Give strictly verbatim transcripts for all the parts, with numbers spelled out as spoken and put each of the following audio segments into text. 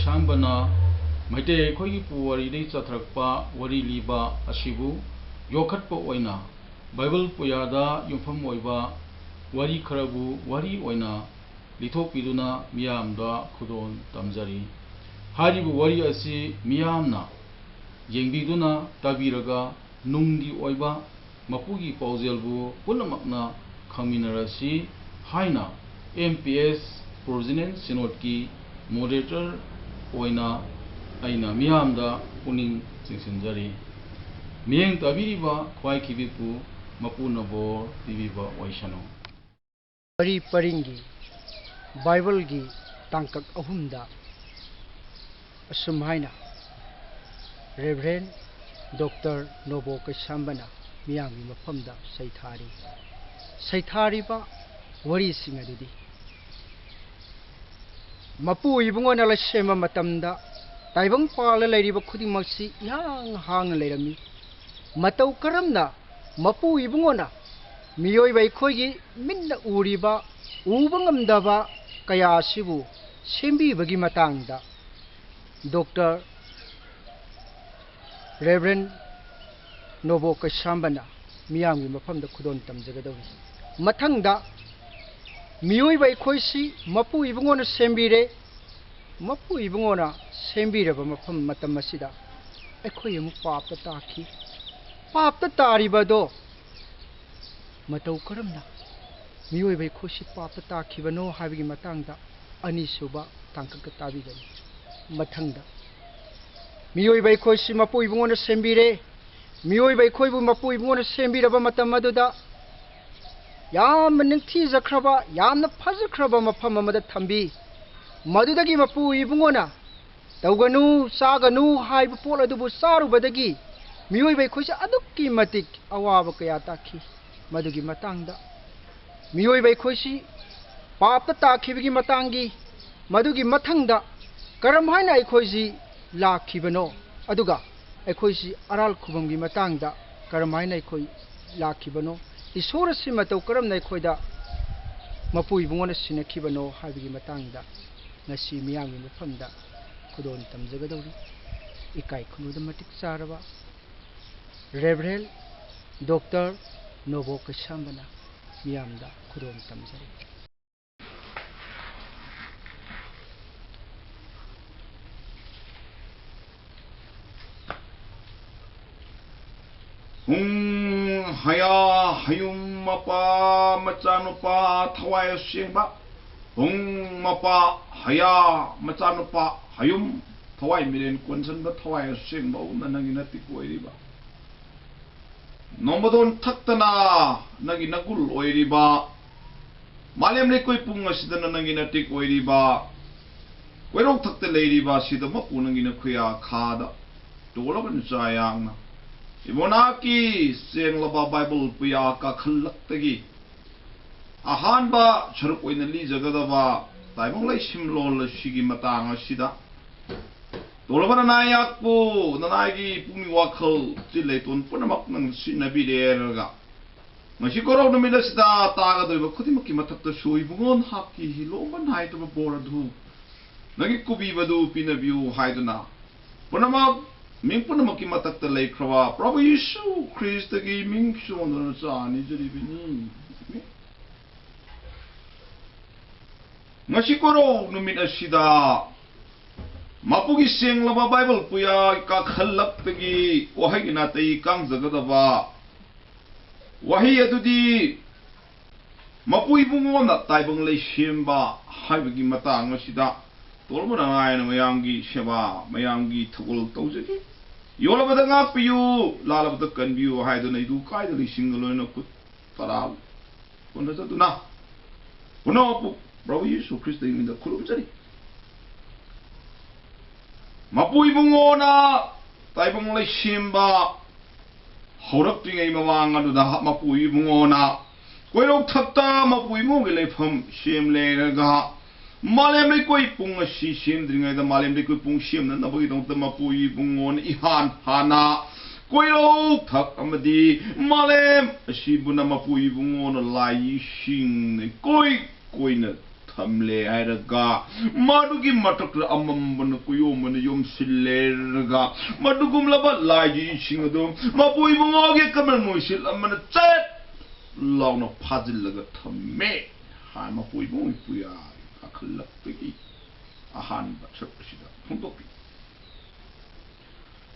ꯁꯥꯝꯕꯅ ꯃꯩꯇꯩ ꯑꯩꯈꯣꯏꯒꯤ ꯄꯨꯋꯥꯔꯤꯗꯒꯤ ꯆꯠꯊꯔꯛꯄ ꯋꯥꯔꯤ ꯂꯤꯕ ꯑꯁꯤꯕꯨ ꯌꯣꯛꯈꯠꯄ ꯑꯣꯏꯅ ꯕꯥꯏꯕꯜ ꯄꯨꯌꯥꯗ ꯌꯨꯝꯐꯝ ꯑꯣꯏꯕ ꯋꯥꯔꯤ ꯈꯔꯕꯨ ꯋꯥꯔꯤ ꯑꯣꯏꯅ ꯂꯤꯊꯣꯛꯄꯤꯗꯨꯅ ꯃꯤꯌꯥꯝꯗ ꯈꯨꯗꯣꯜ ꯇꯝꯖꯔꯤ꯫ ꯍꯥꯏꯔꯤꯕ ꯋꯥꯔꯤ ꯑꯁꯤ ꯃꯤꯌꯥꯝꯅ ꯌꯦꯡꯕꯤꯗꯨꯅ ꯇꯥꯕꯤꯔꯒ ꯅꯨꯡꯒꯤ ꯑꯣꯏꯕ ꯃꯄꯨꯒꯤ ꯄꯥꯎꯖꯦꯜꯕꯨ ꯄꯨꯝꯅꯃꯛꯅ ꯈꯪꯃꯤꯟꯅꯔꯁꯤ ꯍꯥꯏꯅ M P S Provincial Synodꯀꯤ moderator ꯑꯣꯏꯅ ꯑꯩꯅ ꯃꯤꯌꯥꯝꯗ ꯄꯨꯛꯅꯤꯡ ꯆꯤꯡꯁꯤꯟꯖꯔꯤ꯫ ꯃꯤꯠꯌꯦꯡ ꯇꯥꯕꯤꯔꯤꯕ ꯈ꯭ꯋꯥꯏ ꯈꯤꯕꯤꯛꯄꯨ ꯃꯄꯨꯅ ꯕꯣꯔ ꯄꯤꯕꯤꯕ ꯑꯣꯏꯁꯅꯨ꯫ ꯋꯥꯔꯤ ꯄꯔꯤꯡꯒꯤ ꯕꯥꯏꯕꯜꯒꯤ ꯇꯥꯡꯀꯛ ꯑꯍꯨꯝꯗ ꯑꯁꯨꯝ ꯍꯥꯏꯅ Reverend Doctor ꯅꯣꯕꯣ ꯀꯩꯁꯥꯝꯕꯅ ꯃꯤꯌꯥꯝꯒꯤ ꯃꯐꯝꯗ ꯁꯩꯊꯥꯔꯤ꯫ ꯁꯩꯊꯥꯔꯤꯕ ꯋꯥꯔꯤꯁꯤꯡ ꯑꯗꯨꯗꯤ, ꯃꯄꯨ ꯏꯕꯨꯡꯉꯣꯅ ꯂꯩꯁꯦꯝꯕ ꯃꯇꯝꯗ ꯇꯥꯏꯕꯪ ꯄꯥꯜꯂ ꯂꯩꯔꯤꯕ ꯈꯨꯗꯤꯡꯃꯛꯁꯤ ꯏꯍꯥꯡ ꯍꯥꯡꯅ ꯂꯩꯔꯝꯃꯤ꯫ ꯃꯇꯧ ꯀꯔꯝꯅ ꯃꯄꯨ ꯏꯕꯨꯡꯉꯣꯅ ꯃꯤꯑꯣꯏꯕ ꯑꯩꯈꯣꯏꯒꯤ ꯃꯤꯠꯅ ꯎꯔꯤꯕ, ꯎꯕ ꯉꯝꯗꯕ ꯀꯌꯥ ꯑꯁꯤꯕꯨ ꯁꯦꯝꯕꯤꯕꯒꯤ ꯃꯇꯥꯡꯗ Doctor Reverend ꯅꯣꯕꯣ ꯀꯩꯁꯥꯝꯕꯅ ꯃꯤꯌꯥꯝꯒꯤ ꯃꯐꯝꯗ ꯈꯨꯗꯣꯜ ꯇꯝꯖꯒꯗꯧꯔꯤ꯫ ꯃꯊꯪꯗ, ꯃꯤꯑꯣꯏꯕ ꯑꯩꯈꯣꯏꯁꯤ ꯃꯄꯨ ꯏꯕꯨꯡꯉꯣꯅ ꯁꯦꯝꯕꯤꯔꯦ꯫ ꯃꯄꯨ ꯏꯕꯨꯡꯉꯣꯅ ꯁꯦꯝꯕꯤꯔꯕ ꯃꯐꯝ, ꯃꯇꯝ ꯑꯁꯤꯗ ꯑꯩꯈꯣꯏ ꯑꯃꯨꯛ ꯄꯥꯞꯇ ꯇꯥꯈꯤ꯫ ꯄꯥꯞꯇ ꯇꯥꯔꯤꯕ ꯑꯗꯣ ꯃꯇꯧ ꯀꯔꯝꯅ ꯃꯤꯑꯣꯏꯕ ꯑꯩꯈꯣꯏꯁꯤ ꯄꯥꯞꯇ ꯇꯥꯈꯤꯕꯅꯣ ꯍꯥꯏꯕꯒꯤ ꯃꯇꯥꯡꯗ ꯑꯅꯤꯁꯨꯕ ꯇꯥꯡꯀꯛꯇ ꯇꯥꯕꯤꯒꯅꯤ꯫ ꯃꯊꯪꯗ, ꯃꯤꯑꯣꯏꯕ ꯑꯩꯈꯣꯏꯁꯤ ꯃꯄꯨ ꯏꯕꯨꯡꯉꯣꯅ ꯁꯦꯝꯕꯤꯔꯦ꯫ ꯃꯤꯑꯣꯏꯕ ꯑꯩꯈꯣꯏꯕꯨ ꯃꯄꯨ ꯏꯕꯨꯡꯉꯣꯅ ꯁꯦꯝꯕꯤꯔꯕ ꯃꯇꯝ ꯑꯗꯨꯗ ꯌꯥꯝꯅ ꯅꯤꯡꯊꯤꯖꯈ꯭ꯔꯕ, ꯌꯥꯝꯅ ꯐꯖꯈ꯭ꯔꯕ ꯃꯐꯝ ꯑꯃꯗ ꯊꯝꯕꯤ꯫ ꯃꯗꯨꯗꯒꯤ ꯃꯄꯨ ꯏꯕꯨꯡꯉꯣꯅ ꯇꯧꯒꯅꯨ, ꯆꯥꯒꯅꯨ ꯍꯥꯏꯕ ꯄꯣꯠ ꯑꯗꯨꯕꯨ ꯆꯥꯔꯨꯕꯗꯒꯤ ꯃꯤꯑꯣꯏꯕ ꯑꯩꯈꯣꯏꯁꯦ ꯑꯗꯨꯛꯀꯤ ꯃꯇꯤꯛ ꯑꯋꯥꯕ ꯀꯌꯥ ꯇꯥꯈꯤ꯫ ꯃꯗꯨꯒꯤ ꯃꯇꯥꯡꯗ, ꯃꯤꯑꯣꯏꯕ ꯑꯩꯈꯣꯏꯁꯤ ꯄꯥꯞꯇ ꯇꯥꯈꯤꯕꯒꯤ ꯃꯇꯥꯡꯒꯤ, ꯃꯗꯨꯒꯤ ꯃꯊꯪꯗ ꯀꯔꯝ ꯍꯥꯏꯅ ꯑꯩꯈꯣꯏꯁꯤ ꯂꯥꯛꯈꯤꯕꯅꯣ, ꯑꯗꯨꯒ ꯑꯩꯈꯣꯏꯁꯤ ꯑꯔꯥꯜ ꯈꯨꯕꯝꯒꯤ ꯃꯇꯥꯡꯗ ꯀꯔꯝ ꯍꯥꯏꯅ ꯑꯩꯈꯣꯏ ꯂꯥꯛꯈꯤꯕꯅꯣ, ꯏꯁꯣꯔ ꯑꯁꯤ ꯃꯇꯧ ꯀꯔꯝꯅ ꯑꯩꯈꯣꯏꯗ ꯃꯄꯨ ꯏꯕꯨꯡꯉꯣꯅ ꯁꯤꯟꯅꯈꯤꯕꯅꯣ ꯍꯥꯏꯕꯒꯤ ꯃꯇꯥꯡꯗ ꯉꯁꯤ ꯃꯤꯌꯥꯝꯒꯤ ꯃꯐꯝꯗ ꯈꯨꯗꯣꯜ ꯇꯝꯖꯒꯗꯧꯔꯤ꯫ ꯏꯀꯥꯏ ꯈꯨꯝꯅꯕꯗ ꯃꯇꯤꯛ ꯆꯥꯔꯕ ꯔꯦꯚꯔꯦꯟ ꯗꯣꯛꯇꯔ ꯅꯣꯕꯣ ꯀꯩꯁꯥꯝꯕꯅ ꯃꯤꯌꯥꯝꯗ ꯈꯨꯗꯣꯜ ꯇꯝꯖꯔꯤ꯫ ꯍꯨꯡ ꯍꯌꯥ ꯍꯌꯨꯝ ꯃꯄꯥ ꯃꯆꯥꯅꯨꯄꯥ ꯊꯋꯥꯏ ꯑꯁꯦꯡꯕ꯫ ꯍꯨꯡ ꯃꯄꯥ ꯍꯌꯥ ꯃꯆꯥꯅꯨꯄꯥ ꯍꯌꯨꯝ ꯊꯋꯥꯏ ꯃꯤꯔꯦꯟ ꯀꯣꯟꯁꯤꯟꯕ ꯊꯋꯥꯏ ꯑꯁꯦꯡꯕ ꯎꯅ ꯅꯪꯒꯤ ꯅꯇꯤꯛ ꯑꯣꯏꯔꯤꯕ꯫ ꯅꯣꯡꯃꯗꯣꯟ ꯊꯛꯇꯅ ꯅꯪꯒꯤ ꯅꯒꯨꯜ ꯑꯣꯏꯔꯤꯕ꯫ ꯃꯥꯂꯦꯝ ꯂꯩꯀꯣꯏ ꯄꯨꯡ ꯑꯁꯤꯗꯅ ꯅꯪꯒꯤ ꯅꯇꯤꯛ ꯑꯣꯏꯔꯤꯕ꯫ ꯀꯣꯏꯔꯧ ꯊꯛꯇ ꯂꯩꯔꯤꯕ ꯑꯁꯤꯗꯃꯛꯄꯨ ꯅꯪꯒꯤ ꯅꯈꯨꯌꯥ ꯈꯥꯗ ꯇꯣꯜꯂꯕ ꯅꯆꯥ ꯌꯥꯡꯅ ꯏꯕꯣꯅꯥꯛꯀꯤ ꯆꯦꯡꯂꯕ ꯕꯥꯏꯕꯜ ꯄꯨꯌꯥ ꯀꯥꯈꯜꯂꯛꯇꯒꯤ ꯑꯍꯥꯟꯕ ꯁꯔꯨꯛ ꯑꯣꯏꯅ ꯂꯤꯖꯒꯗꯕ ꯇꯥꯏꯕꯪ ꯂꯩꯁꯤꯝꯂꯣꯟ ꯑꯁꯤꯒꯤ ꯃꯇꯥꯡ ꯑꯁꯤꯗ ꯇꯣꯜꯂꯕ ꯅꯅꯥꯏ ꯌꯥꯛꯄꯨ ꯅꯅꯥꯏꯒꯤ ꯄꯨꯛꯅꯤꯡ ꯋꯥꯈꯜ ꯆꯤꯟ ꯂꯩꯇꯣꯟ ꯄꯨꯝꯅꯃꯛ ꯅꯪ ꯁꯤꯖꯤꯟꯅꯕꯤꯔꯦꯔꯒ ꯉꯁꯤ ꯀꯣꯔꯧ ꯅꯨꯃꯤꯠ ꯑꯁꯤꯗ ꯇꯥꯒꯗꯧꯔꯤꯕ ꯈꯨꯗꯤꯡꯃꯛꯀꯤ ꯃꯊꯛꯇꯁꯨ ꯏꯕꯨꯡꯉꯣ ꯅꯍꯥꯛꯀꯤ ꯍꯤꯂꯣꯡꯕ ꯅꯥꯏꯗꯕ ꯕꯣꯔ ꯑꯗꯨ ꯅꯪꯒꯤ ꯀꯨꯕꯤꯕꯗꯨ ꯄꯤꯅꯕꯤꯌꯨ ꯍꯥꯏꯗꯨꯅ ꯄꯨꯝꯅꯃꯛ ꯃꯤꯡ ꯄꯨꯝꯅꯃꯛꯀꯤ ꯃꯊꯛꯇ ꯂꯩꯈ꯭ꯔꯕ ꯄ꯭ꯔꯚꯨ ꯌꯤꯁꯨ ꯈ꯭ꯔꯤꯁꯇꯒꯤ ꯃꯤꯡ ꯆꯣꯟꯗꯨꯅ ꯆꯥ ꯅꯤꯖꯔꯤꯕꯅꯤ꯫ ꯉꯁꯤ ꯀꯣꯔꯧ ꯅꯨꯃꯤꯠ ꯑꯁꯤꯗ ꯃꯄꯨꯒꯤ ꯁꯦꯡꯂꯕ ꯕꯥꯏꯕꯜ ꯄꯨꯌꯥ ꯀꯥꯈꯜꯂꯛꯇꯒꯤ ꯋꯥꯍꯩꯒꯤ ꯅꯥꯇꯩ ꯀꯥꯡꯖꯒꯗꯕ ꯋꯥꯍꯩ ꯑꯗꯨꯗꯤ ꯃꯄꯨ ꯏꯕꯨꯡꯉꯣꯅ ꯇꯥꯏꯕꯪ ꯂꯩꯁꯦꯝꯕ ꯍꯥꯏꯕꯒꯤ ꯃꯇꯥꯡ ꯑꯁꯤꯗ ꯇꯣꯜꯕꯅ ꯉꯥꯏꯅ ꯃꯌꯥꯝꯒꯤ ꯁꯦꯕꯥ, ꯃꯌꯥꯝꯒꯤ ꯊꯧꯒꯜ ꯇꯧꯖꯒꯦ꯫ ꯌꯣꯜꯂꯕꯗ ꯉꯥꯛꯄꯤꯌꯨ, ꯂꯥꯜꯂꯕꯗ ꯀꯟꯕꯤꯌꯨ ꯍꯥꯏꯗꯨꯅ ꯏꯗꯨ ꯀꯥꯏꯗ ꯂꯩꯁꯤꯡꯒ ꯂꯣꯏꯅ ꯈꯨꯠ ꯇꯔꯥ ꯀꯣꯟꯅꯖꯗꯨꯅ ꯄꯨꯝꯅꯃꯛꯄꯨ ꯄ꯭ꯔꯚꯨ ꯌꯤꯁꯨ ꯈ꯭ꯔꯤꯁꯇꯒꯤ ꯃꯤꯡꯗ ꯈꯨꯔꯨꯝꯖꯔꯤ꯫ ꯃꯄꯨ ꯏꯕꯨꯡꯉꯣꯅ ꯇꯥꯏꯕꯪ ꯂꯩꯁꯦꯝꯕ ꯍꯧꯔꯛꯇ꯭ꯔꯤꯉꯩ ꯃꯃꯥꯡ ꯑꯗꯨꯗ ꯃꯄꯨ ꯏꯕꯨꯡꯉꯣꯅ ꯀꯣꯏꯔꯧ ꯊꯛꯇ ꯃꯄꯨ ꯏꯕꯨꯡꯉꯣꯒꯤ ꯂꯩꯐꯝ ꯁꯦꯝ ꯂꯩꯔꯒ ꯃꯥꯂꯦꯝ ꯂꯩꯀꯣꯏ ꯄꯨꯡ ꯑꯁꯤ ꯁꯦꯝꯗ꯭ꯔꯤꯉꯩꯗ ꯃꯥꯂꯦꯝ ꯂꯩꯀꯣꯏ ꯄꯨꯡ ꯁꯦꯝꯅꯅꯕꯒꯤꯗꯃꯛꯇ ꯃꯄꯨ ꯏꯕꯨꯡꯉꯣꯅ ꯏꯍꯥꯟ ꯍꯥꯟꯅ ꯀꯣꯏꯔꯧ ꯊꯛ ꯑꯃꯗꯤ ꯃꯥꯂꯦꯝ ꯑꯁꯤꯕꯨꯅ ꯃꯄꯨ ꯏꯕꯨꯡꯉꯣꯅ ꯂꯥꯏꯁꯤꯡꯅ ꯀꯣꯏ ꯀꯣꯏꯅ ꯊꯝꯂꯦ ꯍꯥꯏꯔꯒ, ꯃꯗꯨꯒꯤ ꯃꯊꯛꯇ ꯑꯃꯝꯕꯅ ꯀꯨꯌꯣꯝ ꯑꯃꯅ ꯌꯣꯝꯁꯤꯜꯂꯦ ꯍꯥꯏꯔꯒ, ꯃꯗꯨꯒꯨꯝꯂꯕ ꯂꯥꯏꯒꯤ ꯏꯁꯤꯡ ꯑꯗꯨ ꯃꯄꯨ ꯏꯕꯨꯡꯉꯣꯒꯤ ꯀꯃꯟ ꯃꯣꯏꯁꯤꯜ ꯑꯃꯅ ꯆꯠ ꯂꯥꯎꯅ ꯐꯥꯖꯤꯜꯂꯒ ꯊꯝꯃꯦ ꯍꯥꯏ꯫ ꯃꯄꯨ ꯏꯕꯨꯡꯉꯣꯒꯤ ꯄꯨꯌꯥ ꯀꯥꯈꯠꯂꯛꯄꯒꯤ ꯑꯍꯥꯟꯕ ꯁꯔꯨꯛ ꯑꯁꯤꯗ ꯐꯣꯡꯗꯣꯛꯄꯤ꯫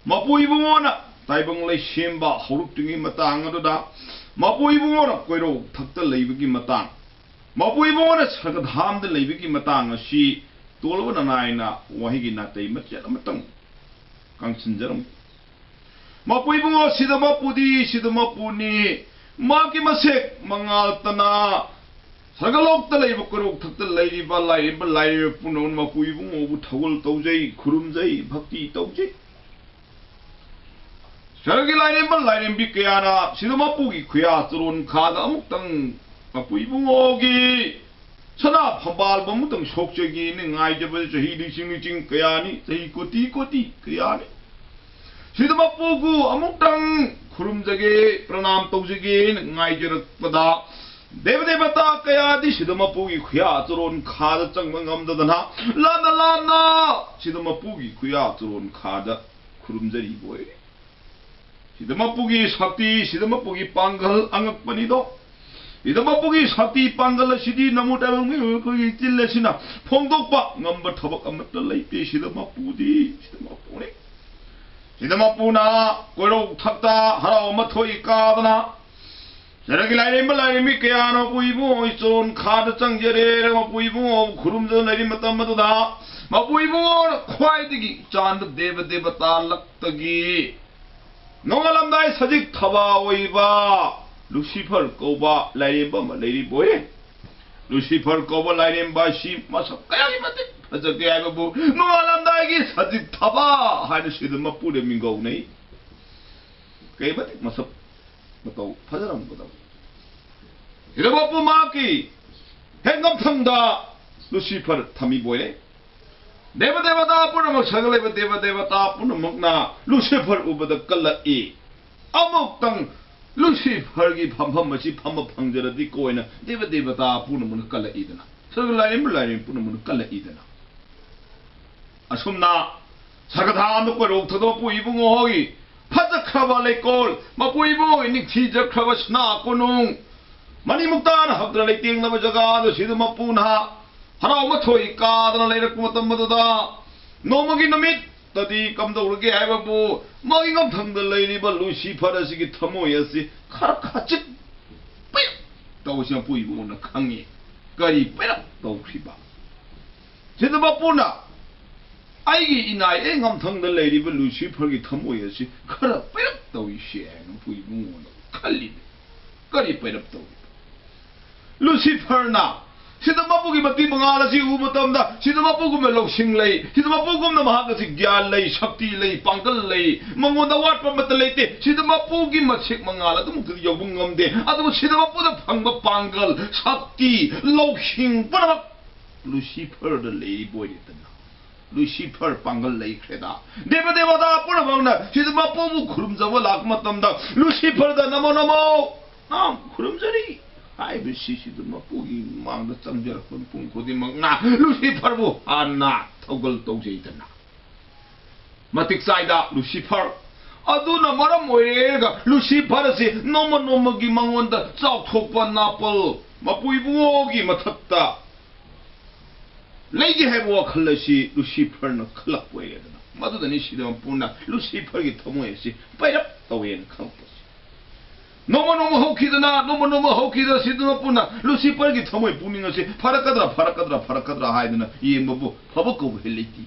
ꯃꯄꯨ ꯏꯕꯨꯡꯉꯣꯅ ꯇꯥꯏꯕꯪ ꯂꯩꯁꯦꯝꯕ ꯍꯧꯔꯛꯇ꯭ꯔꯤꯉꯩ ꯃꯇꯥꯡ ꯑꯗꯨꯗ, ꯃꯄꯨ ꯏꯕꯨꯡꯉꯣꯅ ꯀꯣꯏꯔꯧ ꯊꯛꯇ ꯂꯩꯕꯒꯤ ꯃꯇꯥꯡ, ꯃꯄꯨ ꯏꯕꯨꯡꯉꯣꯅ ꯁꯔꯒꯙꯥꯝꯗ ꯂꯩꯕꯒꯤ ꯃꯇꯥꯡ ꯑꯁꯤ ꯇꯣꯜꯂꯕ ꯅꯅꯥꯏꯅ ꯋꯥꯍꯩꯒꯤ ꯅꯥꯇꯩ ꯃꯆꯦꯠ ꯑꯃꯇꯪ ꯀꯪꯁꯤꯟꯖꯔꯝꯃꯤ꯫ ꯃꯄꯨ ꯏꯕꯨꯡꯉꯣ ꯁꯤꯗ ꯃꯄꯨꯗꯤ ꯁꯤꯗ ꯃꯄꯨꯅꯤ꯫ ꯃꯍꯥꯛꯀꯤ ꯃꯁꯦꯛ ꯃꯉꯥꯜꯇꯅ ꯁꯔꯒꯂꯣꯛꯇ ꯂꯩꯕ ꯀꯣꯏꯔꯣꯛ ꯊꯛꯇ ꯂꯩꯔꯤꯕ ꯂꯥꯏꯔꯦꯝꯕ ꯂꯥꯏꯔꯦꯝꯕ ꯄꯨꯝꯅꯃꯛꯅ ꯃꯄꯨ ꯏꯕꯨꯡꯉꯣꯕꯨ ꯊꯧꯒꯜ ꯇꯧꯖꯩ, ꯈꯨꯔꯨꯝꯖꯩ, ꯚꯛꯇꯤ ꯇꯧꯖꯩ꯫ ꯁꯔꯒꯤ ꯂꯥꯏꯔꯦꯝꯕ ꯂꯥꯏꯔꯦꯝꯕꯤ ꯀꯌꯥꯅ ꯁꯤꯗ ꯃꯄꯨꯒꯤ ꯈꯨꯌꯥ ꯆꯔꯣꯟ ꯈꯥꯗ ꯑꯃꯨꯛꯇꯪ ꯃꯄꯨ ꯏꯕꯨꯡꯉꯣꯒꯤ ꯁꯅꯥ ꯐꯝꯕꯥꯜꯕꯨ ꯑꯃꯨꯛꯇꯪ ꯁꯣꯛꯆꯒꯦꯅ ꯉꯥꯏꯖꯕ ꯆꯍꯤ ꯂꯤꯁꯤꯡ ꯂꯤꯁꯤꯡ ꯀꯌꯥꯅꯤ, ꯆꯍꯤ ꯀꯣꯇꯤ ꯀꯣꯇꯤ ꯀꯌꯥꯅꯤ꯫ ꯁꯤꯗ ꯃꯄꯨꯕꯨ ꯑꯃꯨꯛꯇꯪ ꯈꯨꯔꯨꯝꯖꯒꯦ, ꯄ꯭ꯔꯅꯥꯝ ꯇꯧꯖꯒꯦꯅ ꯉꯥꯏꯖꯔꯛꯄꯗ, ꯗꯦꯕ ꯗꯦꯕꯇꯥ ꯀꯌꯥꯗꯤ ꯁꯤꯗ ꯃꯄꯨꯒꯤ ꯈꯨꯌꯥ ꯆꯔꯣꯟ ꯈꯥꯗ ꯆꯪꯕ ꯉꯝꯗꯗꯅ ꯂꯥꯞꯅ ꯂꯥꯞꯅ ꯁꯤꯗ ꯃꯄꯨꯒꯤ ꯈꯨꯌꯥ ꯆꯔꯣꯟ ꯈꯥꯗ ꯈꯨꯔꯨꯝꯖꯔꯤꯕ ꯑꯣꯏꯔꯦ꯫ ꯁꯤꯗ ꯃꯄꯨꯒꯤ ꯁꯛꯇꯤ, ꯁꯤꯗ ꯃꯄꯨꯒꯤ ꯄꯥꯡꯒꯜ ꯑꯉꯛꯄꯅꯤꯗꯣ꯫ ꯁꯤꯗ ꯃꯄꯨꯒꯤ ꯁꯛꯇꯤ ꯄꯥꯡꯒꯜ ꯑꯁꯤꯗꯤ ꯅꯃꯨ ꯇꯥꯏꯕꯪ ꯃꯤꯑꯣꯏ ꯑꯩꯈꯣꯏꯒꯤ ꯆꯤꯟ ꯑꯁꯤꯅ ꯐꯣꯡꯗꯣꯛꯄ ꯉꯝꯕ ꯊꯕꯛ ꯑꯃꯠꯇ ꯂꯩꯇꯦ꯫ ꯁꯤꯗ ꯃꯄꯨꯗꯤ, ꯁꯤꯗ ꯃꯄꯨꯅꯤ꯫ ꯁꯤꯗ ꯃꯄꯨꯅ ꯀꯣꯏꯔꯧ ꯊꯛꯇ ꯍꯔꯥꯎ ꯑꯃ ꯊꯣꯛꯏ ꯀꯥꯗꯅ, ꯁꯔꯒꯤ ꯂꯥꯏꯔꯦꯝꯕ ꯂꯥꯏꯔꯦꯝꯕꯤ ꯀꯌꯥꯅ ꯃꯄꯨ ꯏꯕꯨꯡꯉꯣ ꯏꯆꯣꯟ ꯈꯥꯗ ꯆꯪꯖꯔꯦ꯫ ꯃꯄꯨ ꯏꯕꯨꯡꯉꯣ ꯈꯨꯔꯨꯝꯗꯨꯅ ꯂꯩꯔꯤ ꯃꯇꯝ ꯑꯗꯨꯗ, ꯃꯄꯨ ꯏꯕꯨꯡꯉꯣꯅ ꯈ꯭ꯋꯥꯏꯗꯒꯤ ꯆꯥꯟꯕ ꯗꯦꯕ ꯗꯦꯕꯇꯥ ꯂꯛꯇꯒꯤ ꯅꯣꯡꯉꯥꯜꯂꯝꯗꯥꯏ ꯁꯖꯤꯛ ꯊꯕꯥ ꯑꯣꯏꯕ ꯂꯨꯁꯤꯐꯔ ꯀꯧꯕ ꯂꯥꯏꯔꯦꯝꯕ ꯑꯃ ꯂꯩꯔꯤꯕꯣꯏ꯫ ꯂꯨꯁꯤꯐꯔ ꯀꯧꯕ ꯂꯥꯏꯔꯦꯝꯕ ꯑꯁꯤ ꯃꯁꯛ ꯀꯌꯥꯒꯤ ꯃꯇꯤꯛ ꯐꯖꯒꯦ ꯍꯥꯏꯕꯕꯨ, ꯅꯣꯡꯉꯥꯜꯂꯝꯗꯥꯏꯒꯤ ꯁꯖꯤꯛ ꯊꯕꯥ ꯍꯥꯏꯅ ꯁꯤꯗ ꯃꯄꯨꯗ ꯃꯤꯡꯒꯧꯅꯩ꯫ ꯀꯩ ꯃꯇꯤꯛ ꯃꯁꯛ ꯃꯇꯧ ꯐꯖꯔꯝꯒꯗꯕ꯫ ꯁꯤꯗ ꯃꯄꯨ ꯃꯍꯥꯛꯀꯤ ꯍꯦꯛ ꯉꯝꯊꯪꯗ ꯂꯨꯁꯤꯐꯔ ꯊꯝꯃꯤꯕꯣꯏ꯫ ꯗꯦꯕ ꯗꯦꯕꯇꯥ ꯄꯨꯝꯅꯃꯛ, ꯁꯪꯒ ꯂꯩꯕ ꯗꯦꯕ ꯗꯦꯕꯇꯥ ꯄꯨꯝꯅꯃꯛꯅ ꯂꯨꯁꯤꯐꯔ ꯎꯕꯗ ꯀꯜꯂꯛꯏ꯫ ꯑꯃꯨꯛꯇꯪ ꯂꯨꯁꯤꯐꯔꯒꯤ ꯐꯝꯐꯝ ꯑꯁꯤ ꯐꯝꯕ ꯐꯪꯖꯔꯗꯤ ꯀꯣꯏꯅ ꯗꯦꯕ ꯗꯦꯕꯇꯥ ꯄꯨꯝꯅꯃꯛꯅ ꯀꯜꯂꯛꯏꯗꯅ꯫ ꯁꯔꯒ ꯂꯥꯏꯔꯦꯝꯕ ꯂꯥꯏꯔꯦꯝꯕꯤ ꯄꯨꯝꯅꯃꯛꯅ ꯀꯜꯂꯛꯏꯗꯅ꯫ ꯑꯁꯨꯝꯅ ꯁꯔꯒ ꯊꯥꯡꯗ ꯀꯣꯏꯔꯣꯛ ꯊꯗꯣꯛꯄ ꯏꯕꯨꯡꯉꯣ ꯍꯣꯏꯒꯤ ꯐꯖꯈ꯭ꯔꯕ ꯂꯩꯀꯣꯜ, ꯃꯄꯨ ꯏꯕꯨꯡꯉꯣꯒꯤ ꯅꯤꯡꯊꯤꯖꯈ꯭ꯔꯕ ꯁꯅꯥ ꯀꯣꯅꯨꯡ ꯃꯅꯤꯃꯨꯛꯇꯥꯅ ꯍꯛꯇ ꯂꯩꯇꯦꯡꯂꯕ ꯖꯒꯥꯗꯨ ꯁꯤꯗ ꯃꯄꯨꯅ ꯍꯔꯥꯎ ꯃꯊꯣꯏ ꯀꯥꯗꯅ ꯂꯩꯔꯛꯄ ꯃꯇꯝ ꯑꯗꯨꯗ, ꯅꯣꯡꯃꯒꯤ ꯅꯨꯃꯤꯠꯇꯗꯤ ꯀꯝꯗꯧꯔꯒꯦ ꯍꯥꯏꯕꯕꯨ, ꯃꯥꯒꯤ ꯉꯝꯊꯪꯗ ꯂꯩꯔꯤꯕ ꯂꯨꯁꯤꯐꯔ ꯑꯁꯤꯒꯤ ꯊꯃꯣꯏ ꯑꯁꯤ ꯈꯔ ꯈꯆꯤꯛ ꯄꯩꯔꯞ ꯇꯧꯕꯁꯤ ꯃꯄꯨ ꯏꯕꯨꯡꯉꯣꯅ ꯈꯪꯉꯤ꯫ ꯀꯔꯤ ꯄꯩꯔꯞ ꯇꯧꯈ꯭ꯔꯤꯕ? ꯁꯤꯗ ꯃꯄꯨꯅ, "ꯑꯩꯒꯤ ꯏꯅꯥꯏ, ꯑꯩ ꯉꯝꯊꯪꯗ ꯂꯩꯔꯤꯕ ꯂꯨꯁꯤꯐꯔꯒꯤ ꯊꯃꯣꯏ ꯑꯁꯤ ꯈꯔ ꯄꯩꯔꯞ ꯇꯧꯏꯁꯦ" ꯍꯥꯏꯅ ꯃꯄꯨ ꯏꯕꯨꯡꯉꯣꯅ ꯈꯜꯂꯤꯕ꯫ ꯀꯔꯤ ꯄꯩꯔꯞ ꯇꯧꯔꯤꯕ? ꯂꯨꯁꯤꯐꯔꯅ ꯁꯤꯗ ꯃꯄꯨꯒꯤ ꯃꯇꯤꯛ ꯃꯉꯥꯜ ꯑꯁꯤ ꯎꯕ ꯃꯇꯝꯗ, ꯁꯤꯗ ꯃꯄꯨꯒꯨꯝꯅ ꯂꯧꯁꯤꯡ ꯂꯩ, ꯁꯤꯗ ꯃꯄꯨꯒꯨꯝꯅ ꯃꯍꯥꯛ ꯑꯁꯤ ꯒ꯭ꯌꯥꯟ ꯂꯩ, ꯁꯛꯇꯤ ꯂꯩ, ꯄꯥꯡꯒꯜ ꯂꯩ, ꯃꯉꯣꯟꯗ ꯑꯋꯥꯠꯄ ꯑꯃꯠꯇ ꯂꯩꯇꯦ꯫ ꯁꯤꯗ ꯃꯄꯨꯒꯤ ꯃꯁꯦꯛ ꯃꯉꯥꯜ ꯑꯗꯨꯃꯛꯇꯗꯤ ꯌꯧꯕ ꯉꯝꯗꯦ꯫ ꯑꯗꯨꯕꯨ ꯁꯤꯗ ꯃꯄꯨꯗ ꯐꯪꯕ ꯄꯥꯡꯒꯜ, ꯁꯛꯇꯤ, ꯂꯧꯁꯤꯡ ꯄꯨꯝꯅꯃꯛ ꯂꯨꯁꯤꯐꯔꯗ ꯂꯩꯔꯤꯕ ꯑꯣꯏꯔꯦꯗꯅ꯫ ꯂꯨꯁꯤꯐꯔ ꯄꯥꯡꯒꯜ ꯂꯩꯈ꯭ꯔꯦꯗ꯫ ꯗꯦꯕ ꯗꯦꯕꯇꯥ ꯄꯨꯝꯅꯃꯛꯅ ꯁꯤꯗ ꯃꯄꯨꯕꯨ ꯈꯨꯔꯨꯝꯖꯕ ꯂꯥꯛꯄ ꯃꯇꯝꯗ, ꯂꯨꯁꯤꯐꯔꯗ "ꯅꯃꯣ ꯅꯃꯣ, ꯅꯪ ꯈꯨꯔꯨꯝꯖꯔꯤ" ꯍꯥꯏꯕꯁꯤ ꯁꯤꯗ ꯃꯄꯨꯒꯤ ꯃꯃꯥꯡꯗ ꯆꯪꯖꯔꯛꯄ ꯃꯤꯄꯨꯝ ꯈꯨꯗꯤꯡꯃꯛꯅ ꯂꯨꯁꯤꯐꯔꯕꯨ ꯍꯥꯟꯅ ꯊꯧꯒꯜ ꯇꯧꯖꯩꯗꯅ꯫ ꯃꯇꯤꯛ ꯆꯥꯏꯗ ꯂꯨꯁꯤꯐꯔ꯫ ꯑꯗꯨꯅ ꯃꯔꯝ ꯑꯣꯏꯔꯒ ꯂꯨꯁꯤꯐꯔ ꯑꯁꯤ ꯅꯣꯡꯃ ꯅꯣꯡꯃꯒꯤ ꯃꯉꯣꯟꯗ ꯆꯥꯎꯊꯣꯛꯄ ꯅꯥꯄꯜ, ꯃꯄꯨ ꯏꯕꯨꯡꯉꯣꯒꯤ ꯃꯊꯛꯇ ꯂꯩꯒꯦ ꯍꯥꯏꯕ ꯋꯥꯈꯜ ꯑꯁꯤ ꯂꯨꯁꯤꯐꯔꯅ ꯈꯜꯂꯛꯄ ꯑꯣꯏꯔꯦꯗꯅ꯫ ꯃꯗꯨꯗꯅꯤ ꯁꯤꯗ ꯃꯄꯨꯅ ꯂꯨꯁꯤꯐꯔꯒꯤ ꯊꯃꯣꯏ ꯑꯁꯤ ꯄꯩꯔꯞ ꯇꯧꯋꯦꯅ ꯈꯪꯂꯛꯄꯁꯤ꯫ ꯅꯣꯡꯃ ꯅꯣꯡꯃ ꯍꯧꯈꯤꯗꯅ, ꯅꯣꯡꯃ ꯅꯣꯡꯃ ꯍꯧꯈꯤꯗꯅ, ꯁꯤꯗ ꯃꯄꯨꯅ ꯂꯨꯁꯤꯐꯔꯒꯤ ꯊꯃꯣꯏ ꯄꯨꯛꯅꯤꯡ ꯑꯁꯤ ꯐꯔꯛꯀꯗ꯭ꯔꯥ, ꯐꯔꯛꯀꯗ꯭ꯔꯥ, ꯐꯔꯛꯀꯗ꯭ꯔꯥ ꯍꯥꯏꯗꯅ ꯌꯦꯡꯕꯕꯨ ꯐꯕ ꯀꯧꯕ ꯍꯦꯛ ꯂꯩꯇꯦ꯫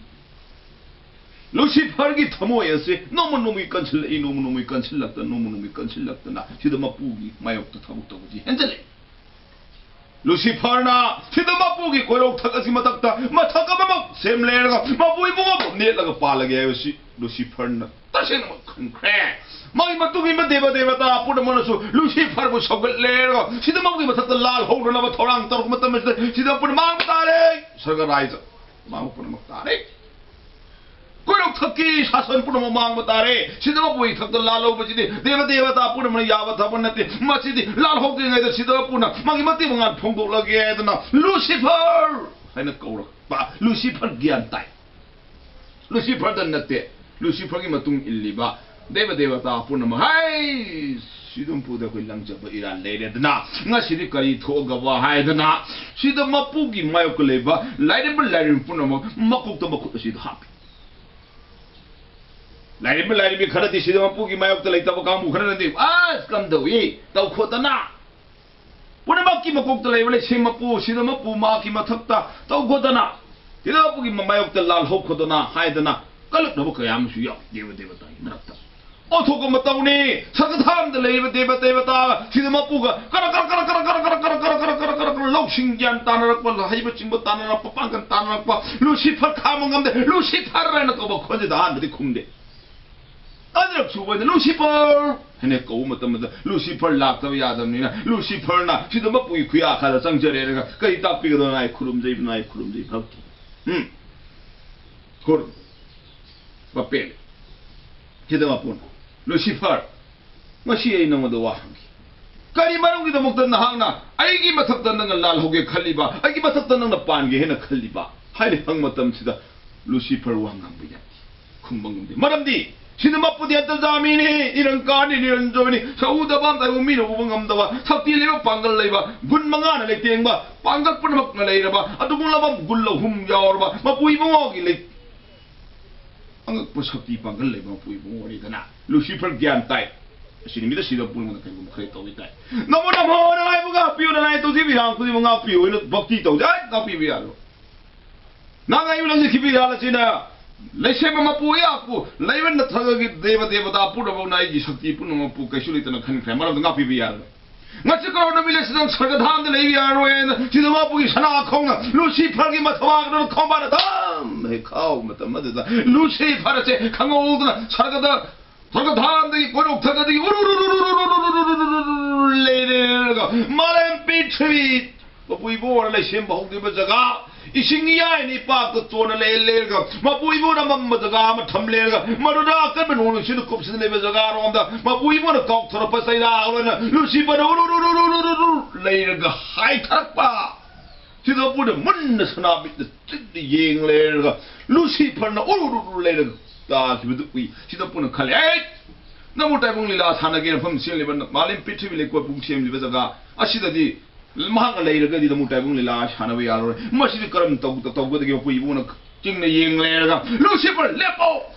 ꯂꯨꯁꯤꯐꯔꯒꯤ ꯊꯃꯣꯏ ꯑꯁꯤ ꯅꯣꯡꯃ ꯅꯣꯡꯃꯒꯤ ꯀꯟꯁꯤꯜꯂꯛꯏ, ꯅꯣꯡꯃ ꯅꯣꯡꯃꯒꯤ ꯀꯟꯁꯤꯜꯂꯛꯇꯅ, ꯅꯣꯡꯃ ꯅꯣꯡꯃꯒꯤ ꯀꯟꯁꯤꯜꯂꯛꯇꯅ ꯁꯤꯗ ꯃꯄꯨꯒꯤ ꯃꯥꯌꯣꯛꯇ ꯊꯕꯛ ꯇꯧꯕꯁꯤ ꯍꯦꯟꯖꯜꯂꯛꯏ꯫ ꯂꯨꯁꯤꯐꯔꯅ ꯁꯤꯗ ꯃꯄꯨꯒꯤ ꯀꯣꯏꯔꯣꯛꯊꯛ ꯑꯁꯤ ꯃꯊꯛꯇ ꯃꯊꯛ ꯑꯃꯃꯛ ꯁꯦꯝꯂꯦꯔꯒ ꯃꯄꯨ ꯏꯕꯨꯡꯉꯣꯕꯨ ꯅꯦꯠꯂꯒ ꯄꯥꯜꯂꯒꯦ ꯍꯥꯏꯕꯁꯤ ꯂꯨꯁꯤꯐꯔꯅ ꯇꯁꯦꯡꯅꯃꯛ ꯈꯪꯈ꯭ꯔꯦ꯫ ꯃꯥꯒꯤ ꯃꯇꯨꯡ ꯏꯟꯕ ꯗꯦꯕ ꯗꯦꯕꯇꯥ ꯄꯨꯝꯅꯃꯛꯅꯁꯨ ꯂꯨꯁꯤꯐꯔꯕꯨ ꯁꯧꯒꯠꯂꯦꯔꯒ ꯁꯤꯗ ꯃꯄꯨꯒꯤ ꯃꯊꯛꯇ ꯂꯥꯜ ꯍꯧꯗꯅꯕ ꯊꯧꯔꯥꯡ ꯇꯧꯔꯛꯄ ꯃꯇꯝ ꯑꯁꯤꯗ ꯁꯤꯗ ꯄꯨꯝꯅꯃꯛ ꯃꯥꯡꯕ ꯇꯥꯔꯦ꯫ ꯁꯔꯒ ꯔꯥꯏꯖ ꯃꯥꯡꯕ ꯄꯨꯝꯅꯃꯛ ꯇꯥꯔꯦ꯫ ꯀꯣꯏꯔꯣꯛꯊꯛꯀꯤ ꯁꯥꯁꯟ ꯄꯨꯝꯅꯃꯛ ꯃꯥꯡꯕ ꯇꯥꯔꯦ꯫ ꯁꯤꯗ ꯃꯄꯨꯒꯤ ꯏꯊꯛꯇ ꯂꯥꯜꯍꯧꯕꯁꯤꯗꯤ ꯗꯦꯕ ꯗꯦꯕꯇꯥ ꯄꯨꯝꯅꯃꯛꯅ ꯌꯥꯕ ꯊꯕꯛ ꯅꯠꯇꯦ꯫ ꯃꯁꯤꯗꯤ ꯂꯥꯜꯍꯧꯗ꯭ꯔꯤꯉꯩꯗ ꯁꯤꯗ ꯄꯨꯝꯅ ꯃꯥꯒꯤ ꯃꯇꯤꯛ ꯃꯉꯥꯜ ꯐꯣꯡꯗꯣꯛꯂꯒꯦ ꯍꯥꯏꯗꯅ ꯂꯨꯁꯤꯐꯔ ꯍꯥꯏꯅ ꯀꯧꯔꯛꯄ꯫ ꯂꯨꯁꯤꯐꯔ ꯒ꯭ꯌꯥꯟ ꯇꯥꯏ꯫ ꯂꯨꯁꯤꯐꯔꯗ ꯅꯠꯇꯦ, ꯂꯨꯁꯤꯐꯔꯒꯤ ꯃꯇꯨꯡ ꯏꯜꯂꯤꯕ ꯗꯦꯕ ꯗꯦꯕꯇꯥ ꯄꯨꯝꯅꯃꯛ, "ꯍꯩ, ꯁꯤꯗꯨꯝ ꯄꯨꯗ ꯑꯩꯈꯣꯏ ꯂꯪꯖꯕ ꯏꯔꯥꯟ ꯂꯩꯔꯦꯗꯅ, ꯉꯁꯤꯗꯤ ꯀꯔꯤ ꯊꯣꯛꯑꯒꯕ?" ꯍꯥꯏꯗꯅ ꯁꯤꯗ ꯃꯄꯨꯒꯤ ꯃꯥꯌꯣꯛꯇ ꯂꯩꯕ ꯂꯥꯏꯔꯦꯝꯕ ꯂꯥꯏꯔꯦꯝꯕꯤ ꯄꯨꯝꯅꯃꯛ ꯃꯀꯣꯛꯇ ꯃꯈꯨꯠ ꯑꯁꯤꯗ ꯍꯥꯞꯄꯤ꯫ ꯂꯥꯏꯔꯦꯝꯕ ꯂꯥꯏꯔꯦꯝꯕꯤ ꯈꯔꯗꯤ ꯁꯤꯗ ꯃꯄꯨꯒꯤ ꯃꯥꯌꯣꯛꯇ ꯂꯩꯇꯕ ꯀꯥꯡꯕꯨ ꯈꯔꯅꯗꯤ, "ꯑꯁ, ꯀꯝꯗꯧꯏ? ꯇꯧꯈꯣꯗꯅ꯫ ꯄꯨꯝꯅꯃꯛꯀꯤ ꯃꯀꯣꯛꯇ ꯂꯩꯕ ꯂꯩꯁꯦꯝ ꯃꯄꯨ, ꯁꯤꯗ ꯃꯄꯨ ꯃꯍꯥꯛꯀꯤ ꯃꯊꯛꯇ ꯇꯧꯈꯣꯗꯅ, ꯁꯤꯗ ꯃꯄꯨꯒꯤ ꯃꯥꯌꯣꯛꯇ ꯂꯥꯜꯍꯧꯈꯣꯗꯅ" ꯍꯥꯏꯗꯅ ꯀꯜꯂꯛꯅꯕ ꯀꯌꯥ ꯑꯃꯁꯨ ꯌꯥꯎꯏ ꯗꯦꯕ ꯗꯦꯕꯇꯥꯒꯤ ꯃꯔꯛꯇ꯫ ꯑꯣꯟꯊꯣꯛꯄ ꯃꯇꯧꯅꯤ꯫ ꯁꯔꯒꯊꯥꯝꯗ ꯂꯩꯔꯤꯕ ꯗꯦꯕ ꯗꯦꯕꯇꯥ ꯁꯤꯗ ꯃꯄꯨꯒ ꯀꯔ ꯀꯔ ꯀꯔ ꯂꯧꯁꯤꯡ ꯒ꯭ꯌꯥꯟ ꯇꯥꯅꯔꯛꯄ, ꯍꯩꯕ ꯆꯤꯡꯕ ꯇꯥꯅꯔꯛꯄ, ꯄꯥꯡꯒꯜ ꯇꯥꯅꯔꯛꯄ, ꯂꯨꯁꯤꯐꯔ ꯈꯥꯝꯕ ꯉꯝꯗꯦ, ꯂꯨꯁꯤꯐꯔ ꯍꯥꯏꯅ ꯀꯧꯕ ꯈꯣꯟꯖꯦꯜꯗ ꯑꯍꯥꯟꯕꯗꯤ ꯈꯨꯝꯗꯦ꯫ ꯑꯅꯤꯔꯛ ꯁꯨꯕꯗ ꯂꯨꯁꯤꯐꯔ ꯍꯥꯏꯅ ꯀꯧꯕ ꯃꯇꯝꯗ ꯂꯨꯁꯤꯐꯔ ꯂꯥꯛꯇꯕ ꯌꯥꯗꯕꯅꯤꯅ ꯂꯨꯁꯤꯐꯔꯅ ꯁꯤꯗ ꯃꯄꯨꯒꯤ ꯈꯨꯌꯥ ꯈꯥꯗ ꯆꯪꯖꯔꯦ꯫ ꯑꯗꯨꯒ ꯀꯔꯤ ꯇꯥꯛꯄꯤꯒꯗꯕꯅꯣ? "ꯑꯩ ꯈꯨꯔꯨꯝꯖꯩ, ꯑꯩ ꯈꯨꯔꯨꯝꯖꯩ ꯐꯛꯇꯤ꯫ ꯎꯝ꯫ ꯈꯨꯔꯨꯝ꯫ ꯄꯄꯦꯜ꯫ ꯁꯤꯗ ꯃꯄꯨꯅ, ꯂꯨꯁꯤꯐꯔ, ꯉꯁꯤ ꯑꯩ ꯅꯉꯣꯟꯗ ꯋꯥ ꯍꯪꯒꯦ꯫ ꯀꯔꯤ ꯃꯔꯝꯒꯤꯗꯃꯛꯇ ꯅꯍꯥꯛꯅ ꯑꯩꯒꯤ ꯃꯊꯛꯇ ꯅꯪꯅ ꯂꯥꯜꯍꯧꯒꯦ ꯈꯜꯂꯤꯕ, ꯑꯩꯒꯤ ꯃꯊꯛꯇ ꯅꯪꯅ ꯄꯥꯟꯒꯦ ꯍꯥꯏꯅ ꯈꯜꯂꯤꯕ?" ꯍꯥꯏꯅ ꯍꯪꯕ ꯃꯇꯝꯁꯤꯗ ꯂꯨꯁꯤꯐꯔ ꯋꯥ ꯉꯥꯡꯕ ꯌꯥꯗꯦ, ꯈꯨꯝꯕ ꯉꯝꯗꯦ꯫ ꯃꯔꯝꯗꯤ ꯁꯤꯗ ꯃꯄꯨꯗꯤ ꯑꯟꯇꯔꯖꯥꯃꯤꯅꯤ, ꯅꯤꯔꯪꯀꯥꯔꯅꯤ, ꯅꯤꯔꯟꯖꯣꯏꯅꯤ, ꯁꯛ ꯎꯗꯕ, ꯑꯝꯇ ꯃꯤꯅ ꯎꯕ ꯉꯝꯗꯕ, ꯁꯛꯇꯤ ꯂꯩꯕ, ꯄꯥꯡꯒꯜ ꯂꯩꯕ, ꯒꯨꯟ ꯃꯉꯥꯅ ꯂꯩꯇꯦꯡꯕ, ꯄꯥꯡꯒꯜ ꯄꯨꯝꯅꯃꯛꯅ ꯂꯩꯔꯕ, ꯑꯗꯨꯒꯨꯝꯂꯕ ꯒꯨꯟ ꯑꯍꯨꯝ ꯌꯥꯎꯔꯕ ꯃꯄꯨ ꯏꯕꯨꯡꯉꯣꯒꯤ ꯂꯩ-, ꯑꯉꯛꯄ ꯁꯛꯇꯤ ꯄꯥꯡꯒꯜ ꯂꯩꯕ ꯃꯄꯨ ꯏꯕꯨꯡꯉꯣꯅꯤꯗꯅ ꯂꯨꯁꯤꯐꯔ ꯒ꯭ꯌꯥꯟ ꯇꯥꯏ꯫ ꯑꯁꯤ ꯅꯨꯃꯤꯠꯇ ꯁꯤꯗ ꯄꯨꯝꯅꯃꯛꯅ ꯀꯔꯤꯒꯨꯝꯕ ꯈꯔ ꯇꯧꯏ ꯇꯥꯏ꯫ "ꯅꯃꯣ ꯅꯃꯣ ꯅꯃꯣ ꯍꯥꯏꯕ ꯉꯥꯛꯄꯤꯌꯨ, ꯅꯅꯥꯏ ꯇꯧꯖꯤꯕ ꯏꯔꯥꯡ ꯈꯨꯗꯤꯡꯃꯛ ꯉꯥꯛꯄꯤꯌꯨ" ꯍꯥꯏꯅ ꯚꯛꯇꯤ ꯇꯧꯖꯩ꯫ ꯉꯥꯛꯄꯤꯕ ꯌꯥꯔꯣꯏ꯫ ꯅꯪ ꯑꯩꯕꯨ ꯂꯪꯖꯈꯤꯕ ꯏꯔꯥꯜ ꯑꯁꯤꯅ ꯂꯩꯁꯦꯝꯕ ꯃꯄꯨ ꯑꯩꯍꯥꯛꯄꯨ ꯂꯩꯕ ꯅꯠꯇ꯭ꯔꯒ ꯗꯦꯕ ꯗꯦꯕꯇꯥ ꯄꯨꯝꯅꯃꯛꯅ ꯑꯩꯒꯤ ꯁꯛꯇꯤ ꯄꯨꯝꯅꯃꯛꯄꯨ ꯀꯩꯁꯨ ꯂꯩꯇꯅ ꯈꯟꯈ꯭ꯔꯦ꯫ ꯃꯔꯝꯗ ꯉꯥꯛꯄꯤꯕ ꯌꯥꯔꯣꯏ꯫ ꯉꯁꯤ ꯀꯔꯣ ꯅꯨꯃꯤꯠ ꯑꯁꯤꯗ ꯁꯔꯒ ꯊꯥꯝꯗ ꯂꯩꯕ ꯌꯥꯔꯣꯏꯅ ꯁꯤꯗ ꯃꯄꯨꯒꯤ ꯁꯅꯥ ꯈꯣꯡꯅ ꯂꯨꯁꯤꯐꯔꯒꯤ ꯃꯊꯕꯥꯛꯇ ꯈꯣꯡꯕꯥꯅ ꯊꯝ ꯍꯦꯛ ꯈꯥꯎꯕ ꯃꯇꯝ ꯑꯗꯨꯗ ꯂꯨꯁꯤꯐꯔ ꯑꯁꯦ ꯈꯪꯍꯧꯗꯅ ꯁꯔꯒꯗ ꯁꯔꯒ ꯊꯥꯝꯗꯒꯤ ꯀꯣꯏꯔꯣꯛ ꯊꯛꯇꯒꯤ ꯎꯔꯨ ꯎꯔꯨ ꯎꯔꯨ ꯎꯔꯨ ꯎꯔꯨ ꯎꯔꯨ ꯎꯔꯨ ꯎꯔꯨ ꯎꯔꯨ ꯂꯩꯔꯦꯔꯒ ꯃꯥꯂꯦꯝ ꯄ꯭ꯔꯤꯊꯤꯕꯤ ꯃꯄꯨ ꯏꯕꯣꯔ ꯂꯩꯁꯦꯝꯕ ꯍꯧꯈꯤꯕ ꯖꯒꯥ ꯏꯁꯤꯡ ꯏꯌꯥꯏꯅ ꯏꯄꯥꯛꯇ ꯆꯣꯟꯅ ꯂꯩ ꯂꯩꯔꯒ, ꯃꯄꯨ ꯏꯕꯨꯡꯅ ꯑꯃꯝꯕ ꯖꯒꯥ ꯑꯃ ꯊꯝ ꯂꯩꯔꯒ, ꯃꯗꯨꯗ ꯑꯀꯟꯕ ꯅꯣꯡ ꯅꯨꯡꯁꯤꯠꯅ ꯀꯨꯞꯁꯤꯟꯅ ꯂꯩꯕ ꯖꯒꯥꯔꯣꯝꯗ ꯃꯄꯨ ꯏꯕꯨꯡꯅ ꯀꯥꯎꯊꯣꯔꯛꯄ ꯆꯩꯔꯥꯛ ꯑꯣꯏꯅ ꯂꯨꯁꯤꯐꯔꯅ ꯎꯔꯨ ꯎꯔꯨ ꯎꯔꯨ ꯎꯔꯨ ꯎꯔꯨ ꯎꯔꯨ ꯂꯩꯔꯒ ꯍꯥꯏꯊꯔꯛꯄ꯫ ꯁꯤꯗ ꯄꯨꯟꯅ ꯃꯨꯟꯅ ꯁꯅꯥ ꯃꯤꯠꯅ ꯆꯤꯟꯅ ꯌꯦꯡ ꯂꯩꯔꯒ, ꯂꯨꯁꯤꯐꯔꯅ ꯎꯔꯨ ꯎꯔꯨ ꯎꯔꯨ ꯂꯩꯔꯒ ꯇꯥꯈꯤꯕꯗꯨ ꯎꯏ꯫ ꯁꯤꯗ ꯄꯨꯟꯅ ꯈꯜꯂꯦ, "ꯑꯦ, ꯅꯃꯨ ꯇꯥꯏꯕꯪ ꯂꯤꯂꯥ ꯁꯥꯟꯅꯒꯦꯅ ꯃꯐꯝ ꯁꯦꯝꯂꯤꯕ ꯃꯥꯂꯦꯝ ꯄ꯭ꯔꯤꯊꯤꯕꯤ ꯂꯩꯀꯣꯠ ꯄꯨꯡ ꯁꯦꯝꯂꯤꯕ ꯖꯒꯥ ꯑꯁꯤꯗꯗꯤ ꯃꯍꯥꯛꯅ ꯂꯩꯔꯒꯗꯤ ꯅꯃꯨ ꯇꯥꯏꯕꯪ ꯂꯤꯂꯥ ꯁꯥꯟꯅꯕ ꯌꯥꯔꯔꯣꯏ꯫ ꯃꯁꯤꯗꯤ ꯀꯔꯝ ꯇꯧ-, ꯇꯧꯒꯗꯒꯦ?" ꯃꯄꯨ ꯏꯕꯨꯡꯅ ꯆꯤꯡꯅ ꯌꯦꯡ ꯂꯩꯔꯒ, "ꯂꯨꯁꯤꯐꯔ, ꯂꯦꯞꯄꯣ!"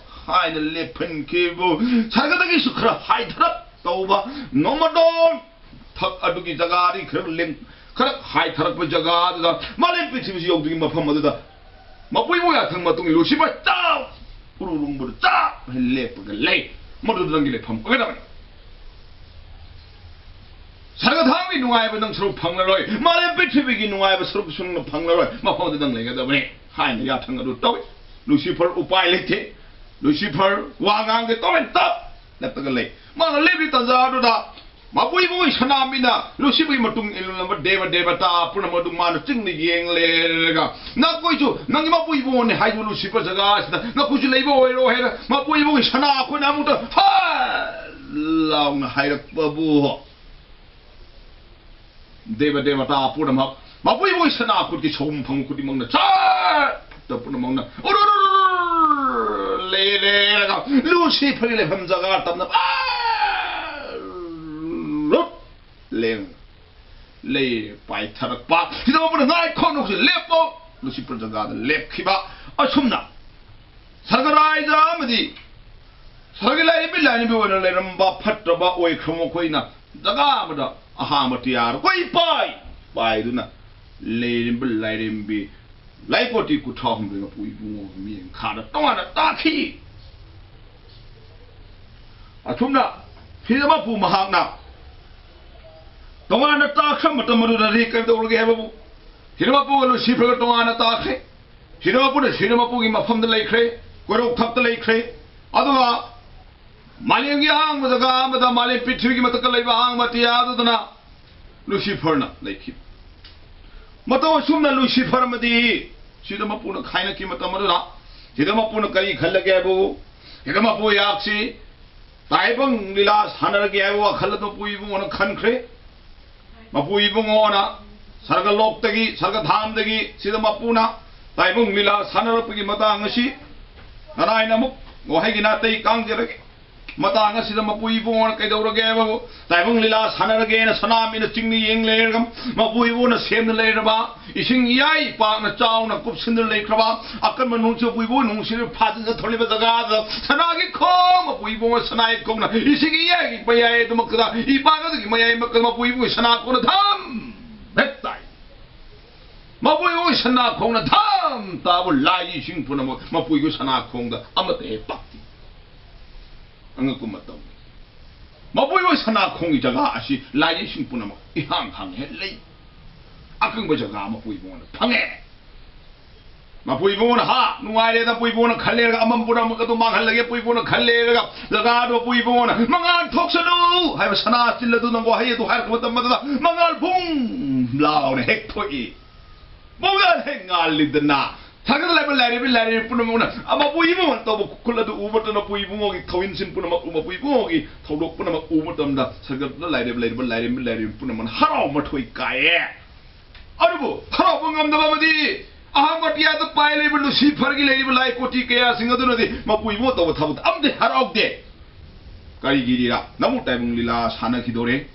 ꯍꯥꯏꯅ ꯂꯦꯞꯍꯟꯈꯤꯕ꯫ ꯁꯔꯒꯗꯒꯤꯁꯨ ꯈꯔ ꯍꯥꯏꯊꯔꯞ ꯇꯧꯕ ꯅꯣꯡꯃꯗꯣꯟ ꯊꯛ ꯑꯗꯨꯒꯤ ꯖꯒꯥꯗꯤ ꯈꯔ ꯂꯦꯡ-, ꯈꯔ ꯍꯥꯏꯊꯔꯛꯄ ꯖꯒꯥꯗꯨꯗ, ꯃꯥꯂꯦꯝ ꯄ꯭ꯔꯤꯊꯤꯕꯤꯁꯤ ꯌꯧꯗ꯭ꯔꯤꯉꯩ ꯃꯐꯝ ꯑꯗꯨꯗ ꯃꯄꯨ ꯏꯕꯨꯡ ꯌꯥꯊꯪ ꯃꯇꯨꯡ ꯂꯨꯁꯤꯐꯔ ꯆꯥꯎ! ꯎꯔꯨ ꯔꯨꯡꯕꯗꯨ ꯆꯥꯞ ꯍꯦꯛ ꯂꯦꯞꯄꯒ ꯂꯩ꯫ ꯃꯗꯨꯗ ꯅꯪꯒꯤ ꯂꯩꯐꯝ ꯑꯣꯏꯒꯗꯕꯅꯤ꯫ ꯁꯔꯒꯊꯥꯡꯒꯤ ꯅꯨꯡꯉꯥꯏꯕ ꯅꯪ ꯁꯔꯨꯛ ꯐꯪꯂꯔꯣꯏ꯫ ꯃꯥꯂꯦꯝ ꯄ꯭ꯔꯤꯊꯤꯕꯤꯒꯤ ꯅꯨꯡꯉꯥꯏꯕ ꯁꯔꯨꯛꯁꯨ ꯅꯪꯅ ꯐꯪꯂꯔꯣꯏ꯫ ꯃꯐꯝꯗ ꯅꯪ ꯂꯩꯒꯗꯕꯅꯤ ꯍꯥꯏꯅ ꯌꯥꯊꯪ ꯑꯗꯨ ꯇꯧꯏ꯫ ꯂꯨꯁꯤꯐꯔ ꯎꯄꯥꯏ ꯂꯩꯇꯦ꯫ ꯂꯨꯁꯤꯐꯔ ꯋꯥ ꯉꯥꯡꯗꯦ, ꯇꯧꯔꯦ ꯇꯞ ꯂꯦꯞꯄꯒ ꯂꯩ꯫ ꯃꯥꯅ ꯂꯦꯞꯂꯤ ꯇꯥꯟꯖꯥ ꯑꯗꯨꯗ ꯃꯄꯨ ꯏꯕꯨꯡꯒꯤ ꯁꯅꯥꯃꯤꯅ ꯂꯨꯁꯤꯐꯔꯒꯤ ꯃꯇꯨꯡ ꯏꯜꯂꯝꯕ ꯗꯦꯕ ꯗꯦꯕꯇꯥ ꯄꯨꯝꯅꯃꯛ ꯑꯗꯨ ꯃꯥꯅ ꯆꯤꯡꯗ ꯌꯦꯡ ꯂꯩꯔꯒ, "ꯅꯈꯣꯏꯁꯨ ꯅꯪꯒꯤ ꯃꯄꯨ ꯏꯕꯨꯡꯅꯤ ꯍꯥꯏꯗꯨ ꯂꯨꯁꯤꯐꯔ ꯖꯒꯥ ꯑꯁꯤꯗ ꯅꯈꯣꯏꯁꯨ ꯂꯩꯕ ꯑꯣꯏꯔꯣ" ꯍꯥꯏꯅ ꯃꯄꯨ ꯏꯕꯨꯡꯒꯤ ꯁꯅꯥ ꯑꯩꯈꯣꯏꯅ ꯑꯃꯨꯛꯇ ꯍꯥ ꯂꯥꯎꯅ ꯍꯥꯏꯔꯛꯄꯕꯨ, ꯗꯦꯕ ꯗꯦꯕꯇꯥ ꯄꯨꯝꯅꯃꯛ ꯃꯄꯨ ꯏꯕꯨꯡꯒꯤ ꯁꯅꯥ ꯈꯨꯠꯀꯤ ꯁꯍꯨꯝ ꯐꯪꯕ ꯈꯨꯗꯤꯡꯃꯛꯅ ꯆꯠ ꯄꯨꯝꯅꯃꯛꯅ ꯎꯔꯨ ꯔꯨ ꯔꯨ ꯔꯨ ꯂꯩꯔꯦꯔꯒ ꯂꯨꯁꯤꯐꯔꯒꯤ ꯂꯩꯐꯝ ꯖꯒꯥ ꯇꯝꯅ ꯂꯨꯠ ꯂꯦꯡ ꯂꯩ ꯄꯥꯏꯊꯔꯛꯄ꯫ ꯁꯤꯗ ꯃꯄꯨꯅ, "ꯉꯥꯏꯈꯣ, ꯅꯈꯣꯏꯁꯦ ꯂꯦꯞꯄꯣ!" ꯂꯨꯁꯤꯐꯔ ꯖꯒꯥꯗ ꯂꯦꯞꯈꯤꯕ꯫ ꯑꯁꯨꯝꯅ ꯁꯔꯒ ꯔꯥꯏꯖ ꯑꯃꯗꯤ ꯁꯔꯒꯤ ꯂꯥꯏꯔꯦꯝꯕꯤ ꯂꯥꯏꯔꯦꯝꯕꯤ ꯑꯣꯏꯅ ꯂꯩꯔꯝꯕ ꯐꯠꯇꯕ ꯑꯣꯏꯈ꯭ꯔꯕ ꯃꯈꯣꯏꯅ ꯖꯒꯥ ꯑꯃꯗ ꯑꯍꯥꯡꯕ ꯇꯤꯌꯥꯔ ꯀꯣꯏ ꯄꯥꯏ ꯄꯥꯏꯗꯨꯅ ꯂꯩꯔꯦꯝꯕ ꯂꯥꯏꯔꯦꯝꯕꯤ ꯂꯥꯏꯀꯣꯇꯤ ꯀꯨꯟꯊ꯭ꯔꯥ ꯍꯨꯝꯗꯣꯏ ꯃꯄꯨ ꯏꯕꯨꯡꯉꯣ ꯃꯤꯠꯌꯦꯡ ꯈꯥꯗ ꯇꯣꯉꯥꯟꯅ ꯇꯥꯈꯤ꯫ ꯑꯁꯨꯝꯅ ꯍꯤꯔꯝ ꯃꯄꯨ ꯃꯍꯥꯛꯅ ꯇꯣꯉꯥꯟꯅ ꯇꯥꯈ꯭ꯔ ꯃꯇꯝ ꯑꯗꯨꯗꯗꯤ ꯀꯔꯤ ꯇꯧꯔꯒꯦ ꯍꯥꯏꯕꯕꯨ, ꯍꯤꯔꯝ ꯃꯄꯨꯒ ꯂꯨꯁꯤꯐꯔꯒ ꯇꯣꯉꯥꯟꯅ ꯇꯥꯈ꯭ꯔꯦ꯫ ꯍꯤꯔꯝ ꯃꯄꯨꯅ ꯍꯤꯔꯝ ꯃꯄꯨꯒꯤ ꯃꯐꯝꯗ ꯂꯩꯈ꯭ꯔꯦ, ꯀꯣꯏꯔꯣꯛ ꯊꯛꯇ ꯂꯩꯈ꯭ꯔꯦ꯫ ꯑꯗꯨꯒ ꯃꯥꯂꯦꯝꯒꯤ ꯑꯍꯥꯡꯕ ꯖꯒꯥ ꯑꯃꯗ, ꯃꯥꯂꯦꯝ ꯄ꯭ꯔꯤꯊꯤꯕꯤꯒꯤ ꯃꯊꯛꯇ ꯂꯩꯕ ꯑꯍꯥꯡꯕ ꯑꯇꯤꯌꯥꯗꯨꯗꯅ ꯂꯨꯁꯤꯐꯔꯅ ꯂꯩꯈꯤꯕ꯫ ꯃꯇꯧ ꯑꯁꯨꯝꯅ ꯂꯨꯁꯤꯐꯔ ꯑꯃꯗꯤ ꯁꯤꯗ ꯃꯄꯨꯅ ꯈꯥꯏꯅꯈꯤ ꯃꯇꯝ ꯑꯗꯨꯗ, ꯁꯤꯗ ꯃꯄꯨꯅ ꯀꯔꯤ ꯈꯜꯂꯒꯦ ꯍꯥꯏꯕꯨ, ꯁꯤꯗ ꯃꯄꯨ ꯑꯩꯍꯥꯛꯁꯤ ꯇꯥꯏꯕꯪ ꯂꯤꯂꯥ ꯁꯥꯟꯅꯔꯒꯦ ꯍꯥꯏꯕ ꯋꯥꯈꯜ ꯑꯗꯨ ꯃꯄꯨ ꯏꯕꯨꯡꯉꯣꯅ ꯈꯟꯈ꯭ꯔꯦ꯫ ꯃꯄꯨ ꯏꯕꯨꯡꯉꯣꯅ ꯁꯔꯒ ꯂꯣꯛꯇꯒꯤ, ꯁꯔꯒ ꯙꯥꯝꯗꯒꯤ ꯁꯤꯗ ꯃꯄꯨꯅ ꯇꯥꯏꯕꯪ ꯂꯤꯂꯥ ꯁꯥꯟꯅꯔꯛꯄꯒꯤ ꯃꯇꯥꯡ ꯑꯁꯤ ꯅꯅꯥꯏꯅ ꯑꯃꯨꯛ ꯋꯥꯍꯩꯒꯤ ꯅꯥꯇꯩ ꯀꯥꯡꯖꯔꯒꯦ꯫ ꯃꯇꯥꯡ ꯑꯁꯤꯗ ꯃꯄꯨ ꯏꯕꯨꯡꯉꯣꯅ ꯀꯩꯗꯧꯔꯒꯦ ꯍꯥꯏꯕꯕꯨ, ꯇꯥꯏꯕꯪ ꯂꯤꯂꯥ ꯁꯥꯟꯅꯔꯒꯦꯅ ꯁꯅꯥꯃꯤꯅ ꯆꯤꯡꯅ ꯌꯦꯡ ꯂꯩꯔꯒ, ꯃꯄꯨ ꯏꯕꯨꯡꯉꯣꯅ ꯁꯦꯝꯗꯨꯅ ꯂꯩꯔꯕ ꯏꯁꯤꯡ ꯏꯌꯥꯏ ꯄꯥꯛꯅ ꯆꯥꯎꯅ ꯀꯨꯞꯁꯤꯟꯗꯨꯅ ꯂꯩꯈ꯭ꯔꯕ ꯑꯀꯟꯕ ꯅꯨꯡꯁꯤꯠ ꯃꯄꯨ ꯏꯕꯨꯡꯉꯣ ꯅꯨꯡꯁꯤꯠꯅ ꯐꯥꯖꯤꯟꯅ ꯊꯧꯔꯤꯕ ꯖꯒꯥꯗ ꯁꯅꯥꯒꯤ ꯈꯣꯡ, ꯃꯄꯨ ꯏꯕꯨꯡꯉꯣ ꯁꯅꯥꯒꯤ ꯈꯣꯡꯅ ꯏꯁꯤꯡ ꯏꯌꯥꯏꯒꯤ ꯃꯌꯥꯏ ꯑꯗꯨꯃꯛꯇꯗ, ꯏꯄꯥꯛ ꯑꯗꯨꯒꯤ ꯃꯌꯥꯏ ꯃꯛꯇ ꯃꯄꯨ ꯏꯕꯨꯡꯉꯣ ꯁꯅꯥ ꯈꯣꯡꯅ ꯙꯝ ꯍꯦꯛ ꯇꯥꯏ꯫ ꯃꯄꯨ ꯏꯕꯨꯡꯉꯣ ꯁꯅꯥ ꯈꯣꯡꯅ ꯙꯝ ꯇꯥꯕꯨ ꯂꯥꯏꯁꯤꯡ ꯄꯨꯝꯅꯃꯛ ꯃꯄꯨ ꯏꯕꯨꯡꯉꯣ ꯁꯅꯥ ꯈꯣꯡꯗ ꯑꯃꯠꯇ ꯍꯦꯛ ꯄꯥꯛꯇꯦ꯫ ꯑꯉꯛꯄ ꯃꯇꯧꯅꯤ꯫ ꯃꯄꯨ ꯏꯕꯨꯡꯉꯣ ꯁꯅꯥ ꯈꯣꯡꯒꯤ ꯖꯒꯥ ꯑꯁꯤ ꯂꯥꯏꯁꯤꯡ ꯄꯨꯝꯅꯃꯛ ꯏꯍꯥꯡ ꯍꯥꯡꯅ ꯍꯦꯛ ꯂꯩ꯫ ꯑꯀꯪꯕ ꯖꯒꯥ ꯃꯄꯨ ꯏꯕꯨꯡꯉꯣꯅ ꯐꯪꯉꯦ꯫ ꯃꯄꯨ ꯏꯕꯨꯡꯉꯣꯅ ꯍꯥ ꯅꯨꯡꯉꯥꯏꯔꯦꯗ, ꯃꯄꯨ ꯏꯕꯨꯡꯉꯣꯅ ꯈꯜꯂꯦꯔꯒ ꯑꯃꯝ ꯄꯨꯝꯅꯃꯛ ꯑꯗꯨ ꯃꯥꯡꯍꯜꯂꯒꯦ, ꯃꯄꯨ ꯏꯕꯨꯡꯉꯣꯅ ꯈꯜꯂꯦꯔꯒ ꯖꯒꯥꯗꯣ ꯃꯄꯨ ꯏꯕꯨꯡꯉꯣꯅ "ꯃꯉꯥꯜ ꯊꯣꯛꯁꯅꯨ" ꯍꯥꯏꯕ ꯁꯅꯥ ꯆꯤꯜ ꯑꯗꯨꯅ ꯋꯥꯍꯩ ꯑꯗꯨ ꯍꯥꯏꯔꯛꯄ ꯃꯇꯝ ꯑꯗꯨꯗ ꯃꯉꯥꯜ ꯕꯨꯡ ꯂꯥꯎꯅ ꯍꯦꯛ ꯊꯣꯛꯏ꯫ ꯃꯉꯥꯜ ꯍꯦꯛ ꯉꯥꯜꯂꯤꯗꯅ ꯁꯔꯒꯗ ꯂꯩꯕ ꯂꯥꯏꯔꯦꯝꯕꯤ ꯂꯥꯏꯔꯦꯝꯕꯤ ꯄꯨꯝꯅꯃꯛꯅ ꯃꯄꯨ ꯏꯕꯨꯡꯉꯣꯅ ꯇꯧꯕ ꯈꯨꯈꯨꯜ ꯑꯗꯨ ꯎꯕ ꯃꯇꯝꯗ ꯃꯄꯨ ꯏꯕꯨꯡꯉꯣꯒꯤ ꯊꯧꯏꯟꯁꯤꯟ ꯄꯨꯝꯅꯃꯛ, ꯃꯄꯨ ꯏꯕꯨꯡꯉꯣꯒꯤ ꯊꯧꯗꯣꯛ ꯄꯨꯝꯅꯃꯛ ꯎꯕ ꯃꯇꯝꯗ ꯁꯔꯒꯗ ꯂꯥꯏꯔꯦꯝꯕꯤ ꯂꯩꯔꯤꯕ ꯂꯥꯏꯔꯦꯝꯕꯤ ꯂꯥꯏꯔꯦꯝꯕꯤ ꯄꯨꯝꯅꯃꯛꯅ ꯍꯔꯥꯎ ꯃꯊꯣꯏ ꯀꯥꯏꯌꯦ꯫ ꯑꯗꯨꯕꯨ ꯍꯔꯥꯎꯕ ꯉꯝꯗꯕ ꯑꯃꯗꯤ ꯑꯍꯥꯟꯕ ꯑꯇꯤꯌꯥꯗ ꯄꯥꯏ ꯂꯩꯕ ꯂꯨꯁꯤꯐꯔꯒꯤ ꯂꯩꯔꯤꯕ ꯂꯥꯏ ꯀꯣꯇꯤ ꯀꯌꯥꯁꯤꯡ ꯑꯗꯨꯅꯗꯤ ꯃꯄꯨ ꯏꯕꯨꯡꯉꯣ ꯇꯧꯕ ꯊꯕꯛꯇ ꯑꯝꯇ ꯍꯔꯥꯎꯗꯦ꯫ ꯀꯔꯤꯒꯤ ꯂꯤꯂꯥ? ꯅꯃꯨ ꯇꯥꯏꯕꯪ ꯂꯤꯂꯥ ꯁꯥꯟꯅꯈꯤꯗꯣꯔꯦ꯫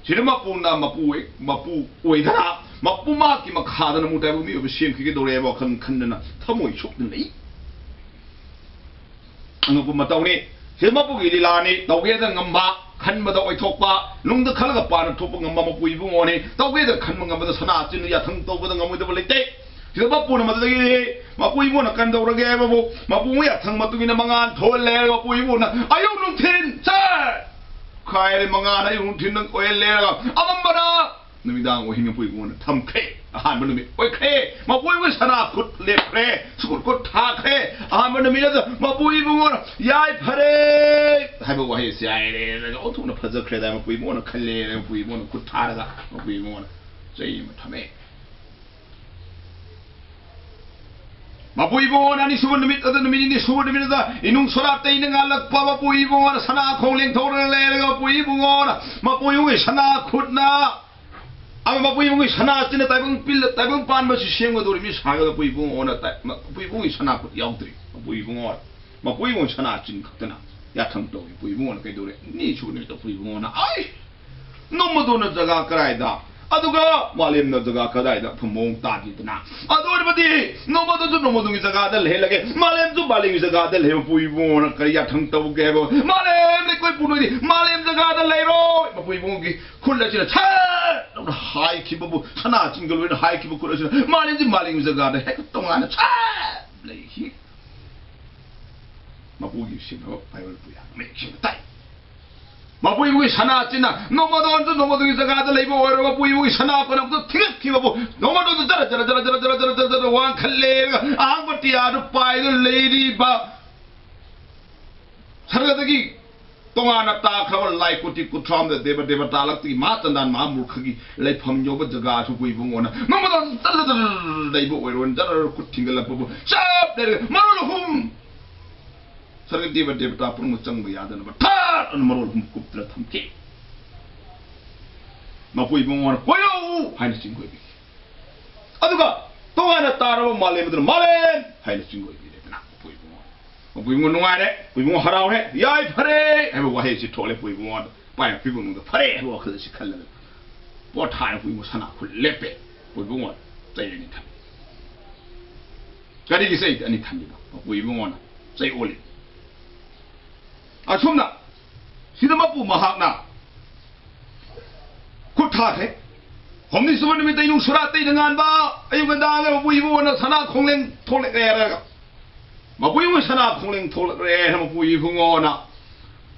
ꯁꯤꯗ ꯃꯄꯨꯅ ꯃꯄꯨ ꯑꯣꯏ-, ꯃꯄꯨ ꯑꯣꯏꯗꯅ ꯃꯄꯨ ꯃꯍꯥꯛꯀꯤ ꯃꯈꯥꯗ ꯅꯃꯨ ꯇꯥꯏꯕꯪ ꯃꯤꯑꯣꯏꯕ ꯁꯦꯝꯈꯤꯒꯗꯧꯔꯦ ꯍꯥꯏꯕ ꯋꯥꯈꯜ ꯈꯟꯗꯅ ꯊꯃꯣꯏ ꯁꯣꯛꯅ ꯂꯩ꯫ ꯑꯉꯛꯄ ꯃꯇꯧꯅꯤ꯫ ꯁꯤꯗ ꯃꯄꯨꯒꯤ ꯂꯤꯂꯥꯅꯤ꯫ ꯇꯧꯒꯦꯗ ꯉꯝꯕ, ꯈꯟꯕꯗ ꯑꯣꯏꯊꯣꯛꯄ, ꯅꯨꯡꯗ ꯈꯜꯂꯒ ꯄꯥꯟꯅ ꯊꯣꯛꯄ ꯉꯝꯕ ꯃꯄꯨ ꯏꯕꯨꯡꯉꯣꯅꯤ꯫ ꯇꯧꯒꯦꯗ ꯈꯟꯕ ꯉꯝꯕꯗ ꯁꯅꯥ ꯆꯤꯟ ꯌꯥꯊꯪ ꯇꯧꯕꯗ ꯉꯝꯃꯣꯏꯗꯕ ꯂꯩꯇꯦ꯫ ꯁꯤꯗ ꯃꯄꯨꯅ ꯃꯗꯨꯗꯒꯤ ꯃꯄꯨ ꯏꯕꯨꯡꯉꯣꯅ ꯀꯝꯗꯧꯔꯒꯦ ꯍꯥꯏꯕꯕꯨ, ꯃꯄꯨ ꯌꯥꯊꯪ ꯃꯇꯨꯡ ꯏꯟꯅ ꯃꯉꯥꯜ ꯊꯣꯛꯍꯜꯂꯦ꯫ ꯃꯄꯨ ꯏꯕꯨꯡꯉꯣꯅ ꯑꯌꯨꯛ ꯅꯨꯡꯊꯤꯟ ꯆꯠ ꯈꯥꯏꯔꯦ, ꯃꯉꯥꯜ ꯑꯌꯨꯛ ꯅꯨꯡꯊꯤꯟ ꯑꯣꯏꯍꯜꯂꯦ꯫ ꯑꯃꯝꯕꯅ ꯅꯨꯃꯤꯗꯥꯡ ꯑꯣꯏꯍꯟ ꯃꯄꯨ ꯏꯕꯨꯡꯉꯣꯅ ꯊꯝꯈ꯭ꯔꯦ꯫ ꯑꯍꯥꯟꯕ ꯅꯨꯃꯤꯠ ꯑꯣꯏꯈ꯭ꯔꯦ꯫ ꯃꯄꯨ ꯏꯕꯨꯡꯉꯣ ꯁꯅꯥ ꯈꯨꯠ ꯂꯦꯞꯈ꯭ꯔꯦ꯫ ꯁꯨꯀꯨꯠ ꯈꯨꯠ ꯊꯥꯈ꯭ꯔꯦ꯫ ꯑꯍꯥꯟꯕ ꯅꯨꯃꯤꯠ ꯑꯗꯨ ꯃꯄꯨ ꯏꯕꯨꯡꯉꯣꯅ "ꯌꯥꯏꯐꯔꯦ" ꯍꯥꯏꯕ ꯋꯥꯍꯩ ꯑꯁꯤ ꯍꯥꯏꯔꯦ꯫ ꯑꯣꯟꯊꯣꯛꯅ ꯐꯖꯈ꯭ꯔꯦꯗ ꯃꯄꯨ ꯏꯕꯨꯡꯉꯣꯅ ꯈꯜꯂꯦ꯫ ꯃꯄꯨ ꯏꯕꯨꯡꯉꯣꯅ ꯈꯨꯠ ꯊꯥꯔꯒ ꯃꯄꯨ ꯏꯕꯨꯡꯉꯣꯅ ꯆꯩ ꯑꯃ ꯊꯝꯃꯦ꯫ ꯃꯄꯨ ꯏꯕꯨꯡꯉꯣꯅ ꯑꯅꯤꯁꯨꯕ ꯅꯨꯃꯤꯠ ꯑꯗ, ꯅꯨꯃꯤꯠ ꯅꯤꯅꯤ ꯁꯨꯕ ꯅꯨꯃꯤꯠ ꯑꯗ ꯏꯅꯨꯡ ꯁꯣꯔꯥ ꯇꯩꯅ ꯉꯥꯜꯂꯛꯄ ꯃꯄꯨ ꯏꯕꯨꯡꯉꯣꯅ ꯁꯅꯥ ꯈꯣꯡ ꯂꯦꯡꯊꯣꯛꯂꯒ ꯂꯩꯔꯒ, ꯃꯄꯨ ꯏꯕꯨꯡꯉꯣꯅ, ꯃꯄꯨ ꯏꯕꯨꯡꯉꯣꯒꯤ ꯁꯅꯥ ꯈꯨꯠꯅ, ꯑꯃ ꯃꯄꯨ ꯏꯕꯨꯡꯉꯣꯒꯤ ꯁꯅꯥ ꯆꯤꯟꯅ ꯇꯥꯏꯕꯪ ꯄꯤꯜꯂ, ꯇꯥꯏꯕꯪ ꯄꯥꯟꯕꯁꯨ ꯁꯦꯝꯒꯗꯧꯔꯤ ꯃꯤ ꯁꯥꯒꯗ ꯃꯄꯨ ꯏꯕꯨꯡꯉꯣꯅ ꯇꯥꯏ-, ꯃꯄꯨ ꯏꯕꯨꯡꯉꯣꯒꯤ ꯁꯅꯥ ꯈꯨꯠ ꯌꯥꯎꯗ꯭ꯔꯤ꯫ ꯃꯄꯨ ꯏꯕꯨꯡꯉꯣꯅ, ꯃꯄꯨ ꯏꯕꯨꯡꯉꯣꯒꯤ ꯁꯅꯥ ꯆꯤꯟ ꯈꯛꯇꯅ ꯌꯥꯊꯪ ꯇꯧꯏ꯫ ꯃꯄꯨ ꯏꯕꯨꯡꯉꯣꯅ ꯀꯩꯗꯧꯔꯦ? ꯅꯤꯁꯨꯕ ꯅꯨꯃꯤꯠꯇ ꯃꯄꯨ ꯏꯕꯨꯡꯉꯣꯅ, "ꯑꯩ, ꯅꯣꯡꯃꯗꯣꯟꯅ ꯖꯒꯥ ꯀꯗꯥꯏꯗ? ꯑꯗꯨꯒ ꯃꯥꯂꯦꯝꯅ ꯖꯒꯥ ꯀꯗꯥꯏꯗ?" ꯑꯐ ꯃꯑꯣꯡ ꯇꯥꯗꯦꯗꯅ꯫ ꯑꯗꯨ ꯑꯣꯏꯔꯕꯗꯤ ꯅꯣꯡꯃꯗꯣꯟꯁꯨ ꯅꯣꯡꯃꯗꯣꯟꯒꯤ ꯖꯒꯥꯗ ꯂꯩꯍꯜꯂꯒꯦ, ꯃꯥꯂꯦꯝꯁꯨ ꯃꯥꯂꯦꯝꯒꯤ ꯖꯒꯥꯗ ꯂꯩꯍꯜꯂꯦ꯫ ꯃꯄꯨ ꯏꯕꯨꯡꯉꯣꯅ ꯀꯔꯤ ꯌꯥꯊꯪ ꯇꯧꯒꯦ ꯍꯥꯏꯕ? ꯃꯥꯂꯦꯝ ꯂꯩꯀꯣꯏ ꯄꯨꯝꯅꯃꯛꯇꯤ ꯃꯥꯂꯦꯝ ꯖꯒꯥꯗ ꯂꯩꯔꯣꯏ꯫ ꯃꯄꯨ ꯏꯕꯨꯡꯉꯣꯒꯤ ꯈꯨꯜ ꯑꯁꯤꯅ ꯁꯠ ꯂꯥꯎꯅ ꯍꯥꯏꯈꯤꯕꯕꯨ, ꯁꯅꯥ ꯆꯤꯟꯒ ꯂꯣꯏꯅ ꯍꯥꯏꯈꯤꯕ ꯈꯨꯜ ꯑꯁꯤꯅ ꯃꯥꯂꯦꯝꯁꯤ ꯃꯥꯂꯦꯝꯒꯤ ꯖꯒꯥꯗ ꯍꯦꯛꯇ ꯇꯣꯉꯥꯟꯅ ꯁꯠ ꯂꯩꯈꯤ꯫ ꯃꯄꯨꯒꯤ ꯁꯤꯡꯅꯕ ꯕꯥꯏꯕꯜ ꯄꯨꯌꯥ ꯃꯌꯦꯛ ꯁꯦꯡꯅ ꯇꯥꯏ꯫ ꯃꯄꯨ ꯏꯕꯨꯡꯒꯤ ꯁꯅꯥ ꯆꯤꯟꯅ ꯅꯣꯡꯃꯗꯣꯟꯁꯨ ꯅꯣꯡꯃꯗꯣꯟꯒꯤ ꯖꯒꯥꯗ ꯂꯩꯕ ꯑꯣꯏꯔꯣ, ꯃꯄꯨ ꯏꯕꯨꯡꯒꯤ ꯁꯅꯥ ꯄꯅꯝꯗꯨ ꯊꯤꯒꯠꯈꯤꯕꯕꯨ ꯅꯣꯡꯃꯗꯣꯟꯗꯨ ꯖꯔ ꯖꯔ ꯖꯔ ꯖꯔ ꯋꯥꯡꯈꯠꯂꯦ꯫ ꯑꯍꯥꯡꯕ ꯇꯤꯌꯥꯗꯨ ꯄꯥꯏꯗꯨꯅ ꯂꯩꯔꯤꯕ ꯁꯔꯒꯗꯒꯤ ꯇꯣꯉꯥꯟꯅ ꯇꯥꯈ꯭ꯔꯕ ꯂꯥꯏ ꯀꯣꯇꯤ ꯀꯨꯟꯊ꯭ꯔꯥ ꯍꯨꯝꯗꯣꯏ ꯗꯦꯕ ꯗꯦꯕꯇꯥ ꯂꯛꯇꯒꯤ ꯃꯍꯥ ꯆꯟꯗꯥꯟ ꯃꯍꯥ ꯃꯨꯔꯈꯒꯤ ꯂꯩꯐꯝ ꯌꯧꯕ ꯖꯒꯥꯁꯨ ꯃꯄꯨ ꯏꯕꯨꯡꯉꯣꯅ ꯅꯣꯡꯃꯗꯣꯟ ꯖꯔ ꯖꯔ ꯖꯔ ꯂꯩꯕ ꯑꯣꯏꯔꯣ, ꯖꯔ ꯈꯨꯠ ꯊꯤꯡꯒꯠꯂꯛꯄꯕꯨ ꯆꯞ ꯂꯩꯔꯒ ꯃꯔꯣꯜ ꯑꯍꯨꯝ ꯁꯔꯒ ꯗꯦꯕ ꯗꯦꯕꯇꯥ ꯄꯨꯝꯅꯃꯛ ꯆꯪꯕ ꯌꯥꯗꯅꯕ ꯊꯥꯠ ꯑꯅ ꯃꯔꯣꯜ ꯑꯍꯨꯝ ꯀꯨꯞꯇꯨꯅ ꯊꯝꯈꯤ꯫ ꯃꯄꯨ ꯏꯕꯨꯡꯉꯣꯅ "ꯀꯣꯏꯔꯛꯎ" ꯍꯥꯏꯅ ꯆꯤꯡ ꯀꯣꯏꯕꯤꯈꯤ꯫ ꯑꯗꯨꯒ ꯇꯣꯉꯥꯟꯅ ꯇꯥꯔꯕ ꯃꯥꯂꯦꯝ ꯑꯗꯨꯅ "ꯃꯥꯂꯦꯝ" ꯍꯥꯏꯅ ꯆꯤꯡ ꯀꯣꯏꯕꯤꯔꯦꯗꯅ ꯃꯄꯨ ꯏꯕꯨꯡꯉꯣ꯫ ꯃꯄꯨ ꯏꯕꯨꯡꯉꯣ ꯅꯨꯡꯉꯥꯏꯔꯦ, ꯃꯄꯨ ꯏꯕꯨꯡꯉꯣ ꯍꯔꯥꯎꯔꯦ, "ꯌꯥꯏ ꯐꯔꯦ" ꯍꯥꯏꯕ ꯋꯥꯍꯩꯁꯤ ꯊꯣꯛꯂꯦ ꯃꯄꯨ ꯏꯕꯨꯡꯉꯣꯗ꯫ ꯄꯥꯏꯔꯛꯄ ꯏꯕꯨꯡꯉꯣꯗ "ꯐꯔꯦ" ꯍꯥꯏꯕ ꯋꯥꯈꯜ ꯑꯁꯤ ꯈꯜꯂꯒ ꯄꯣꯠ ꯊꯥꯔꯦ꯫ ꯃꯄꯨ ꯏꯕꯨꯡꯉꯣ ꯁꯅꯥ ꯈꯨꯜ ꯂꯦꯞꯄꯦ꯫ ꯃꯄꯨ ꯏꯕꯨꯡꯉꯣ ꯆꯩ ꯑꯅꯤ ꯊꯝꯃꯤ꯫ ꯀꯔꯤꯒꯤ ꯆꯩ ꯑꯅꯤ ꯊꯝꯃꯤꯕ? ꯃꯄꯨ ꯏꯕꯨꯡꯉꯣꯅ ꯆꯩ ꯑꯣꯜꯂꯤ꯫ ꯑꯁꯨꯝꯅ ꯁꯤꯗ ꯃꯄꯨ ꯃꯍꯥꯛꯅ ꯈꯨꯠ ꯊꯥꯈ꯭ꯔꯦ꯫ ꯍꯨꯝꯅꯤ ꯁꯨꯕ ꯅꯨꯃꯤꯠꯇ ꯏꯅꯨꯡ ꯁꯣꯔꯥ ꯇꯩꯅ ꯉꯥꯟꯕ ꯑꯌꯨꯛ ꯉꯟꯇꯥꯒ ꯃꯄꯨ ꯏꯕꯨꯡꯉꯣꯅ ꯁꯅꯥ ꯈꯣꯡꯂꯦꯟ ꯊꯣꯛꯂꯛꯑꯦ ꯍꯥꯏꯔꯒ, ꯃꯄꯨ ꯏꯕꯨꯡꯉꯣ ꯁꯅꯥ ꯈꯣꯡꯂꯦꯟ ꯊꯣꯛꯂꯛꯂꯦ ꯍꯥꯏꯅ ꯃꯄꯨ ꯏꯕꯨꯡꯉꯣꯅ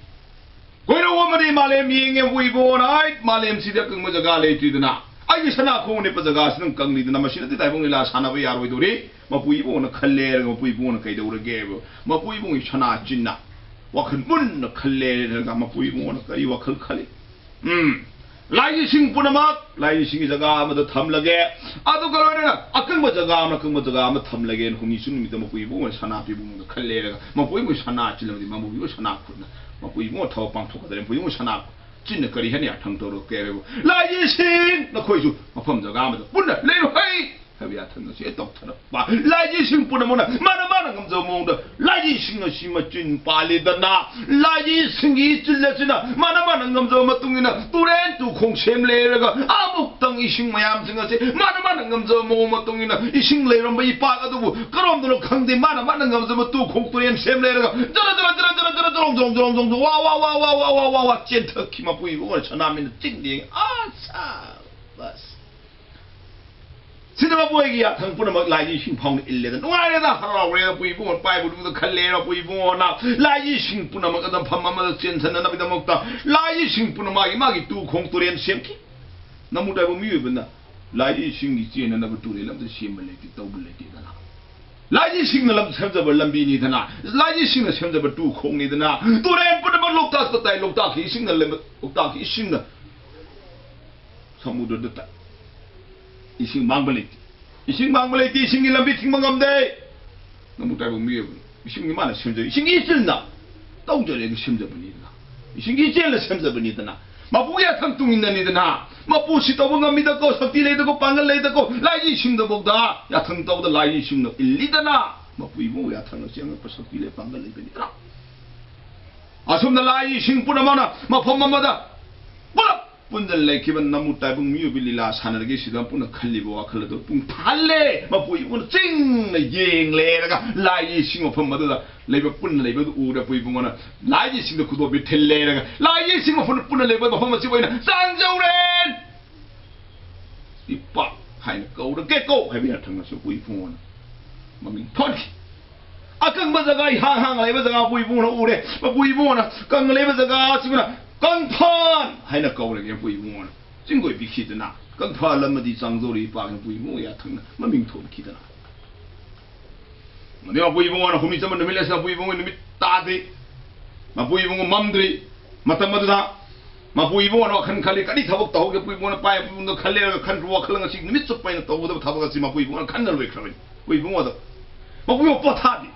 ꯀꯣꯏꯔꯧ ꯑꯃꯗꯤ ꯃꯥꯂꯦꯝ ꯌꯦꯡꯉꯦ꯫ ꯃꯄꯨ ꯏꯕꯨꯡꯉꯣꯅ, "ꯑꯩ, ꯃꯥꯂꯦꯝꯁꯤꯗꯤ ꯑꯀꯪꯕ ꯖꯒꯥ ꯂꯩꯇ꯭ꯔꯤꯗꯅ, ꯑꯩꯒꯤ ꯁꯅꯥ ꯈꯣꯡ ꯅꯦꯠꯄ ꯖꯒꯥꯁꯤ ꯑꯗꯨꯝ ꯀꯪꯂꯤꯗꯅ, ꯃꯁꯤꯗꯗꯤ ꯇꯥꯏꯕꯪ ꯂꯤꯂꯥ ꯁꯥꯟꯅꯕ ꯌꯥꯔꯣꯏꯗꯧꯔꯤ"꯫ ꯃꯄꯨ ꯏꯕꯨꯡꯉꯣꯅ ꯈꯜꯂꯦ ꯍꯥꯏꯔꯒ ꯃꯄꯨ ꯏꯕꯨꯡꯉꯣꯅ ꯀꯩꯗꯧꯔꯒꯦ ꯍꯥꯏꯕ? ꯃꯄꯨ ꯏꯕꯨꯡꯉꯣꯒꯤ ꯁꯅꯥ ꯆꯤꯟꯅ ꯋꯥꯈꯜ ꯃꯨꯟꯅ ꯈꯜꯂꯦ ꯍꯥꯏꯔꯒ ꯃꯄꯨ ꯏꯕꯨꯡꯉꯣꯅ ꯀꯔꯤ ꯋꯥꯈꯜ ꯈꯜꯂꯤ? ꯎꯝ, ꯂꯥꯏꯒꯤ ꯏꯁꯤꯡ ꯄꯨꯝꯅꯃꯛ ꯂꯥꯏꯒꯤ ꯏꯁꯤꯡꯒꯤ ꯖꯒꯥ ꯑꯃꯗ ꯊꯝꯂꯒꯦ, ꯑꯗꯨꯒ ꯂꯣꯏꯅꯅ ꯑꯀꯪꯕ ꯖꯒꯥ ꯑꯃ, ꯑꯀꯪꯕ ꯖꯒꯥ ꯑꯃ ꯊꯝꯂꯒꯦꯅ ꯍꯨꯝꯅꯤ ꯁꯨꯝ ꯅꯨꯃꯤꯠꯇ ꯃꯄꯨ ꯏꯕꯨꯡꯉꯣꯅ ꯁꯅꯥ ꯄꯤꯕꯨꯡꯗ ꯈꯜ ꯂꯩꯔꯒ, ꯃꯄꯨ ꯏꯕꯨꯡꯉꯣ ꯁꯅꯥ ꯆꯤꯜꯂꯕꯗꯤ ꯃꯄꯨ ꯏꯕꯨꯡꯉꯣ ꯁꯅꯥ ꯈꯨꯠꯅ, ꯃꯄꯨ ꯏꯕꯨꯡꯉꯣ ꯊꯕꯛ ꯄꯥꯡꯊꯣꯛꯀꯗꯧꯔꯦ, ꯃꯄꯨ ꯏꯕꯨꯡꯉꯣ ꯁꯅꯥ ꯆꯤꯟꯅ ꯀꯔꯤ ꯍꯥꯏꯅ ꯌꯥꯊꯪ ꯇꯧꯔꯛꯀꯦ ꯍꯥꯏꯕꯕꯨ, ꯂꯥꯏꯒꯤ ꯏꯁꯤꯡ ꯅꯈꯣꯏꯁꯨ ꯃꯐꯝ ꯖꯒꯥ ꯑꯃꯗ ꯄꯨꯟꯅ ꯂꯩꯔꯨ ꯍꯩ ꯍꯥꯏꯕ ꯌꯥꯊꯪ ꯑꯁꯤ ꯇꯧꯊꯔꯛꯄ꯫ ꯂꯥꯏꯒꯤ ꯏꯁꯤꯡ ꯄꯨꯝꯅꯃꯛꯅ ꯃꯥꯅ ꯃꯥꯅ ꯉꯝꯖꯕ ꯃꯑꯣꯡꯗ ꯂꯥꯏꯒꯤ ꯏꯁꯤꯡ ꯑꯁꯤ ꯃꯆꯤꯟ ꯄꯥꯜꯂꯤꯗꯅ, ꯂꯥꯏꯒꯤ ꯏꯁꯤꯡꯒꯤ ꯏꯆꯤꯜ ꯑꯁꯤꯅ ꯃꯥꯅ ꯃꯥꯅ ꯉꯝꯖꯕ ꯃꯇꯨꯡ ꯏꯟꯅ ꯇꯨꯔꯦꯟ ꯇꯨꯈꯣꯡ ꯁꯦꯝ ꯂꯩꯔꯒ, ꯑꯃꯨꯛꯇꯪ ꯏꯁꯤꯡ ꯃꯌꯥꯝꯁꯤꯡ ꯑꯁꯤ ꯃꯥꯅ ꯃꯥꯅ ꯉꯝꯖꯕ ꯃꯑꯣꯡ ꯃꯇꯨꯡ ꯏꯟꯅ ꯏꯁꯤꯡ ꯂꯩꯔꯝꯕ ꯏꯄꯥꯛ ꯑꯗꯨꯕꯨ ꯀꯔꯣꯝꯗꯅꯣ ꯈꯪꯗꯦ, ꯃꯥꯅ ꯃꯥꯅ ꯉꯝꯖꯕ ꯇꯨꯈꯣꯡ ꯇꯨꯔꯦꯟ ꯁꯦꯝ ꯂꯩꯔꯒ ꯖꯔ ꯖꯔ ꯖꯔ ꯖꯔ ꯖꯔ ꯖꯔꯣꯡ ꯖꯔꯣꯡ ꯖꯔꯣꯡ ꯖꯔꯣꯡ ꯖꯔꯣꯡ ꯋꯥ ꯋꯥ ꯋꯥ ꯋꯥ ꯋꯥ ꯋꯥ ꯋꯥ ꯋꯥ ꯆꯦꯟꯊꯈꯤ꯫ ꯃꯄꯨ ꯏꯕꯨꯡꯉꯣ ꯁꯅꯥꯃꯤꯅ ꯆꯤꯡ ꯂꯦꯡꯉꯤ꯫ ꯑꯁ ꯕꯁ꯫ ꯁꯤꯗ ꯃꯄꯨ ꯑꯩꯒꯤ ꯌꯥꯊꯪ ꯄꯨꯝꯅꯃꯛ ꯂꯥꯏꯒꯤ ꯏꯁꯤꯡ ꯐꯥꯎꯅ ꯏꯜꯂꯦꯗ ꯅꯨꯡꯉꯥꯏꯔꯦꯗ, ꯍꯔꯥꯎꯔꯦ꯫ ꯃꯄꯨ ꯏꯕꯨꯡꯉꯣ ꯄꯥꯏꯕꯗꯨꯗ ꯈꯜꯂꯦ꯫ ꯃꯄꯨ ꯏꯕꯨꯡꯉꯣꯅ ꯂꯥꯏꯒꯤ ꯏꯁꯤꯡ ꯄꯨꯝꯅꯃꯛ ꯑꯗꯨꯝ ꯃꯐꯝ ꯑꯃꯗ ꯆꯦꯟꯁꯤꯟꯅꯅꯕꯒꯤꯗꯃꯛꯇ ꯂꯥꯏꯒꯤ ꯏꯁꯤꯡ ꯄꯨꯝꯅꯃꯛ ꯃꯥꯒꯤ ꯃꯥꯒꯤ ꯇꯨꯈꯣꯡ ꯇꯨꯔꯦꯟ ꯁꯦꯝꯈꯤ꯫ ꯅꯃꯨ ꯇꯥꯏꯕ ꯃꯤꯑꯣꯏꯕꯅ ꯂꯥꯏꯒꯤ ꯏꯁꯤꯡꯒꯤ ꯆꯦꯟꯅꯅꯕ ꯇꯨꯔꯦꯟ ꯑꯝꯇ ꯁꯦꯝꯕ ꯂꯩꯇꯦ, ꯇꯧꯕ ꯂꯩꯇꯦꯗꯅ꯫ ꯂꯥꯏꯒꯤ ꯏꯁꯤꯡꯅ ꯂꯝ ꯁꯦꯝꯖꯕ ꯂꯝꯕꯤꯅꯤꯗꯅ, ꯂꯥꯏꯒꯤ ꯏꯁꯤꯡꯅ ꯁꯦꯝꯖꯕ ꯇꯨꯈꯣꯡꯅꯤꯗꯅ꯫ ꯇꯨꯔꯦꯟ ꯄꯨꯝꯅꯃꯛ ꯂꯣꯛꯇꯥꯛꯇ ꯇꯥꯏ, ꯂꯣꯛꯇꯥꯛꯀꯤ ꯏꯁꯤꯡꯅ ꯂꯩꯕ-, ꯂꯣꯛꯇꯥꯛꯀꯤ ꯏꯁꯤꯡꯅ ꯁꯃꯨꯗ꯭ꯔꯗ ꯇꯥꯏ꯫ ꯏꯁꯤꯡ ꯃꯥꯡꯕ ꯂꯩꯇꯦ꯫ ꯏꯁꯤꯡ ꯃꯥꯡꯕ ꯂꯩꯇꯦ, ꯏꯁꯤꯡꯒꯤ ꯂꯝꯕꯤ ꯊꯤꯡꯕ ꯉꯝꯗꯦ꯫ ꯅꯃꯨ ꯇꯥꯏꯕꯪ ꯃꯤꯑꯣꯏꯕꯅꯤ꯫ ꯏꯁꯤꯡꯒꯤ ꯃꯥꯅ ꯁꯦꯝꯖꯩ, ꯏꯁꯤꯡꯒꯤ ꯏꯆꯤꯜꯅ ꯇꯧꯖꯔꯦꯒ ꯁꯦꯝꯖꯕꯅꯤꯗꯅ, ꯏꯁꯤꯡꯒꯤ ꯏꯆꯦꯜꯅ ꯁꯦꯝꯖꯕꯅꯤꯗꯅ, ꯃꯄꯨꯒꯤ ꯌꯥꯊꯪ ꯇꯨꯡ ꯏꯟꯅꯅꯤꯗꯅ꯫ ꯃꯄꯨ ꯁꯤ ꯇꯧꯕ ꯉꯝꯃꯤꯗꯀꯣ, ꯁꯛꯇꯤ ꯂꯩꯗꯀꯣ, ꯄꯥꯡꯒꯜ ꯂꯩꯗꯀꯣ, ꯂꯥꯏꯒꯤ ꯏꯁꯤꯡꯗꯐꯥꯎꯗ ꯌꯥꯊꯪ ꯇꯧꯗ ꯂꯥꯏꯒꯤ ꯏꯁꯤꯡꯅ ꯏꯜꯂꯤꯗꯅ꯫ ꯃꯄꯨ ꯏꯕꯨꯡ ꯌꯥꯊꯪ ꯑꯁꯤ ꯑꯉꯛꯄ ꯁꯛꯇꯤ ꯂꯩ, ꯄꯥꯡꯒꯜ ꯂꯩꯕꯅꯤꯗꯅ꯫ ꯑꯁꯨꯝꯅ ꯂꯥꯏꯒꯤ ꯏꯁꯤꯡ ꯄꯨꯝꯅꯃꯛꯅ ꯃꯐꯝ ꯑꯃꯗ ꯄꯨꯂꯞ ꯄꯨꯟꯗꯨꯅ ꯂꯩꯈꯤꯕ ꯅꯃꯨ ꯇꯥꯏꯕꯪ ꯃꯤꯑꯣꯏꯕ ꯂꯤꯂꯥ ꯁꯥꯟꯅꯔꯒꯦ ꯁꯤꯗ ꯄꯨꯟꯅ ꯈꯜꯂꯤꯕ ꯋꯥꯈꯜ ꯑꯗꯨ ꯄꯨꯡ ꯊꯥꯜꯂꯦ꯫ ꯃꯄꯨ ꯏꯕꯨꯡꯅ ꯆꯤꯡꯅ ꯌꯦꯡ ꯂꯩꯔꯒ ꯂꯥꯏꯒꯤ ꯏꯁꯤꯡ ꯃꯐꯝ ꯑꯗꯨꯗ ꯂꯩꯕ ꯄꯨꯟꯅ ꯂꯩꯕꯗꯨ ꯎꯔꯦ꯫ ꯃꯄꯨ ꯏꯕꯨꯡꯉꯣꯅ ꯂꯥꯏꯒꯤ ꯏꯁꯤꯡꯗ ꯈꯨꯗꯣꯝꯕꯤ ꯊꯤꯜ ꯂꯩꯔꯒ ꯂꯥꯏꯒꯤ ꯏꯁꯤꯡ ꯃꯐꯝꯗ ꯄꯨꯟꯅ ꯂꯩꯕ ꯃꯐꯝ ꯑꯁꯤꯕꯨ ꯑꯩꯅ ꯆꯥꯡꯖꯧꯔꯦꯟ ꯏꯄꯥꯛ ꯍꯥꯏꯅ ꯀꯧꯔꯒꯦꯀꯣ ꯍꯥꯏꯕ ꯌꯥꯊꯪ ꯑꯁꯤ ꯃꯄꯨ ꯏꯕꯨꯡꯉꯣꯅ ꯃꯃꯤꯡ ꯊꯣꯟꯈꯤ꯫ ꯑꯀꯪꯕ ꯖꯒꯥ, ꯏꯍꯥꯡ ꯍꯥꯡ ꯂꯩꯕ ꯖꯒꯥ ꯃꯄꯨ ꯏꯕꯨꯡꯅ ꯎꯔꯦ꯫ ꯃꯄꯨ ꯏꯕꯨꯡꯅ ꯀꯪ ꯂꯩꯕ ꯖꯒꯥ ꯑꯁꯤꯕꯨꯅ ꯀꯪꯐꯥꯟ ꯍꯥꯏꯅ ꯀꯧꯔꯒꯦ꯫ ꯃꯄꯨ ꯏꯕꯨꯡꯅ ꯆꯤꯡꯒꯣꯏ ꯄꯤꯈꯤꯗꯨꯅ ꯀꯪꯐꯥꯟ ꯑꯃꯗꯤ ꯆꯥꯡꯖꯧꯔꯤ ꯏꯄꯥꯛ ꯃꯄꯨ ꯏꯕꯨꯡ ꯌꯥꯊꯪꯅ ꯃꯃꯤꯡ ꯊꯣꯟꯈꯤꯗꯅ꯫ ꯃꯗꯨ ꯃꯄꯨ ꯏꯕꯨꯡꯉꯣꯅ ꯍꯨꯝꯅꯤ ꯆꯟꯕ ꯅꯨꯃꯤꯠ ꯑꯁꯤꯗ ꯃꯄꯨ ꯏꯕꯨꯡꯉꯣ ꯅꯨꯃꯤꯠ ꯇꯥꯗ꯭ꯔꯤ, ꯃꯄꯨ ꯏꯕꯨꯡꯉꯣ ꯃꯝꯗ꯭ꯔꯤ꯫ ꯃꯇꯝ ꯑꯗꯨꯗ ꯃꯄꯨ ꯏꯕꯨꯡꯉꯣꯅ ꯋꯥꯈꯜ ꯈꯜꯂꯤ, ꯀꯔꯤ ꯊꯕꯛ ꯇꯧꯍꯧꯒꯦ? ꯃꯄꯨ ꯏꯕꯨꯡꯉꯣꯅ ꯄꯥꯏ, ꯃꯄꯨ ꯏꯕꯨꯡꯉꯣꯗ ꯈꯜꯂꯦ, ꯈꯟ-, ꯋꯥꯈꯜ ꯉꯁꯤ ꯅꯨꯃꯤꯠ ꯆꯨꯞꯄ ꯑꯩꯅ ꯇꯧꯒꯗꯕ ꯊꯕꯛ ꯑꯁꯤ ꯃꯄꯨ ꯏꯕꯨꯡꯉꯣꯅ ꯈꯟꯅ ꯂꯣꯏꯈ꯭ꯔꯕꯅꯤ꯫ ꯃꯄꯨ ꯏꯕꯨꯡꯉꯣꯗ, ꯃꯄꯨ ꯏꯕꯨꯡꯉꯣ ꯄꯣꯊꯥꯗꯦ꯫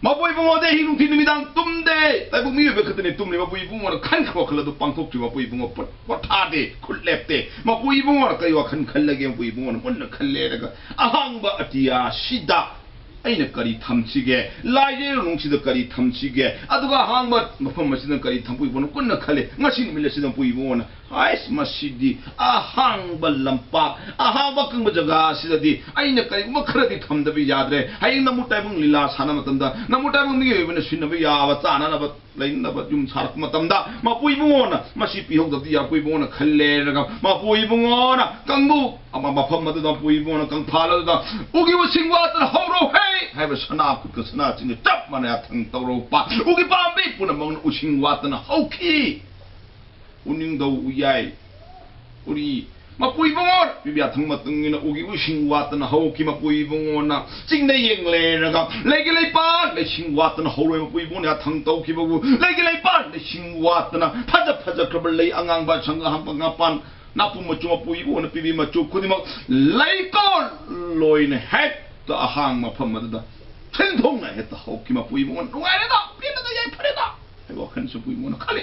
ꯃꯄꯨ ꯏꯕꯨꯡꯉꯣꯗꯤ ꯑꯍꯤꯡ ꯅꯨꯡꯊꯤꯜ ꯅꯨꯃꯤꯗꯥꯡ ꯇꯨꯝꯗꯦ꯫ ꯇꯥꯏꯕꯪ ꯃꯤꯑꯣꯏꯕ ꯈꯛꯇꯅꯤ ꯇꯨꯝꯂꯤ꯫ ꯃꯄꯨ ꯏꯕꯨꯡꯉꯣꯅ ꯈꯟꯈ꯭ꯔ ꯋꯥꯈꯜ ꯑꯗꯨ ꯄꯥꯡꯊꯣꯛꯇ꯭ꯔꯤ꯫ ꯃꯄꯨ ꯏꯕꯨꯡꯉꯣ ꯄꯣ-, ꯄꯣꯊꯥꯗꯦ, ꯈꯨꯠ ꯂꯦꯞꯇꯦ꯫ ꯃꯄꯨ ꯏꯕꯨꯡꯉꯣꯅ ꯀꯔꯤ ꯋꯥꯈꯜ ꯈꯜꯂꯒꯦ? ꯃꯄꯨ ꯏꯕꯨꯡꯉꯣꯅ ꯃꯨꯟꯅ ꯈꯜꯂꯦꯔꯒ, ꯑꯍꯥꯡꯕ ꯑꯇꯤꯌꯥꯁꯤꯗ ꯑꯩꯅ ꯀꯔꯤ ꯊꯝꯁꯤꯒꯦ? ꯂꯥꯏꯖꯩ ꯅꯨꯡꯁꯤꯗ ꯀꯔꯤ ꯊꯝꯁꯤꯒꯦ? ꯑꯗꯨꯒ ꯑꯍꯥꯡꯕ ꯃꯐꯝ ꯑꯁꯤꯗ ꯀꯔꯤ ꯊꯝ-, ꯃꯄꯨ ꯏꯕꯨꯡꯉꯣꯅ ꯀꯨꯟꯅ ꯈꯜꯂꯦ꯫ ꯉꯁꯤ ꯅꯨꯃꯤꯠ ꯑꯁꯤꯗ ꯃꯄꯨ ꯏꯕꯨꯡꯉꯣꯅ, "ꯑꯩꯁ, ꯃꯁꯤꯗꯤ ꯑꯍꯥꯡꯕ ꯂꯝꯄꯥꯛ, ꯑꯍꯥꯡꯕ ꯑꯀꯪꯕ ꯖꯒꯥ ꯑꯁꯤꯗꯗꯤ ꯑꯩꯅ ꯀꯔꯤꯒꯨꯝꯕ ꯈꯔꯗꯤ ꯊꯝꯗꯕ ꯌꯥꯗ꯭ꯔꯦ꯫ ꯍꯌꯦꯡ ꯅꯃꯨ ꯇꯥꯏꯕꯪ ꯂꯤꯂꯥ ꯁꯥꯟꯅꯕ ꯃꯇꯝꯗ, ꯅꯃꯨ ꯇꯥꯏꯕꯪ ꯃꯤꯑꯣꯏꯕꯅ ꯁꯤꯟꯅꯕ ꯌꯥꯕ, ꯆꯥꯅꯅꯕ, ꯂꯩꯅꯕ ꯌꯨꯝ ꯁꯥꯔꯛꯄ ꯃꯇꯝꯗ ꯃꯄꯨ ꯏꯕꯨꯡꯉꯣꯅ ꯃꯁꯤ ꯄꯤꯍꯧꯗꯕꯗꯤ ꯌꯥꯔꯣꯏ", ꯃꯄꯨ ꯏꯕꯨꯡꯉꯣꯅ ꯈꯜꯂꯦꯔꯒ, ꯃꯄꯨ ꯏꯕꯨꯡꯉꯣꯅ ꯀꯥꯡꯕꯨ ꯑꯃ ꯃꯐꯝ ꯑꯗꯨꯗ ꯃꯄꯨ ꯏꯕꯨꯡꯉꯣꯅ ꯀꯪꯐꯥꯜ ꯑꯗꯨꯗ, "ꯎꯒꯤ ꯎꯁꯤꯡ ꯋꯥꯠꯇꯅ ꯍꯧꯔꯣ ꯍꯦ" ꯍꯥꯏꯕ ꯁꯅꯥ ꯈꯨꯠꯀ ꯁꯅꯥ ꯆꯤꯡꯒ ꯆꯞ ꯃꯥꯟꯅꯩ ꯌꯥꯊꯪ ꯇꯧꯔꯛꯄ꯫ ꯎꯒꯤ ꯄꯥꯝꯕꯤ ꯄꯨꯝꯅꯃꯛꯅ ꯎꯁꯤꯡ ꯋꯥꯠꯇꯅ ꯍꯧꯈꯤ꯫ ꯎꯅꯤꯡꯊꯧ, ꯎꯌꯥꯏ, ꯎꯔꯤ, ꯃꯄꯨ ꯏꯕꯨꯡꯉꯣꯅ ꯄꯤꯕ ꯌꯥꯊꯪ ꯃꯇꯨꯡ ꯏꯟꯅ ꯎꯒꯤ ꯎꯁꯤꯡ ꯋꯥꯠꯇꯅ ꯍꯧꯈꯤ꯫ ꯃꯄꯨ ꯏꯕꯨꯡꯉꯣꯅ ꯆꯤꯡꯗ ꯌꯦꯡꯂꯦꯔꯒ, ꯂꯩꯒꯤ ꯂꯩꯄꯥꯟ ꯂꯩꯁꯤꯡ ꯋꯥꯠꯇꯅ ꯍꯧꯔꯣꯏ꯫ ꯃꯄꯨ ꯏꯕꯨꯡꯉꯣꯅ ꯌꯥꯊꯪ ꯇꯧꯈꯤꯕꯕꯨ, ꯂꯩꯒꯤ ꯂꯩꯄꯥꯟ ꯂꯩꯁꯤꯡ ꯋꯥꯠꯇꯅ, ꯐꯖ ꯐꯖꯈ꯭ꯔꯕ ꯂꯩ ꯑꯉꯥꯡꯕ, ꯁꯪꯒ ꯍꯥꯞꯄ ꯉꯥꯄꯥꯟ, ꯅꯥꯄꯨ ꯃꯆꯨ, ꯃꯄꯨ ꯏꯕꯨꯡꯉꯣꯅ ꯄꯤꯕꯤ ꯃꯆꯨ ꯈꯨꯗꯤꯡꯃꯛ ꯂꯩꯀꯣꯜ ꯂꯣꯏꯅ ꯍꯦꯛꯇ ꯑꯍꯥꯡ ꯃꯐꯝ ꯑꯗꯨꯗ ꯁꯤꯟꯊꯨꯡꯅ ꯍꯦꯛꯇ ꯍꯧꯈꯤ꯫ ꯃꯄꯨ ꯏꯕꯨꯡꯉꯣꯅ ꯅꯨꯡꯉꯥꯏꯔꯦꯗ, ꯄꯦꯟꯅꯗ ꯌꯥꯏꯐꯔꯦꯗ ꯍꯥꯏꯕ ꯋꯥꯈꯜꯁꯨ ꯃꯄꯨ ꯏꯕꯨꯡꯉꯣꯅ ꯈꯜꯂꯤ꯫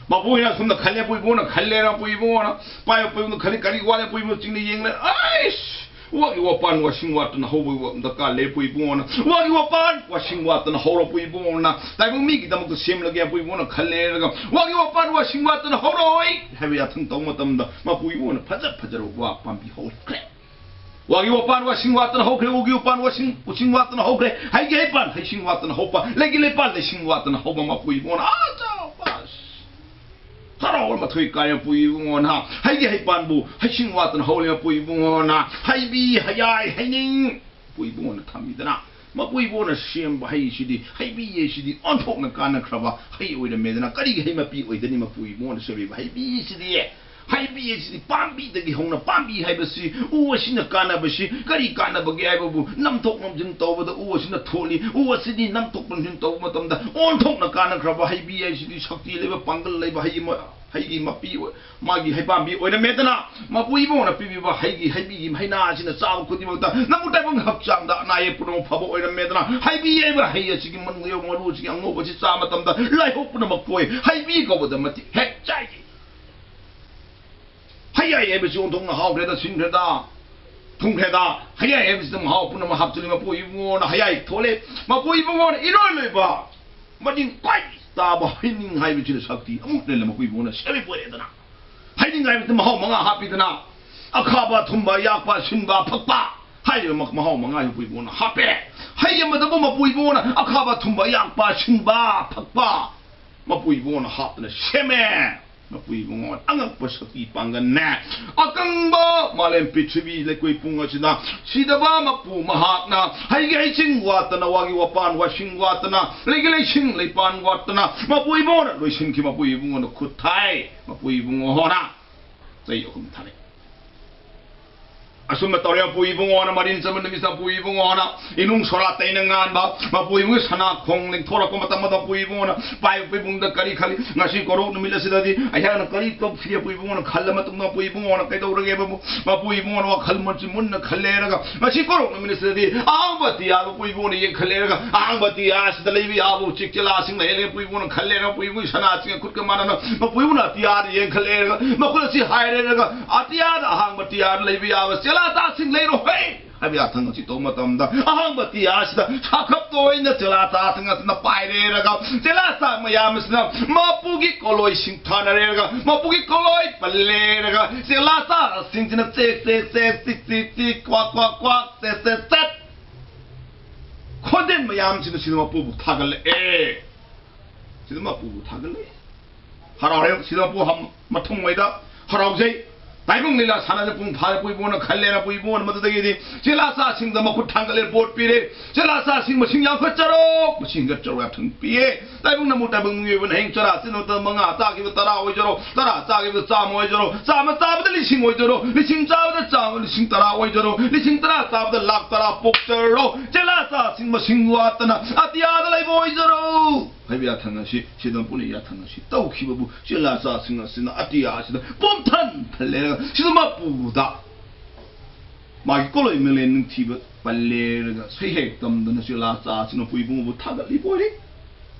ꯃꯄꯨ ꯏꯕꯨꯡꯉꯣꯅ ꯑꯁꯨꯝꯅ ꯈꯜꯂꯦ, ꯃꯄꯨ ꯏꯕꯨꯡꯉꯣꯅ ꯈꯜꯂꯦ, ꯃꯄꯨ ꯏꯕꯨꯡꯉꯣꯅ ꯄꯥꯏꯕ, ꯃꯄꯨ ꯏꯕꯨꯡꯉꯣꯅ ꯈꯜꯂꯤ, ꯀꯔꯤ ꯋꯥꯠꯂꯦ? ꯃꯄꯨ ꯏꯕꯨꯡꯉꯣ ꯆꯤꯡꯗ ꯌꯦꯡꯂꯦ, ꯑꯩꯁ! ꯋꯥꯒꯤ ꯋꯥꯄꯥꯟ ꯋꯥꯁꯤꯡ ꯋꯥꯠꯇꯅ ꯍꯧꯕ ꯗꯔꯀꯥꯔ ꯂꯩ꯫ ꯃꯄꯨ ꯏꯕꯨꯡꯉꯣꯅ ꯋꯥꯒꯤ ꯋꯥꯄꯥꯟ ꯋꯥꯁꯤꯡ ꯋꯥꯠꯇꯅ ꯍꯧꯔꯣ꯫ ꯃꯄꯨ ꯏꯕꯨꯡꯉꯣꯅ ꯇꯥꯏꯕꯪ ꯃꯤꯒꯤꯗꯃꯛꯇ ꯁꯦꯝꯂꯒꯦ꯫ ꯃꯄꯨ ꯏꯕꯨꯡꯉꯣꯅ ꯈꯜꯂꯦꯔꯒ, ꯋꯥꯒꯤ ꯋꯥꯄꯥꯟ ꯋꯥꯁꯤꯡ ꯋꯥꯠꯇꯅ ꯍꯧꯔꯣꯏ ꯍꯥꯏꯕ ꯌꯥꯊꯪ ꯇꯧꯕ ꯃꯇꯝꯗ, ꯃꯄꯨ ꯏꯕꯨꯡꯉꯣꯅ ꯐꯖ ꯐꯖꯔꯕ ꯋꯥ ꯄꯥꯝꯕꯤ ꯍꯧꯈ꯭ꯔꯦ꯫ ꯋꯥꯒꯤ ꯋꯥꯄꯥꯟ ꯋꯥꯁꯤꯡ ꯋꯥꯠꯇꯅ ꯍꯧꯈ꯭ꯔꯦ, ꯎꯒꯤ ꯋꯥꯄꯥꯟ ꯋꯥꯁꯤꯡ, ꯎꯁꯤꯡ ꯋꯥꯠꯇꯅ ꯍꯧꯈ꯭ꯔꯦ, ꯍꯩꯒꯤ ꯍꯩꯄꯥꯟ ꯍꯩꯁꯤꯡ ꯋꯥꯠꯇꯅ ꯍꯧꯕ, ꯂꯩꯒꯤ ꯂꯩꯄꯥꯟ ꯂꯩꯁꯤꯡ ꯋꯥꯠꯇꯅ ꯍꯧꯕ꯫ ꯃꯄꯨ ꯏꯕꯨꯡꯉꯣꯅ, ꯑꯥ, ꯆꯥꯎ, ꯕꯁ! ꯍꯔꯥꯎꯕ ꯃꯊꯣꯏ ꯀꯥꯏ꯫ ꯃꯄꯨ ꯏꯕꯨꯡꯉꯣꯅ ꯍꯩꯒꯤ ꯍꯩꯄꯥꯟꯕꯨ ꯍꯩꯁꯤꯡ ꯋꯥꯠꯇꯅ ꯍꯧꯔꯦ꯫ ꯃꯄꯨ ꯏꯕꯨꯡꯉꯣꯅ ꯍꯩꯕꯤ, ꯍꯌꯥꯏ, ꯍꯩꯅꯤꯡ ꯃꯄꯨ ꯏꯕꯨꯡꯉꯣꯅ ꯊꯝꯃꯤꯗꯅ, ꯃꯄꯨ ꯏꯕꯨꯡꯉꯣꯅ ꯁꯦꯝꯕ ꯍꯩꯁꯤꯗꯤ, ꯍꯩꯕꯤ ꯍꯩꯁꯤꯗꯤ ꯑꯣꯟꯊꯣꯛꯅ ꯀꯥꯟꯅꯈ꯭ꯔꯕ ꯍꯩ ꯑꯣꯏꯔꯝꯃꯦꯗꯅ꯫ ꯀꯔꯤꯒꯤ ꯍꯩ ꯃꯄꯤ ꯑꯣꯏꯗꯅꯤ? ꯃꯄꯨ ꯏꯕꯨꯡꯉꯣꯅ ꯁꯦꯝꯕꯤꯕ ꯍꯩꯕꯤꯁꯤꯗꯤ ꯍꯩꯕꯤ ꯑꯁꯤꯗꯤ ꯄꯥꯝꯕꯤꯗꯒꯤ ꯍꯧꯅ, ꯄꯥꯝꯕꯤ ꯍꯥꯏꯕꯁꯤ ꯎ ꯑꯁꯤꯅ ꯀꯥꯟꯅꯕꯁꯤ ꯀꯔꯤ ꯀꯥꯟꯅꯕꯒꯦ ꯍꯥꯏꯕꯕꯨ ꯅꯝꯊꯣꯛ ꯅꯝꯁꯤꯟ ꯇꯧꯕꯗ ꯎ ꯑꯁꯤꯅ ꯊꯣꯠꯂꯤ, ꯎ ꯑꯁꯤꯗꯤ ꯅꯝꯊꯣꯛ ꯅꯝꯁꯤꯟ ꯇꯧꯕ ꯃꯇꯝꯗ ꯑꯣꯟꯊꯣꯛꯅ ꯀꯥꯟꯅꯈ꯭ꯔꯕ ꯍꯩꯕꯤ ꯍꯥꯏꯁꯤꯗꯤ ꯁꯛꯇꯤ ꯂꯩꯕ, ꯄꯥꯡꯒꯜ ꯂꯩꯕ ꯍꯩꯒꯤ ꯃ-, ꯍꯩꯒꯤ ꯃꯄꯤ ꯑꯣꯏ-, ꯃꯥꯒꯤ ꯍꯩꯄꯥꯝꯕꯤ ꯑꯣꯏꯔꯝꯃꯦꯗꯅ꯫ ꯃꯄꯨ ꯏꯕꯨꯡꯉꯣꯅ ꯄꯤꯕꯤꯕ ꯍꯩꯒꯤ, ꯍꯩꯕꯤꯒꯤ ꯍꯩꯅꯥ ꯑꯁꯤꯅ ꯆꯥꯕ ꯈꯨꯗꯤꯡꯃꯛꯇ ꯅꯄꯨ ꯇꯥꯏꯕꯪ ꯍꯛꯆꯥꯡꯗ ꯑꯅꯥ ꯑꯌꯦꯛ ꯄꯨꯝꯅꯃꯛ ꯐꯕ ꯑꯣꯏꯔꯝꯃꯦꯗꯅ꯫ ꯍꯩꯕꯤ ꯍꯥꯏꯕ ꯍꯩ ꯑꯁꯤꯒꯤ ꯃꯅꯨꯡꯗ ꯌꯥꯎꯕ ꯃꯔꯨ ꯑꯁꯤꯒꯤ ꯑꯉꯧꯕ ꯑꯁꯤ ꯆꯥꯕ ꯃꯇꯝꯗ ꯂꯥꯏꯍꯧ ꯄꯨꯝꯅꯃꯛ ꯐꯣꯏ꯫ ꯍꯩꯕꯤ ꯀꯧꯕꯗ ꯃꯇꯤꯛ ꯍꯦꯛ ꯆꯥꯏꯒꯤ꯫ ꯍꯌꯥꯏ ꯍꯥꯏꯕꯁꯤ ꯑꯣꯟꯊꯣꯛꯅ ꯍꯥꯎꯈ꯭ꯔꯦꯗ, ꯁꯤꯟꯈ꯭ꯔꯦꯗ, ꯊꯨꯝꯈ꯭ꯔꯦꯗ꯫ ꯍꯌꯥꯏ ꯍꯥꯏꯕꯁꯤꯗ ꯃꯍꯥꯎ ꯄꯨꯝꯅꯃꯛ ꯍꯥꯞꯆꯤꯜꯂꯤ꯫ ꯃꯄꯨ ꯏꯕꯨꯡꯉꯣꯅ ꯍꯌꯥꯏ ꯊꯣꯛꯂꯦ꯫ ꯃꯄꯨ ꯏꯕꯨꯡꯉꯣꯅ ꯏꯔꯣꯏ ꯂꯣꯏꯕ ꯃꯅꯤꯡ ꯈ꯭ꯋꯥꯏ ꯇꯥꯕ ꯍꯩꯅꯤꯡ ꯍꯥꯏꯕꯁꯤꯅ ꯁꯛꯇꯤ ꯑꯃꯨꯛ ꯂꯩꯅ ꯃꯄꯨ ꯏꯕꯨꯡꯉꯣꯅ ꯁꯦꯝꯕꯤꯕ ꯑꯣꯏꯔꯦꯗꯅ꯫ ꯍꯩꯅꯤꯡ ꯍꯥꯏꯕꯁꯤꯗ ꯃꯍꯥꯎ ꯃꯉꯥ ꯍꯥꯞꯄꯤꯗꯅ, ꯑꯈꯥꯕ, ꯑꯊꯨꯝꯕ, ꯌꯥꯛꯄ, ꯁꯤꯟꯕ, ꯐꯛꯄ ꯍꯥꯏꯔꯤꯕ ꯃ-, ꯃꯍꯥꯎ ꯃꯉꯥꯁꯤ ꯃꯄꯨ ꯏꯕꯨꯡꯉꯣꯅ ꯍꯥꯞꯄꯦ꯫ ꯍꯩ ꯑꯃꯗꯕꯨ ꯃꯄꯨ ꯏꯕꯨꯡꯉꯣꯅ ꯑꯈꯥꯕ, ꯑꯊꯨꯝꯕ, ꯌꯥꯛꯄ, ꯁꯤꯟꯕ, ꯐꯛꯄ ꯃꯄꯨ ꯏꯕꯨꯡꯉꯣꯅ ꯍꯥꯞꯇꯅ ꯁꯦꯝꯃꯦ꯫ ꯃꯄꯨ ꯏꯕꯨꯡꯉꯣꯅ ꯑꯉꯛꯄ ꯁꯛꯇꯤ ꯄꯥꯡꯒꯜꯅꯦ꯫ ꯑꯀꯪꯕ ꯃꯥꯂꯦꯝ ꯄ꯭ꯔꯤꯊꯤꯕꯤ ꯂꯩꯀꯣꯏ ꯄꯨꯡ ꯑꯁꯤꯗ ꯁꯤꯗꯕ ꯃꯄꯨ ꯃꯍꯥꯛꯅ ꯍꯩꯒꯤ ꯍꯩꯁꯤꯡ ꯋꯥꯠꯇꯅ, ꯋꯥꯒꯤ ꯋꯥꯄꯥꯟ ꯋꯥꯁꯤꯡ ꯋꯥꯠꯇꯅ, ꯂꯩꯒꯤ ꯂꯩꯁꯤꯡ ꯂꯩꯄꯥꯟ ꯋꯥꯠꯇꯅ ꯃꯄꯨ ꯏꯕꯨꯡꯉꯣꯅ ꯂꯣꯏꯁꯤꯟꯈꯤ꯫ ꯃꯄꯨ ꯏꯕꯨꯡꯉꯣꯅ ꯈꯨꯠ ꯊꯥꯏ꯫ ꯃꯄꯨ ꯏꯕꯨꯡꯉꯣꯅ ꯆꯍꯤ ꯑꯍꯨꯝ ꯊꯥꯔꯛꯏ꯫ ꯑꯁꯨꯝꯅ ꯇꯧꯔꯦ꯫ ꯃꯄꯨ ꯏꯕꯨꯡꯉꯣꯅ ꯃꯔꯤꯟ ꯆꯟꯕ ꯅꯨꯃꯤꯠꯇ ꯃꯄꯨ ꯏꯕꯨꯡꯉꯣꯅ ꯏꯅꯨꯡ ꯁꯣꯔꯥ ꯇꯩꯅ ꯉꯥꯟꯕ ꯃꯄꯨ ꯏꯕꯨꯡꯒꯤ ꯁꯅꯥ ꯈꯣꯡ ꯂꯦꯡꯊꯣꯔꯛꯄ ꯃꯇꯝꯗ ꯃꯄꯨ ꯏꯕꯨꯡꯉꯣꯅ ꯄꯥꯏꯕ ꯏꯕꯨꯡꯗ ꯀꯔꯤ ꯈꯜꯂꯤ? ꯉꯁꯤ ꯀꯣꯔꯣꯛ ꯅꯨꯃꯤꯠ ꯑꯁꯤꯗꯗꯤ ꯑꯩꯍꯥꯛꯅ ꯀꯔꯤ ꯇꯧꯁꯤ? ꯃꯄꯨ ꯏꯕꯨꯡꯉꯣꯅ ꯈꯜꯂ ꯃꯇꯨꯡꯗ ꯃꯄꯨ ꯏꯕꯨꯡꯉꯣꯅ ꯀꯩꯗꯧꯔꯒꯦ? ꯃꯄꯨ, ꯃꯄꯨ ꯏꯕꯨꯡꯉꯣꯅ ꯋꯥꯈꯜ ꯃꯨꯟꯁꯤ ꯃꯨꯟꯅ ꯈꯜꯂꯦꯔꯒ ꯉꯁꯤ ꯀꯣꯔꯣꯛ ꯅꯨꯃꯤꯠ ꯑꯁꯤꯗꯗꯤ ꯑꯍꯥꯡꯕ ꯑꯇꯤꯌꯥ ꯃꯄꯨ ꯏꯕꯨꯡꯉꯣꯅ ꯌꯦꯡꯈꯠꯂꯦꯔꯒ ꯑꯍꯥꯡꯕ ꯑꯇꯤꯌꯥ ꯑꯁꯤꯗ ꯂꯩꯕ ꯌꯥꯕ ꯎꯆꯦꯛ ꯆꯦꯂꯥꯁꯤꯡ ꯂꯩꯍꯜꯂꯦ꯫ ꯃꯄꯨ ꯏꯕꯨꯡꯉꯣꯅ ꯈꯜꯂꯦꯔꯒ ꯃꯄꯨ ꯏꯕꯨꯡꯒꯤ ꯁꯅꯥꯁꯤꯡꯒ ꯈꯨꯠꯀ ꯃꯥꯟꯅꯅ ꯃꯄꯨ ꯏꯕꯨꯡꯅ ꯑꯇꯤꯌꯥꯗ ꯌꯦꯡꯈꯠꯂꯦꯔꯒ ꯃꯈꯨꯠ ꯑꯁꯤ ꯍꯥꯏꯔꯦꯔꯒ ꯑꯇꯤꯌꯥꯗ ꯑꯍꯥꯡꯕ ꯑꯇꯤꯌꯥꯗ ꯂꯩꯕ ꯌꯥꯕ ꯆꯦꯂꯥ ꯆꯥꯁꯤꯡ ꯂꯩꯔꯣ ꯍꯦ ꯍꯥꯏꯕ ꯌꯥꯊꯪ ꯑꯁꯤ ꯇꯧꯕ ꯃꯇꯝꯗ ꯑꯍꯥꯡꯕ ꯑꯇꯤꯌꯥ ꯑꯁꯤꯗ ꯁꯥꯈꯞꯇ ꯑꯣꯏꯅ ꯆꯦꯂꯥ ꯆꯥꯁꯤꯡ ꯑꯁꯤꯅ ꯄꯥꯏꯔꯦꯔꯒ ꯆꯦꯂꯥ ꯆꯥ ꯃꯌꯥꯝ ꯑꯁꯤꯅ ꯃꯄꯨꯒꯤ ꯀꯣꯂꯣꯏꯁꯤꯡ ꯊꯥꯅꯔꯦꯔꯒ ꯃꯄꯨꯒꯤ ꯀꯣꯂꯣꯏ ꯄꯜꯂꯦꯔꯒ ꯆꯦꯂꯥ ꯆꯥꯁꯤꯡꯁꯤꯅ ꯆꯦꯛ ꯆꯦꯛ ꯆꯦꯛ ꯆꯤꯛ ꯆꯤꯛ ꯆꯤꯛ ꯀ꯭ꯋꯥꯛ ꯀ꯭ꯋꯥꯛ ꯀ꯭ꯋꯥꯛ ꯆꯦꯠ ꯆꯦꯠ ꯆꯦꯠ ꯈꯣꯟꯖꯦꯜ ꯃꯌꯥꯝꯁꯤꯅ ꯁꯤꯗ ꯃꯄꯨꯕꯨ ꯊꯥꯒꯠꯂꯛꯑꯦ꯫ ꯁꯤꯗ ꯃꯄꯨꯕꯨ ꯊꯥꯒꯠꯂꯛꯑꯦ꯫ ꯍꯔꯥꯎꯔꯦ꯫ ꯁꯤꯗ ꯃꯄꯨ ꯍꯝ-, ꯃꯊꯃꯣꯏꯗ ꯍꯔꯥꯎꯖꯩ꯫ ꯇꯥꯏꯕꯪ ꯂꯤꯂꯥ ꯁꯥꯟꯅꯕ ꯄꯨꯡ ꯐꯥꯔꯦ꯫ ꯄꯨꯏꯕꯨꯡꯅ ꯈꯜꯂꯦꯅ ꯄꯨꯏꯕꯨꯡꯅ ꯃꯗꯨꯗꯒꯤꯗꯤ ꯆꯦꯂꯥꯆꯥꯁꯤꯡꯗ ꯃꯈꯨꯠ ꯊꯥꯡꯒꯠꯂꯦ, ꯄꯣꯠ ꯄꯤꯔꯦ꯫ "ꯆꯦꯂꯥꯆꯥꯁꯤꯡ ꯃꯁꯤꯡ ꯌꯥꯝꯈꯠꯆꯔꯣ, ꯃꯁꯤꯡ ꯍꯦꯟꯒꯠꯆꯔꯣ" ꯌꯥꯊꯪ ꯄꯤꯌꯦ꯫ ꯇꯥꯏꯕꯪ ꯅꯃꯨ ꯇꯥꯏꯕꯪ ꯃꯤꯑꯣꯏꯕꯅ ꯍꯌꯦꯡ ꯆꯔꯥ ꯆꯤꯟ ꯃꯇꯝ ꯃꯉꯥ ꯆꯥꯈꯤꯕ ꯇꯔꯥ ꯑꯣꯏꯖꯔꯣ, ꯇꯔꯥ ꯆꯥꯈꯤꯕ ꯆꯥꯝꯃ ꯑꯣꯏꯖꯔꯣ, ꯆꯥꯝꯃ ꯆꯥꯕꯗ ꯂꯤꯁꯤꯡ ꯑꯣꯏꯖꯔꯣ, ꯂꯤꯁꯤꯡ ꯆꯥꯕꯗ ꯆꯥꯝꯃ, ꯂꯤꯁꯤꯡ ꯇꯔꯥ ꯑꯣꯏꯖꯔꯣ, ꯂꯤꯁꯤꯡ ꯇꯔꯥ ꯆꯥꯕꯗ ꯂꯥꯛ ꯇꯔꯥ ꯄꯣꯛꯆꯔꯣ꯫ ꯆꯦꯂꯥꯆꯥꯁꯤꯡ ꯃꯁꯤꯡ ꯋꯥꯠꯇꯅ ꯑꯇꯤꯌꯥꯗ ꯂꯩꯕ ꯑꯣꯏꯖꯔꯣ ꯍꯥꯏꯕ ꯌꯥꯊꯪ ꯑꯁꯤ, ꯁꯤꯗ ꯄꯨꯟꯅ ꯌꯥꯊꯪ ꯑꯁꯤ ꯇꯧꯈꯤꯕꯕꯨ ꯆꯦꯂꯥꯆꯥꯁꯤꯡ ꯑꯁꯤꯅ ꯑꯇꯤꯌꯥ ꯑꯁꯤꯗ ꯄꯨꯝꯊꯟ ꯊꯜꯂꯦꯔꯒ ꯁꯤꯗ ꯃꯄꯨꯗ ꯃꯥꯒꯤ ꯀꯣꯂꯣꯏ ꯃꯦꯂꯦꯟ ꯅꯤꯡꯊꯤꯕ ꯄꯜꯂꯦꯔꯒ ꯁꯩꯍꯦꯛ ꯇꯝꯗꯅ ꯆꯦꯂꯥꯆꯥꯁꯤꯡꯅ ꯄꯨꯏꯕꯨꯡꯕꯨ ꯊꯥꯒꯠꯂꯤꯕ ꯑꯣꯏꯔꯦ꯫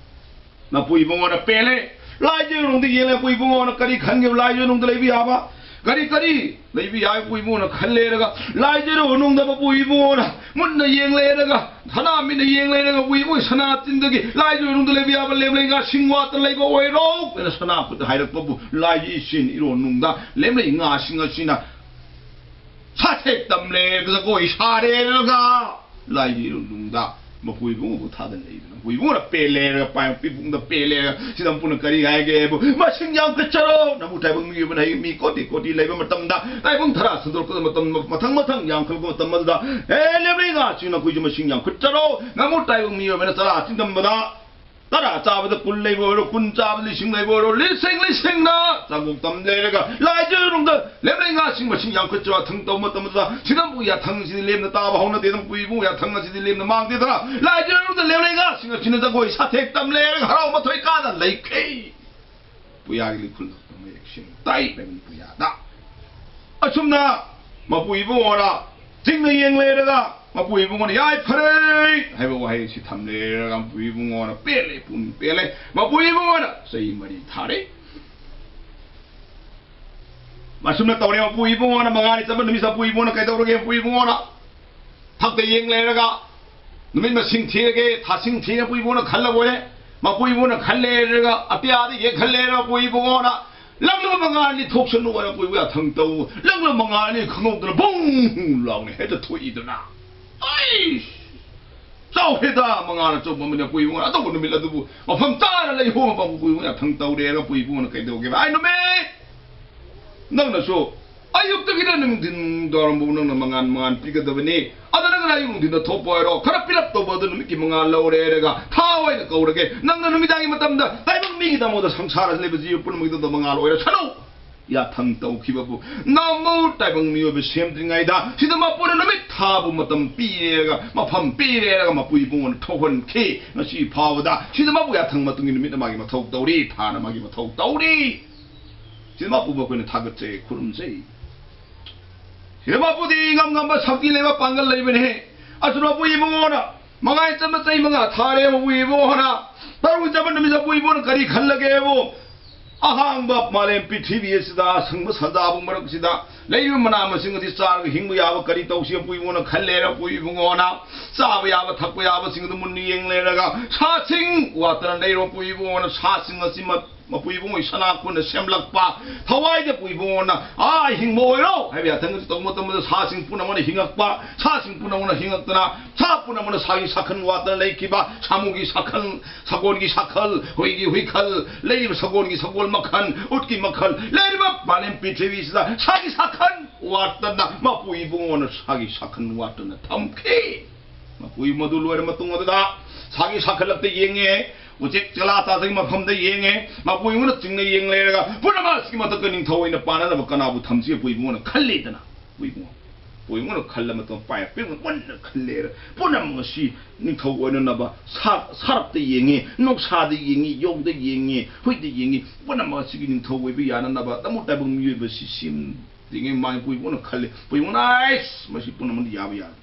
ꯃꯄꯨ ꯏꯕꯨꯡꯉꯣꯅ ꯄꯦꯜꯂꯦ꯫ ꯂꯥꯏꯖ ꯏꯔꯨꯅꯨꯡꯗ ꯌꯦꯡꯂꯦ꯫ ꯃꯄꯨ ꯏꯕꯨꯡꯉꯣꯅ ꯀꯔꯤ ꯈꯟꯒꯦ? ꯂꯥꯏꯖ ꯏꯔꯨꯅꯨꯡꯗ ꯂꯩꯕ ꯌꯥꯕ ꯀꯔꯤ ꯀꯔꯤ ꯂꯩꯕ ꯌꯥꯏ? ꯃꯄꯨ ꯏꯕꯨꯡꯉꯣꯅ ꯈꯜꯂꯦꯔꯒ ꯂꯥꯏꯖ ꯏꯔꯨꯅꯨꯡꯗ ꯃꯄꯨ ꯏꯕꯨꯡꯉꯣꯅ ꯃꯨꯟꯅ ꯌꯦꯡꯂꯦꯔꯒ, ꯁꯅꯥ ꯃꯤꯠꯅ ꯌꯦꯡꯂꯦꯔꯒ, ꯃꯄꯨ ꯏꯕꯨꯡꯉꯣ ꯁꯅꯥ ꯆꯤꯟꯗꯒꯤ ꯂꯥꯏꯖ ꯏꯔꯨꯅꯨꯡꯗ ꯂꯩꯕ ꯌꯥꯕ ꯂꯦꯝꯂꯩ ꯉꯥꯁꯤꯡ ꯋꯥꯠꯇ ꯂꯩꯕ ꯑꯣꯏꯔꯣ ꯍꯥꯏꯅ ꯁꯅꯥ ꯈꯨꯠꯇ ꯍꯥꯏꯔꯛꯄꯕꯨ ꯂꯥꯏꯖ ꯏꯁꯤꯟ ꯏꯔꯣꯟꯅꯨꯡꯗ ꯂꯦꯝꯂꯩ ꯉꯥꯁꯤꯡ ꯑꯁꯤꯅ ꯁꯥꯊꯦꯛ ꯇꯝꯂꯦ, ꯖꯒꯣꯏ ꯁꯥꯔꯦꯔꯒ ꯂꯥꯏꯒꯤ ꯏꯔꯨꯅꯨꯡꯗ ꯃꯄꯨ ꯏꯕꯨꯡꯕꯨ ꯊꯥꯗꯅ ꯂꯩꯗꯅ, ꯃꯄꯨ ꯏꯕꯨꯡꯅ ꯄꯦꯜꯂꯦꯔꯒ, ꯄꯥꯏ ꯄꯤꯕꯨꯡꯗ ꯄꯦꯜꯂꯦꯔꯒ, ꯁꯤꯗ ꯃꯄꯨꯅ ꯀꯔꯤ ꯍꯥꯏꯒꯦ ꯍꯥꯏꯕꯨ, "ꯃꯁꯤꯡ ꯌꯥꯝꯈꯠꯆꯔꯣ, ꯅꯃꯨ ꯇꯥꯏꯕꯪ ꯃꯤꯑꯣꯏꯕꯅ ꯍꯌꯦꯡ ꯃꯤ ꯀꯣꯇꯤ ꯀꯣꯇꯤ ꯂꯩꯕ ꯃꯇꯝꯗ, ꯇꯥꯏꯕꯪ ꯊꯔꯥ ꯁꯟꯗꯣꯔꯛꯄꯗ ꯃꯇꯝ, ꯃꯊꯪ ꯃꯊꯪ ꯌꯥꯝꯈꯠꯂꯛꯄ ꯃꯇꯝ ꯑꯗꯨꯗ, ꯍꯦ ꯂꯦꯝꯂꯩ ꯉꯥꯁꯤꯡ ꯅꯈꯣꯏꯁꯨ ꯃꯁꯤꯡ ꯌꯥꯝꯈꯠꯆꯔꯣ, ꯅꯃꯨ ꯇꯥꯏꯕꯪ ꯃꯤꯑꯣꯏꯕꯅ ꯆꯔꯥ ꯆꯤꯟꯗꯝꯕꯗ, ꯇꯔꯥ ꯆꯥꯕꯗ ꯀꯨꯟ ꯂꯩꯕ ꯑꯣꯏꯔꯣ, ꯀꯨꯟ ꯆꯥꯕꯗ ꯂꯤꯁꯤꯡ ꯂꯩꯕ ꯑꯣꯏꯔꯣ, ꯂꯤꯁꯤꯡ ꯂꯤꯁꯤꯡꯅ ꯆꯥꯛꯕꯣꯛ ꯇꯝ ꯂꯩꯔꯒ ꯂꯥꯏꯖ ꯏꯔꯨꯅꯨꯡꯗ ꯂꯦꯝꯂꯩ ꯉꯥꯁꯤꯡ ꯃꯁꯤꯡ ꯌꯥꯝꯈꯠꯆ ꯌꯥꯊꯪ ꯇꯧꯕ ꯃꯇꯝꯗ ꯁꯤꯗꯕꯨ ꯌꯥꯊꯪ ꯑꯁꯤꯗꯤ ꯂꯦꯝꯅ ꯇꯥꯕ ꯍꯧꯅꯗꯦ, ꯃꯄꯨ ꯏꯕꯨꯡ ꯌꯥꯊꯪ ꯑꯁꯤꯗꯤ ꯂꯦꯝꯅ ꯃꯥꯡꯗꯦꯗꯅ ꯂꯥꯏꯖ ꯏꯔꯨꯅꯨꯡꯗ ꯂꯦꯝꯂꯩ ꯉꯥꯁꯤꯡ ꯑꯁꯤꯅ ꯖꯒꯣꯏ ꯁꯥꯊꯦꯛ ꯇꯝ ꯂꯩꯔꯒ ꯍꯔꯥꯎ ꯃꯊꯣꯏ ꯀꯥꯗ ꯂꯩꯈꯤ꯫ ꯄꯨꯌꯥꯒꯤ ꯂꯤꯈꯨꯜꯗ ꯃꯌꯦꯛꯁꯤꯡ ꯇꯥꯏ ꯂꯩꯕꯅꯤ ꯄꯨꯌꯥꯗ꯫ ꯑꯁꯨꯝꯅ ꯃꯄꯨ ꯏꯕꯨꯡꯉꯣꯅ ꯆꯤꯡꯅ ꯌꯦꯡ ꯂꯩꯔꯒ ꯃꯄꯨ ꯏꯕꯨꯡꯉꯣꯅ "ꯌꯥꯏ ꯐꯔꯦ" ꯍꯥꯏꯕ ꯋꯥꯍꯩ ꯑꯁꯤ ꯊꯝꯂꯦꯔꯒ ꯃꯄꯨ ꯏꯕꯨꯡꯉꯣꯅ ꯄꯦꯜꯂꯦ, ꯄꯨꯛꯅꯤꯡ ꯄꯦꯜꯂꯦ꯫ ꯃꯄꯨ ꯏꯕꯨꯡꯉꯣꯅ ꯆꯍꯤ ꯃꯔꯤ ꯊꯥꯔꯦ꯫ ꯑꯁꯨꯝꯅ ꯇꯧꯔꯦ꯫ ꯃꯄꯨ ꯏꯕꯨꯡꯉꯣꯅ ꯃꯉꯥꯅꯤ ꯆꯠꯄ ꯅꯨꯃꯤꯠ ꯃꯄꯨ ꯏꯕꯨꯡꯉꯣꯅ ꯀꯩꯗꯧꯔꯒꯦ? ꯃꯄꯨ ꯏꯕꯨꯡꯉꯣꯅ ꯐꯛꯇ ꯌꯦꯡ ꯂꯩꯔꯒ ꯅꯨꯃꯤꯠ ꯃꯁꯤꯡ ꯊꯤꯔꯒꯦ, ꯊꯥꯁꯤꯡ ꯊꯤꯔꯒ ꯃꯄꯨ ꯏꯕꯨꯡꯉꯣꯅ ꯈꯜꯂꯕ ꯑꯣꯏꯔꯦ꯫ ꯃꯄꯨ ꯏꯕꯨꯡꯉꯣꯅ ꯈꯜꯂꯦꯔꯒ ꯑꯇꯤꯌꯥꯗ ꯌꯦꯡꯈꯠꯂꯦꯔꯒ ꯃꯄꯨ ꯏꯕꯨꯡꯉꯣꯅ ꯂꯪꯂꯕ ꯃꯉꯥꯜꯅꯤ ꯊꯣꯛꯁꯅꯨ ꯍꯥꯏꯅ ꯃꯄꯨ ꯏꯕꯨꯡꯉꯣ ꯌꯥꯊꯪ ꯇꯧ꯫ ꯂꯪꯂꯕ ꯃꯉꯥꯜꯅꯤ ꯈꯪꯍꯧꯗꯅ ꯕꯨꯡ ꯂꯥꯎꯅ ꯍꯦꯛꯇ ꯊꯣꯛꯏꯗꯅ꯫ ꯑꯩ ꯆꯥꯎꯈ꯭ꯔꯦꯗ ꯃꯉꯥꯜ ꯑꯆꯧꯕ ꯑꯃꯅ ꯃꯄꯨ ꯏꯕꯨꯡꯉꯣꯅ ꯑꯇꯧꯕ ꯅꯨꯃꯤꯠ ꯑꯗꯨꯕꯨ ꯃꯐꯝ ꯆꯥꯅ ꯂꯩꯍꯣꯝ ꯃꯄꯨ ꯏꯕꯨꯡꯉꯣ ꯌꯥꯊꯪ ꯇꯧꯔꯦꯔꯒ ꯃꯄꯨ ꯏꯕꯨꯡꯉꯣꯅ ꯀꯩꯗꯧꯒꯦꯕ? "ꯑꯩ ꯅꯨꯃꯤꯠ ꯅꯪꯅꯁꯨ ꯑꯌꯨꯛꯇꯒꯤꯅ ꯅꯨꯡꯊꯤꯟ ꯅꯨꯡꯗꯥꯡꯋꯥꯏꯔꯝꯐꯥꯎ ꯅꯪꯅ ꯃꯉꯥꯜ ꯃꯉꯥꯜ ꯄꯤꯒꯗꯕꯅꯤ꯫ ꯑꯗ ꯅꯪꯅ ꯑꯌꯨꯛ ꯅꯨꯡꯊꯤꯟꯗ ꯊꯣꯛꯄ ꯑꯣꯏꯔꯣ, ꯈꯔ ꯄꯤꯔꯞ ꯇꯧꯕ ꯑꯗꯨ ꯅꯨꯃꯤꯠꯀꯤ ꯃꯉꯥꯜ ꯂꯧꯔꯦ ꯍꯥꯏꯔꯒ ꯊꯥ ꯑꯣꯏꯅ ꯀꯧꯔꯒꯦ꯫ ꯅꯪꯅ ꯅꯨꯃꯤꯗꯥꯡꯒꯤ ꯃꯇꯝꯗ ꯇꯥꯏꯕꯪ ꯃꯤꯒꯤꯗꯃꯛꯇ ꯁꯪꯁꯥꯔ ꯂꯩꯕ ꯖꯤꯕ ꯄꯨꯝꯅꯃꯛꯀꯤꯗꯃꯛꯇ ꯃꯉꯥꯜ ꯑꯣꯏꯔꯁꯅꯨ꯫ ꯌꯥꯊꯪ ꯇꯧꯈꯤꯕꯕꯨ ꯅꯃꯨ ꯇꯥꯏꯕꯪ ꯃꯤꯑꯣꯏꯕ ꯁꯦꯝꯗ꯭ꯔꯤꯉꯩꯗ ꯁꯤꯗ ꯃꯄꯨꯅ ꯅꯨꯃꯤꯠ ꯊꯥꯕꯨ ꯃꯇꯝ ꯄꯤꯔꯦꯒ ꯃꯐꯝ ꯄꯤꯔꯦꯒ ꯃꯄꯨ ꯏꯕꯨꯡꯉꯣꯅ ꯊꯣꯛꯍꯟꯈꯤ꯫ ꯉꯁꯤ ꯐꯥꯎꯕꯗ ꯁꯤꯗ ꯃꯄꯨ ꯌꯥꯊꯪ ꯃꯇꯨꯡꯒꯤ ꯅꯨꯃꯤꯠꯅ ꯃꯥꯒꯤ ꯃꯊꯧ ꯇꯧꯔꯤ, ꯊꯥꯅ ꯃꯥꯒꯤ ꯃꯊꯧ ꯇꯧꯔꯤ꯫ ꯁꯤꯗ ꯃꯄꯨꯕꯨ ꯑꯩꯈꯣꯏꯅ ꯊꯥꯒꯠꯆꯩ, ꯈꯨꯔꯨꯝꯖꯩ꯫ ꯁꯤꯗ ꯃꯄꯨꯗꯤ ꯉꯝ ꯉꯝꯕ ꯁꯛꯇꯤ ꯂꯩꯕ ꯄꯥꯡꯒꯜ ꯂꯩꯕꯅꯦ꯫ ꯑꯗꯨꯅ ꯃꯄꯨ ꯏꯕꯨꯡꯉꯣꯅ ꯃꯉꯥꯏ ꯆꯟꯕ ꯆꯍꯤ ꯃꯉꯥ ꯊꯥꯔꯦ ꯃꯄꯨ ꯏꯕꯨꯡꯉꯣꯅ꯫ ꯇꯔꯨꯛ ꯆꯟꯕ ꯅꯨꯃꯤꯠꯇ ꯃꯄꯨ ꯏꯕꯨꯡꯉꯣꯅ ꯀꯔꯤ ꯈꯜꯂꯒꯦꯕꯨ? ꯑꯍꯥꯡꯕ ꯃꯥꯂꯦꯝ ꯄ꯭ꯔꯤꯊꯤꯕꯤ ꯑꯁꯤꯗ, ꯑꯁꯪꯕ ꯁꯟꯖꯥꯕꯨꯡ ꯃꯔꯛꯁꯤꯗ ꯂꯩꯔꯤꯕ ꯃꯅꯥ ꯃꯁꯤꯡ ꯑꯁꯤ ꯆꯥꯔꯒ ꯍꯤꯡꯕ ꯌꯥꯕ ꯀꯔꯤ ꯇꯧꯁꯤ ꯃꯄꯨ ꯏꯕꯨꯡꯉꯣꯅ ꯈꯜꯂꯦ꯫ ꯃꯄꯨ ꯏꯕꯨꯡꯉꯣꯅ ꯆꯥꯕ ꯌꯥꯕ ꯊꯛꯄ ꯌꯥꯕꯁꯤꯡ ꯑꯗꯨ ꯃꯨꯟꯅ ꯌꯦꯡ ꯂꯩꯔꯒ ꯁꯥꯁꯤꯡ ꯋꯥꯠꯇꯅ ꯂꯩꯔꯣ꯫ ꯃꯄꯨ ꯏꯕꯨꯡꯉꯣꯅ ꯁꯥꯁꯤꯡ ꯑꯁꯤ ꯃ-, ꯃꯄꯨ ꯏꯕꯨꯡꯉꯣ ꯏꯁꯅꯥ ꯈꯨꯟꯅ ꯁꯦꯝꯂꯛꯄ ꯊꯋꯥꯏꯗ ꯃꯄꯨ ꯏꯕꯨꯡꯉꯣꯅ ꯑꯥ ꯍꯤꯡꯕ ꯑꯣꯏꯔꯣ ꯍꯥꯏꯕ ꯌꯥꯊꯪ ꯑꯁꯤ ꯇꯧꯕ ꯃꯇꯝꯗ ꯁꯥꯁꯤꯡ ꯄꯨꯝꯅꯃꯛꯅ ꯍꯤꯡꯉꯛꯄ, ꯁꯥꯁꯤꯡ ꯄꯨꯝꯅꯃꯛꯅ ꯍꯤꯡꯉꯛꯇꯅ ꯁꯥ ꯄꯨꯝꯅꯃꯛꯅ ꯁꯥꯒꯤ ꯁꯥꯈꯟ ꯋꯥꯠꯇꯅ ꯂꯩꯈꯤꯕ, ꯁꯥꯃꯨꯒꯤ ꯁꯥꯈꯜ, ꯁꯒꯣꯜꯒꯤ ꯁꯥꯈꯜ, ꯍꯨꯏꯒꯤ ꯍꯨꯏꯈꯜ, ꯂꯩꯔꯤꯕ ꯁꯒꯣꯜꯒꯤ ꯁꯒꯣꯜ ꯃꯈꯜ, ꯎꯠꯀꯤ ꯃꯈꯜ, ꯂꯩꯔꯤꯕ ꯃꯥꯂꯦꯝ ꯄ꯭ꯔꯤꯊꯤꯕꯤꯁꯤꯗ ꯁꯥꯒꯤ ꯁꯥꯈꯜ ꯋꯥꯠꯇꯅ ꯃꯄꯨ ꯏꯕꯨꯡꯉꯣꯅ ꯁꯥꯒꯤ ꯁꯥꯈꯜ ꯋꯥꯠꯇꯅ ꯊꯝꯈꯤ꯫ ꯃꯄꯨ ꯃꯗꯨ ꯂꯣꯏꯔ ꯃꯇꯨꯡ ꯑꯗꯨꯗ ꯁꯥꯒꯤ ꯁꯥꯈꯜꯂꯛꯇ ꯌꯦꯡꯉꯦ, ꯎꯆꯦꯛ ꯆꯂꯥ ꯇꯥꯖꯒꯤ ꯃꯐꯝꯗ ꯌꯦꯡꯉꯦ, ꯃꯄꯨ ꯏꯕꯨꯡꯉꯣꯅ ꯆꯤꯡꯅ ꯌꯦꯡ ꯂꯩꯔꯒ ꯄꯨꯝꯅꯃꯛ ꯑꯁꯤꯒꯤ ꯃꯊꯛꯇ ꯅꯤꯡꯊꯧ ꯑꯣꯏꯅ ꯄꯥꯟꯅꯅꯕ ꯀꯅꯥꯕꯨ ꯊꯝꯁꯤ ꯃꯄꯨ ꯏꯕꯨꯡꯉꯣꯅ ꯈꯜꯂꯦꯗꯅ꯫ ꯃꯄꯨ ꯏꯕꯨꯡꯉꯣ ꯃꯄꯨ ꯏꯕꯨꯡꯉꯣꯅ ꯈꯜꯂ ꯃꯇꯝ ꯄꯥꯏ ꯄꯤꯛꯅ ꯃꯨꯟꯅ ꯈꯜꯂꯦ꯫ ꯄꯨꯝꯅꯃꯛ ꯑꯁꯤ ꯅꯤꯡꯊꯧ ꯑꯣꯏꯅꯅꯕ ꯁꯥ-, ꯁꯥꯔꯞꯇ ꯌꯦꯡꯉꯤ, ꯅꯣꯡꯁꯥꯗ ꯌꯦꯡꯉꯤ, ꯌꯣꯡꯗ ꯌꯦꯡꯉꯤ, ꯍꯨꯏꯗ ꯌꯦꯡꯉꯤ꯫ ꯄꯨꯝꯅꯃꯛ ꯑꯁꯤꯒꯤ ꯅꯤꯡꯊꯧ ꯑꯣꯏꯕ ꯌꯥꯅꯅꯕ ꯇꯃꯨ ꯇꯥꯏꯕꯪ ꯃꯤꯑꯣꯏꯕꯁꯤ ꯁꯦꯝꯗ꯭ꯔꯤꯉꯩ ꯃꯥꯡ ꯃꯄꯨ ꯏꯕꯨꯡꯉꯣꯅ ꯈꯜꯂꯦ꯫ ꯃꯄꯨ ꯏꯕꯨꯡꯉꯣꯅ ꯑꯩꯁ ꯃꯁꯤ ꯄꯨꯝꯅꯃꯛ ꯌꯥꯕ ꯌꯥꯔꯦ꯫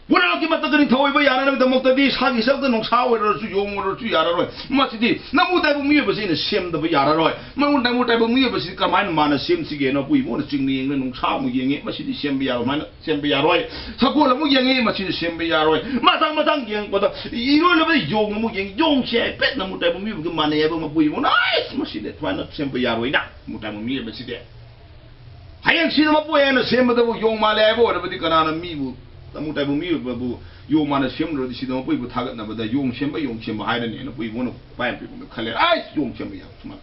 ꯄꯨꯝꯅꯃꯛꯀꯤ ꯃꯊꯛꯇ ꯅꯤꯡꯊꯧ ꯑꯣꯏꯕ ꯌꯥꯅꯅꯕꯒꯤꯗꯃꯛꯇꯗꯤ ꯁꯥꯒꯤ ꯁꯔꯨꯛꯇ ꯅꯣꯡꯁꯥ ꯑꯣꯏꯔꯁꯨ, ꯌꯣꯡ ꯑꯣꯏꯔꯁꯨ ꯌꯥꯔꯔꯣꯏ꯫ ꯃꯁꯤꯗꯤ ꯅꯃꯨ ꯇꯥꯏꯕꯪ ꯃꯤꯑꯣꯏꯕꯁꯤꯅ ꯁꯦꯝꯗꯕ ꯌꯥꯔꯔꯣꯏ꯫ ꯃꯃꯨ ꯇꯥꯏꯕꯪ ꯃꯤꯑꯣꯏꯕꯁꯤ ꯀꯔꯝꯍꯥꯏꯅ ꯃꯥꯅ ꯁꯦꯝꯁꯤꯒꯦꯅ ꯃꯄꯨ ꯏꯕꯨꯡꯉꯣꯅ ꯆꯤꯡꯅ ꯌꯦꯡꯂꯦ, ꯅꯣꯡꯁꯥ ꯑꯃꯨꯛ ꯌꯦꯡꯉꯦ, ꯃꯁꯤꯗꯤ ꯁꯦꯝꯕ ꯌꯥꯔꯣꯏ, ꯁꯨꯃꯥꯏꯅ ꯁꯦꯝꯕ ꯌꯥꯔꯣꯏ꯫ ꯁꯒꯣꯜ ꯑꯃꯨꯛ ꯌꯦꯡꯉꯦ, ꯃꯁꯤꯗꯤ ꯁꯦꯝꯕ ꯌꯥꯔꯣꯏ꯫ ꯃꯊꯪ ꯃꯊꯪ ꯌꯦꯡꯉꯛꯄꯗ ꯏꯔꯣꯏ ꯂꯣꯏꯕꯗ ꯌꯣꯡ ꯑꯃꯨꯛ ꯌꯦꯡꯉꯤ, ꯌꯣꯡꯁꯦ ꯍꯥꯏꯐꯦꯠ ꯅꯃꯨ ꯇꯥꯏꯕꯪ ꯃꯤꯑꯣꯏꯕꯒ ꯃꯥꯟꯅꯩ ꯍꯥꯏꯕ ꯃꯄꯨ ꯏꯕꯨꯡꯉꯣꯅ ꯑꯩꯁ ꯃꯁꯤꯗꯤ ꯁꯨꯃꯥꯏꯅ ꯁꯦꯝꯕ ꯌꯥꯔꯣꯏꯅ ꯅꯃꯨ ꯇꯥꯏꯕꯪ ꯃꯤꯑꯣꯏꯕꯁꯤꯗꯤ꯫ ꯍꯌꯦꯡ ꯁꯤꯗ ꯃꯄꯨ ꯍꯦꯟꯅ ꯁꯦꯝꯕꯗꯕꯨ ꯌꯣꯡ ꯃꯥꯜꯂꯦ ꯍꯥꯏꯕ ꯑꯣꯏꯔꯕꯗꯤ ꯀꯅꯥꯅ ꯃꯤꯕꯨ, ꯇꯃꯨ ꯇꯥꯏꯕꯪ ꯃꯤꯑꯣꯏꯕꯕꯨ ꯌꯣꯡ ꯃꯥꯅ ꯁꯦꯝꯂꯨꯔꯗꯤ ꯁꯤꯗ ꯃꯄꯨ ꯏꯕꯨ ꯊꯥꯒꯠꯅꯕꯗ ꯌꯣꯡ ꯁꯦꯝꯕ, ꯌꯣꯡ ꯁꯦꯝꯕ ꯍꯥꯏꯔꯅꯤ꯫ ꯃꯄꯨ ꯏꯕꯨꯡꯅ ꯄꯥꯏ ꯑꯃ ꯄꯤꯕꯗ ꯈꯜꯂꯦ, ꯑꯩꯁ ꯌꯣꯡ ꯁꯦꯝꯕ ꯌꯥꯕ ꯁꯨꯃꯥꯏꯅ꯫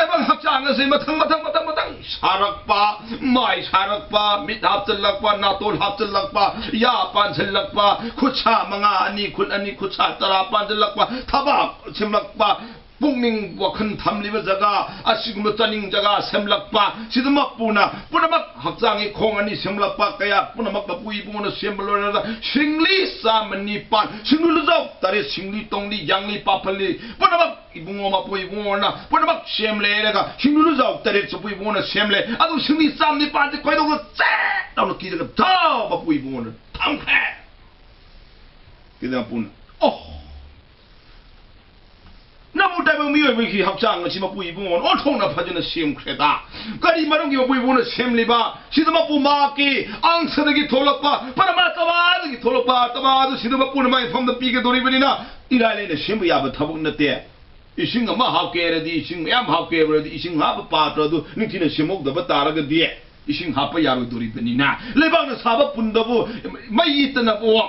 ꯇꯥꯏꯕꯪ ꯍꯛꯆꯥꯡ ꯑꯁꯤ ꯃꯊꯪ, ꯃꯊꯪ, ꯃꯊꯪ, ꯃꯊꯪ ꯁꯥꯔꯛꯄ, ꯃꯥꯏ ꯁꯥꯔꯛꯄ, ꯃꯤꯠ ꯍꯥꯞꯆꯤꯜꯂꯛꯄ, ꯅꯥꯇꯣꯟ ꯍꯥꯞꯆꯤꯜꯂꯛꯄ, ꯌꯥ ꯄꯥꯟꯁꯤꯜꯂꯛꯄ, ꯈꯨꯠ ꯁꯥ ꯃꯉꯥ, ꯑꯅꯤ ꯈꯨꯠ ꯑꯅꯤ, ꯈꯨꯠ ꯁꯥ ꯇꯔꯥ ꯄꯥꯟꯁꯤꯜꯂꯛꯄ, ꯊꯕꯥꯛ ꯁꯦꯝꯂꯛꯄ, ꯄꯨꯛꯅꯤꯡ ꯋꯥꯈꯜ ꯊꯝꯂꯤꯕ ꯖꯒꯥ ꯑꯁꯤꯒꯨꯝꯕ ꯆꯥꯅꯤꯡ ꯖꯒꯥ ꯁꯦꯝꯂꯛꯄ, ꯁꯤꯗ ꯃꯄꯨꯅ ꯄꯨꯝꯅꯃꯛ ꯍꯛꯆꯥꯡꯒꯤ ꯈꯣꯡ ꯑꯅꯤ ꯁꯦꯝꯂꯛꯄ, ꯀꯌꯥ ꯄꯨꯝꯅꯃꯛ ꯃꯄꯨ ꯏꯕꯨꯡꯉꯣꯅ ꯁꯦꯝꯕ ꯂꯣꯏꯔꯒ ꯁꯤꯡꯂꯤ ꯆꯥꯝꯃ ꯅꯤꯄꯥꯟ, ꯁꯤꯡꯂꯨ ꯂꯨꯖꯥꯎ ꯇꯔꯦꯠ, ꯁꯤꯡꯂꯤ ꯇꯣꯡꯂꯤ, ꯌꯥꯡꯂꯤ, ꯄꯥꯐꯜꯂꯤ, ꯄꯨꯝꯅꯃꯛ ꯏꯕꯨꯡꯉꯣ ꯃꯄꯨ ꯏꯕꯨꯡꯉꯣꯅ ꯄꯨꯝꯅꯃꯛ ꯁꯦꯝꯂꯦ ꯍꯥꯏꯔꯒ ꯁꯤꯡꯂꯨ ꯂꯨꯖꯥꯎ ꯇꯔꯦꯠ ꯃꯄꯨ ꯏꯕꯨꯡꯉꯣꯅ ꯁꯦꯝꯂꯦ꯫ ꯑꯗꯨ ꯁꯤꯡꯂꯤ ꯆꯥꯝ ꯅꯤꯄꯥꯟꯁꯦ ꯀꯣꯏꯗꯧꯅ ꯆꯦꯠ ꯂꯥꯎꯅ ꯀꯤꯔꯒ ꯙꯥꯎ ꯃꯄꯨ ꯏꯕꯨꯡꯉꯣꯅ ꯊꯝꯈ꯭ꯔꯦ꯫ ꯀꯤꯗ ꯃꯄꯨꯅ, "ꯑꯣ, ꯅꯃꯨ ꯇꯥꯏꯕꯪ ꯃꯤꯑꯣꯏꯕꯒꯤ ꯍꯛꯆꯥꯡ ꯑꯁꯤ ꯃꯄꯨ ꯏꯕꯨꯡꯉꯣꯅ ꯑꯣꯟꯊꯣꯛꯅ ꯐꯖꯅ ꯁꯦꯝꯈ꯭ꯔꯦꯗ꯫ ꯀꯔꯤ ꯃꯔꯝꯒꯤ ꯃꯄꯨ ꯏꯕꯨꯡꯉꯣꯅ ꯁꯦꯝꯂꯤꯕ? ꯁꯤꯗ ꯃꯄꯨ ꯃꯍꯥꯛꯀꯤ ꯑꯪꯁꯗꯒꯤ ꯊꯣꯛꯂꯛꯄ, ꯄꯔꯃꯥꯇꯃꯥꯗꯒꯤ ꯊꯣꯛꯂꯛꯄ ꯑꯥꯇꯃꯥ ꯑꯗꯨ ꯁꯤꯗ ꯃꯄꯨꯅ ꯃꯥꯒꯤ ꯃꯐꯝꯗ ꯄꯤꯒꯗꯧꯔꯤꯕꯅꯤꯅ ꯏꯔꯥꯏ ꯂꯥꯏꯅ ꯁꯦꯝꯕ ꯌꯥꯕ ꯊꯕꯛ ꯅꯠꯇꯦ꯫ ꯏꯁꯤꯡ ꯑꯃ ꯍꯥꯞꯀꯦ ꯍꯥꯏꯔꯗꯤ, ꯏꯁꯤꯡ ꯃꯌꯥꯝ ꯍꯥꯞꯀꯦ ꯍꯥꯏꯔꯗꯤ, ꯏꯁꯤꯡ ꯍꯥꯞꯄ ꯄꯥꯇ꯭ꯔ ꯑꯗꯨ ꯅꯤꯡꯊꯤꯅ ꯁꯦꯝꯍꯧꯗꯕ ꯇꯥꯔꯒꯗꯤ ꯏꯁꯤꯡ ꯍꯥꯞꯄ ꯌꯥꯔꯣꯏꯗꯧꯔꯤꯕꯅꯤꯅ, ꯂꯩꯕꯥꯛꯅ ꯁꯥꯕ ꯄꯨꯟꯗꯕꯨ ꯃꯩ ꯏꯠꯇꯅꯕꯨ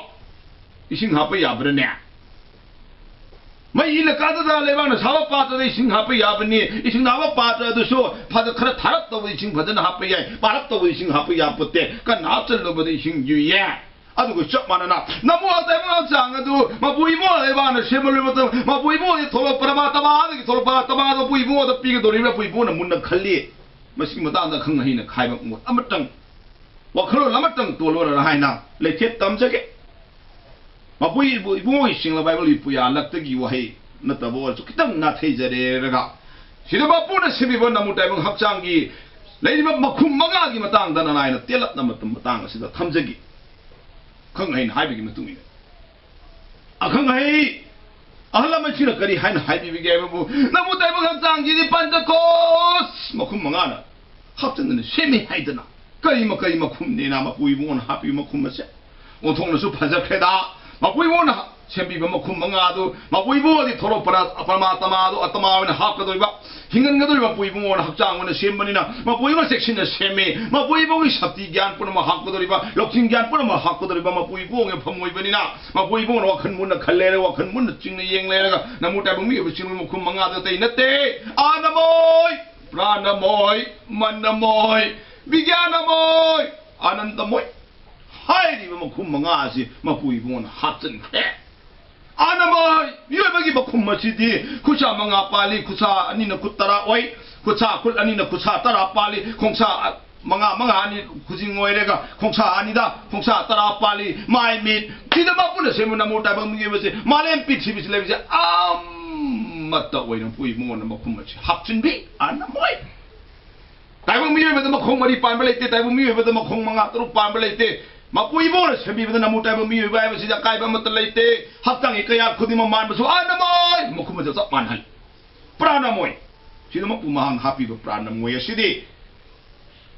ꯏꯁꯤꯡ ꯍꯥꯞꯄ ꯌꯥꯕ꯭ꯔꯅꯦ?" ꯃꯩ ꯏꯜꯂꯀꯥꯟꯗꯨꯗ ꯂꯩꯕꯥꯛꯅ ꯁꯥꯕ ꯄꯥꯇ꯭ꯔꯗ ꯏꯁꯤꯡ ꯍꯥꯞꯄ ꯌꯥꯕꯅꯤ꯫ ꯏꯁꯤꯡ ꯍꯥꯞꯄ ꯄꯥꯇ꯭ꯔ ꯑꯗꯨꯁꯨ ꯐꯖ ꯈꯔ ꯊꯥꯔꯞ ꯇꯧꯕ ꯏꯁꯤꯡ ꯐꯖꯅ ꯍꯥꯞꯄ ꯌꯥꯏ, ꯄꯥꯔꯞ ꯇꯧꯕ ꯏꯁꯤꯡ ꯍꯥꯞꯄ ꯌꯥꯄꯣꯠꯇꯦ꯫ ꯀꯟꯅ ꯍꯥꯞꯆꯜꯂꯨꯕꯗ ꯏꯁꯤꯡ ꯌꯨꯏꯌꯦ꯫ ꯑꯗꯨꯒ ꯆꯞ ꯃꯥꯟꯅꯅ ꯅꯃꯨ ꯇꯥꯏꯕꯪ ꯍꯛꯆꯥꯡ ꯑꯗꯨ ꯃꯄꯨ ꯏꯕꯨꯡꯉꯣ ꯂꯩꯕꯥꯛꯅ ꯁꯦꯝꯕ ꯂꯣꯏꯕ ꯃꯇꯝ, ꯃꯄꯨ ꯏꯕꯨꯡꯉꯣꯗꯒꯤ ꯊꯣꯛꯂꯛꯄ ꯄꯔꯃꯥꯇꯃꯥꯗꯒꯤ ꯊꯣꯛꯂꯛꯄ ꯑꯥꯇꯃꯥꯗꯣ ꯃꯄꯨ ꯏꯕꯨꯡꯉꯣꯗ ꯄꯤꯒꯗꯧꯔꯤꯕ꯭ꯔꯥ ꯃꯄꯨ ꯏꯕꯨꯡꯉꯣꯅ ꯃꯨꯟꯅ ꯈꯜꯂꯤ꯫ ꯃꯁꯤꯒꯤ ꯃꯇꯥꯡꯗ ꯑꯈꯪ ꯑꯍꯩꯅ ꯈꯥꯏꯕ ꯃꯣꯠ ꯑꯃꯇꯪ, ꯋꯥꯈꯜꯂꯣꯟ ꯑꯃꯇꯪ ꯇꯣꯜꯂꯣꯔꯅ ꯍꯥꯏꯅ ꯂꯩꯊꯦꯠ ꯇꯝꯖꯒꯦ꯫ ꯃꯄꯨ ꯏꯕꯨ-, ꯏꯕꯨꯡꯉꯣꯒꯤ ꯁꯤꯡꯂꯕ ꯍꯥꯏꯕ ꯄꯨꯌꯥꯂꯛꯇꯒꯤ ꯋꯥꯍꯩ ꯅꯠꯇꯕ ꯑꯣꯏꯔꯁꯨ ꯈꯤꯇꯪ ꯅꯥꯊꯩꯖꯔꯦꯔꯒ, ꯁꯤꯗ ꯃꯄꯨꯅ ꯁꯦꯝꯕꯤꯕ ꯅꯃꯨ ꯇꯥꯏꯕꯪ ꯍꯛꯆꯥꯡꯒꯤ ꯂꯩꯔꯤꯕ ꯃꯈꯨꯝ ꯃꯉꯥꯒꯤ ꯃꯇꯥꯡꯗ ꯅꯅꯥꯏꯅ ꯇꯦꯜꯂꯞꯅ ꯃꯇꯝ ꯃꯇꯥꯡ ꯑꯁꯤꯗ ꯊꯝꯖꯒꯦ꯫ ꯑꯈꯪ ꯑꯍꯩꯅ ꯍꯥꯏꯕꯒꯤ ꯃꯇꯨꯡ ꯏꯟꯅ, ꯑꯈꯪ ꯑꯍꯩ ꯑꯍꯜ ꯂꯃꯟꯁꯤꯡꯅ ꯀꯔꯤ ꯍꯥꯏꯅ ꯍꯥꯏꯕꯤꯕꯒꯦ ꯍꯥꯏꯕꯕꯨ, "ꯅꯃꯨ ꯇꯥꯏꯕꯪ ꯍꯛꯆꯥꯡꯁꯤꯗꯤ ꯄꯟꯆꯀꯣꯁ ꯃꯈꯨꯝ ꯃꯉꯥꯅ ꯍꯥꯞꯆꯤꯟꯗꯅ ꯁꯦꯝꯃꯤ" ꯍꯥꯏꯗꯅ꯫ ꯀꯔꯤ ꯃꯈꯩ ꯃꯈꯨꯝꯅꯦꯅ ꯃꯄꯨ ꯏꯕꯨꯡꯉꯣꯅ ꯍꯥꯞꯄꯤꯕ ꯃꯈꯨꯝ ꯑꯁꯦ ꯑꯣꯟꯊꯣꯛꯅꯁꯨ ꯐꯖꯈ꯭ꯔꯦꯗ꯫ ꯃꯄꯨ ꯏꯕꯨꯡꯉꯣꯅ ꯁꯦꯝꯕꯤꯕ ꯃꯈꯨꯝ ꯃꯉꯥꯗꯨ ꯃꯄꯨ ꯏꯕꯨꯡꯉꯣꯗꯤ ꯊꯣꯔꯛꯄꯅ ꯄꯔꯃꯥꯇꯃꯥꯗꯨ ꯑꯇꯃꯥ ꯑꯣꯏꯅ ꯍꯥꯞꯀꯗꯧꯔꯤꯕ, ꯍꯤꯡꯍꯟꯒꯗꯧꯔꯤꯕ ꯃꯄꯨ ꯏꯕꯨꯡꯉꯣꯅ ꯍꯛꯆꯥꯡ ꯑꯣꯏꯅ ꯁꯦꯝꯕꯅꯤꯅ ꯃꯄꯨ ꯏꯕꯨꯡꯉꯣ ꯆꯦꯛꯁꯤꯟꯅ ꯁꯦꯝꯃꯤ꯫ ꯃꯄꯨ ꯏꯕꯨꯡꯒꯤ ꯁꯛꯇꯤ ꯒ꯭ꯌꯥꯟ ꯄꯨꯝꯅꯃꯛ ꯍꯥꯞꯀꯗꯧꯔꯤꯕ, ꯂꯧꯁꯤꯡ ꯒ꯭ꯌꯥꯟ ꯄꯨꯝꯅꯃꯛ ꯍꯥꯞꯀꯗꯧꯔꯤꯕ ꯃꯄꯨ ꯏꯕꯨꯡꯒꯤ ꯐꯝ ꯑꯣꯏꯕꯅꯤꯅ ꯃꯄꯨ ꯏꯕꯨꯡꯅ ꯋꯥꯈꯜ ꯃꯨꯟꯅ ꯈꯜꯂꯦ, ꯋꯥꯈꯜ ꯃꯨꯟꯅ ꯆꯤꯡꯅ ꯌꯦꯡ ꯂꯩꯔꯒ ꯅꯃꯨ ꯇꯥꯏꯕꯪ ꯃꯤꯑꯣꯏꯕ ꯆꯤꯡꯕ ꯃꯈꯨꯝ ꯃꯉꯥꯗꯨ ꯑꯇꯩ ꯅꯠꯇꯦ꯫ ꯑꯥꯅꯃꯣꯏ, ꯄ꯭ꯔꯥꯅꯃꯣꯏ, ꯃꯟꯅꯃꯣꯏ, ꯕꯤꯒ꯭ꯌꯥꯅꯃꯣꯏ, ꯑꯥꯅꯟꯗꯃꯣꯏ ꯍꯥꯏꯔꯤꯕ ꯃꯈꯨꯝ ꯃꯉꯥ ꯑꯁꯤ ꯃꯄꯨ ꯏꯕꯨꯡꯅ ꯍꯥꯞꯆꯤꯟꯈ꯭ꯔꯦ꯫ ꯑꯥꯅꯃꯣꯏ, ꯃꯤꯑꯣꯏꯕꯒꯤ ꯃꯈꯨꯝ ꯑꯁꯤꯗꯤ ꯈꯨꯠꯁꯥ ꯃꯉꯥ ꯄꯥꯜꯂꯤ, ꯈꯨꯠꯁꯥ ꯑꯅꯤꯅ ꯈꯨꯠ ꯇꯔꯥ ꯑꯣꯏ, ꯈꯨꯠꯁꯥ ꯈꯨꯠ ꯑꯅꯤꯅ ꯈꯨꯠꯁꯥ ꯇꯔꯥ ꯄꯥꯜꯂꯤ, ꯈꯣꯡꯁꯥ ꯃꯉꯥ ꯃꯉꯥ ꯑꯅꯤ ꯈꯨꯖꯤꯡ ꯑꯣꯏꯔꯒ ꯈꯣꯡꯁꯥ ꯑꯅꯤꯗ ꯈꯣꯡꯁꯥ ꯇꯔꯥ ꯄꯥꯜꯂꯤ, ꯃꯥꯏ ꯃꯤꯠ ꯁꯤꯗ ꯃꯄꯨꯅ ꯁꯦꯝꯕ ꯅꯃꯨ ꯇꯥꯏꯕꯪ ꯃꯤꯑꯣꯏꯕꯁꯦ ꯃꯥꯂꯦꯝ ꯄ꯭ꯔꯤꯊꯤꯕꯤꯁꯤ ꯂꯩꯕꯁꯦ ꯑꯃꯠꯇ ꯑꯣꯏꯅ ꯄꯨꯏ꯫ ꯃꯉꯣꯟꯗ ꯃꯈꯨꯝ ꯑꯁꯤ ꯍꯥꯞꯆꯤꯟꯕꯤ꯫ ꯑꯥꯅꯃꯣꯏ, ꯇꯥꯏꯕꯪ ꯃꯤꯑꯣꯏꯕꯗ ꯃꯈꯣꯡ ꯃꯔꯤ ꯄꯥꯟꯕ ꯂꯩꯇꯦ, ꯇꯥꯏꯕꯪ ꯃꯤꯑꯣꯏꯕꯗ ꯃꯈꯣꯡ ꯃꯉꯥ ꯇꯔꯨꯛ ꯄꯥꯟꯕ ꯂꯩꯇꯦ꯫ ꯃꯄꯨ ꯏꯕꯣꯅ ꯁꯦꯝꯕꯤꯕꯗ ꯅꯃꯨ ꯇꯥꯏꯕꯪ ꯃꯤꯑꯣꯏꯕ ꯍꯥꯏꯕꯁꯤꯗ ꯑꯀꯥꯏꯕ ꯑꯃꯠꯇ ꯂꯩꯇꯦ꯫ ꯍꯛꯆꯥꯡꯒꯤ ꯀꯌꯥꯠ ꯈꯨꯗꯤꯡꯃꯛ ꯃꯥꯟꯕꯁꯨ ꯑꯥꯅꯃꯣꯏ ꯃꯈꯨꯝ ꯑꯁꯤ ꯆꯞ ꯃꯥꯟꯅꯍꯜꯂꯤ꯫ ꯄ꯭ꯔꯥꯅꯃꯣꯏ, ꯁꯤꯗꯃꯛꯄꯨ ꯃꯍꯥꯛꯅ ꯍꯥꯞꯄꯤꯕ ꯄ꯭ꯔꯥꯅꯃꯣꯏ ꯑꯁꯤꯗꯤ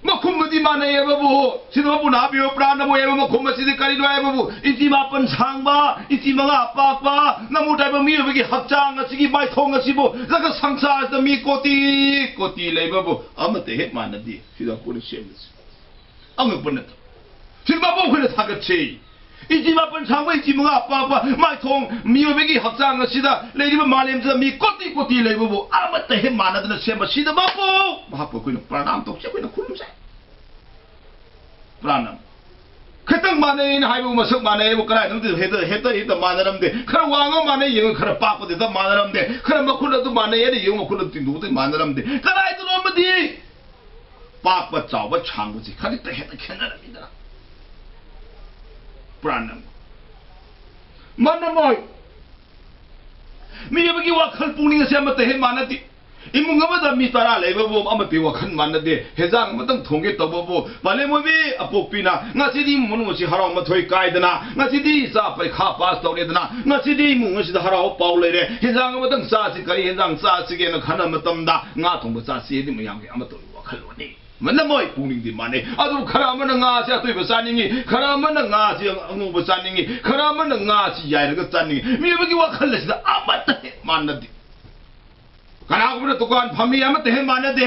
ꯃꯈꯨꯝ ꯑꯗꯤ ꯃꯥꯟꯅꯩ ꯍꯥꯏꯕꯕꯨ, ꯁꯤꯗꯃꯛꯄꯨ ꯍꯥꯞꯄꯤꯕ ꯄ꯭ꯔꯥꯅꯃꯣꯏ ꯍꯥꯏꯕ ꯃꯈꯨꯝ ꯑꯁꯤꯗꯤ ꯀꯔꯤꯅꯣ ꯍꯥꯏꯕꯕꯨ, ꯏꯟꯆꯤ ꯃꯥꯄꯟ ꯁꯥꯡꯕ, ꯏꯟꯆꯤ ꯃꯉꯥ ꯄꯥꯛꯄ, ꯅꯃꯨ ꯇꯥꯏꯕꯪ ꯃꯤꯑꯣꯏꯕꯒꯤ ꯍꯛꯆꯥꯡ ꯑꯁꯤꯒꯤ ꯃꯥꯏꯊꯣꯡ ꯑꯁꯤꯕꯨ ꯖꯒꯠ ꯁꯪꯁꯥꯔꯁꯤꯗ ꯃꯤ ꯀꯣꯇꯤ ꯀꯣꯇꯤ ꯂꯩꯕꯕꯨ ꯑꯃꯠꯇ ꯍꯦꯛ ꯃꯥꯟꯅꯗꯦ꯫ ꯁꯤꯗ ꯑꯩꯈꯣꯏꯅ ꯁꯦꯝꯕꯁꯤ ꯑꯉꯛꯄ ꯅꯠꯇ꯭ꯔꯣ? ꯁꯤꯗ ꯃꯄꯨ ꯑꯩꯈꯣꯏꯅ ꯊꯥꯒꯠꯆꯩ꯫ ꯏꯟꯆꯤ ꯃꯥꯄꯟ ꯁꯥꯡꯕ, ꯏꯟꯆꯤ ꯃꯉꯥ ꯄꯥꯛꯄ ꯃꯥꯏꯊꯣꯡ, ꯃꯤꯑꯣꯏꯕꯒꯤ ꯍꯛꯆꯥꯡ ꯑꯁꯤꯗ ꯂꯩꯔꯤꯕ ꯃꯥꯂꯦꯝꯁꯤꯗ ꯃꯤ ꯀꯣꯇꯤ ꯀꯣꯇꯤ ꯂꯩꯕꯕꯨ ꯑꯃꯠꯇ ꯍꯦꯛ ꯃꯥꯟꯅꯗꯅ ꯁꯦꯝꯕ ꯁꯤꯗ ꯃꯄꯨ, ꯃꯍꯥꯛꯄꯨ ꯑꯩꯈꯣꯏꯅ ꯄ꯭ꯔꯅꯥꯝ ꯇꯧꯁꯦ, ꯑꯩꯈꯣꯏꯅ ꯈꯨꯔꯨꯝꯁꯦ꯫ ꯄ꯭ꯔꯅꯥꯝ꯫ ꯈꯤꯇꯪ ꯃꯥꯟꯅꯩꯅ ꯍꯥꯏꯕꯕꯨ ꯃꯁꯛ ꯃꯥꯟꯅꯩ ꯍꯥꯏꯕꯨ ꯀꯗꯥꯏꯗꯅꯣ ꯍꯦꯛꯇ, ꯍꯦꯛꯇ, ꯍꯦꯛꯇ ꯃꯥꯟꯅꯔꯝꯗꯦ꯫ ꯈꯔ ꯋꯥꯡꯕ ꯃꯥꯟꯅꯩ ꯌꯦꯡꯉꯨ, ꯈꯔ ꯄꯥꯛꯄꯗꯤ ꯍꯦꯛꯇ ꯃꯥꯟꯅꯔꯝꯗꯦ꯫ ꯈꯔ ꯃꯈꯨꯠ ꯑꯗꯨ ꯃꯥꯟꯅꯩ ꯍꯥꯏꯅ ꯌꯦꯡꯉꯨ, ꯃꯈꯨꯠ ꯑꯗꯨ ꯇꯤꯟꯗꯨꯗꯤ ꯃꯥꯟꯅꯔꯝꯗꯦ꯫ ꯀꯗꯥꯏꯗꯅꯣ ꯑꯃꯗꯤ ꯄꯥꯛꯄ ꯆꯥꯎꯕ ꯁꯥꯡꯕꯁꯤ ꯈꯖꯤꯛꯇ ꯍꯦꯛꯇ ꯈꯦꯠꯅꯔꯝꯃꯤꯗꯅ꯫ ꯄ꯭ꯔꯥꯅꯝ꯫ ꯃꯥꯟꯅꯃꯣꯏ꯫ ꯃꯤꯑꯣꯏꯕꯒꯤ ꯋꯥꯈꯜ ꯄꯨꯛꯅꯤꯡ ꯑꯁꯦ ꯑꯃꯠꯇ ꯍꯦꯛ ꯃꯥꯟꯅꯗꯦ꯫ ꯏꯃꯨꯡ ꯑꯃꯗ ꯃꯤ ꯇꯔꯥ ꯂꯩꯕꯕꯨ ꯑꯃꯠꯇ ꯋꯥꯈꯜ ꯃꯥꯟꯅꯗꯦ꯫ ꯍꯦꯟꯖꯥꯡ ꯑꯃꯇꯪ ꯊꯣꯡꯒꯦ ꯇꯧꯕꯕꯨ ꯄꯥꯂꯦꯝ ꯑꯣꯏꯕꯤ ꯑꯄꯣꯛꯄꯤꯅ ꯉꯁꯤꯗꯤ ꯏꯃꯨꯡ ꯃꯅꯨꯡ ꯑꯁꯤ ꯍꯔꯥꯎ ꯃꯊꯣꯏ ꯀꯥꯏꯗꯅ, ꯉꯁꯤꯗꯤ ꯏꯆꯥ ꯄꯔꯤꯈꯥ ꯄꯥꯁ ꯇꯧꯔꯦꯗꯅ, ꯉꯁꯤꯗꯤ ꯏꯃꯨꯡ ꯑꯁꯤꯗ ꯍꯔꯥꯎ ꯄꯥꯎ ꯂꯩꯔꯦ, ꯍꯦꯟꯖꯥꯡ ꯑꯃꯇꯪ ꯆꯥꯁꯤ, ꯀꯔꯤ ꯍꯦꯟꯖꯥꯡ ꯆꯥꯁꯤꯒꯦꯅ ꯈꯟꯅꯕ ꯃꯇꯝꯗ ꯉꯥ ꯊꯣꯡꯕ ꯆꯥꯁꯤ ꯍꯥꯏꯗꯤ ꯃꯌꯥꯝꯒꯤ ꯑꯃꯠꯇ ꯋꯥꯈꯜꯂꯣꯟꯅꯤ꯫ ꯃꯥꯟꯅꯃꯣꯏ, ꯄꯨꯛꯅꯤꯡꯗꯤ ꯃꯥꯟꯅꯩ꯫ ꯑꯗꯨꯕꯨ ꯈꯔ ꯑꯃꯅ ꯉꯥꯁꯤ ꯑꯇꯣꯏꯕ ꯆꯥꯅꯤꯡꯏ, ꯈꯔ ꯑꯃꯅ ꯉꯥꯁꯤ ꯑꯉꯧꯕ ꯆꯥꯅꯤꯡꯏ, ꯈꯔ ꯑꯃꯅ ꯉꯥꯁꯤ ꯌꯥꯏꯔꯒ ꯆꯥꯅꯤꯡꯏ꯫ ꯃꯤꯑꯣꯏꯕꯒꯤ ꯋꯥꯈꯜ ꯑꯁꯤꯗ ꯑꯃꯠꯇ ꯍꯦꯛ ꯃꯥꯟꯅꯗꯦ꯫ ꯀꯅꯥꯒꯨꯝꯕꯅ ꯗꯨꯀꯥꯟ ꯐꯝꯃꯤ, ꯑꯃꯠꯇ ꯍꯦꯛ ꯃꯥꯟꯅꯗꯦ꯫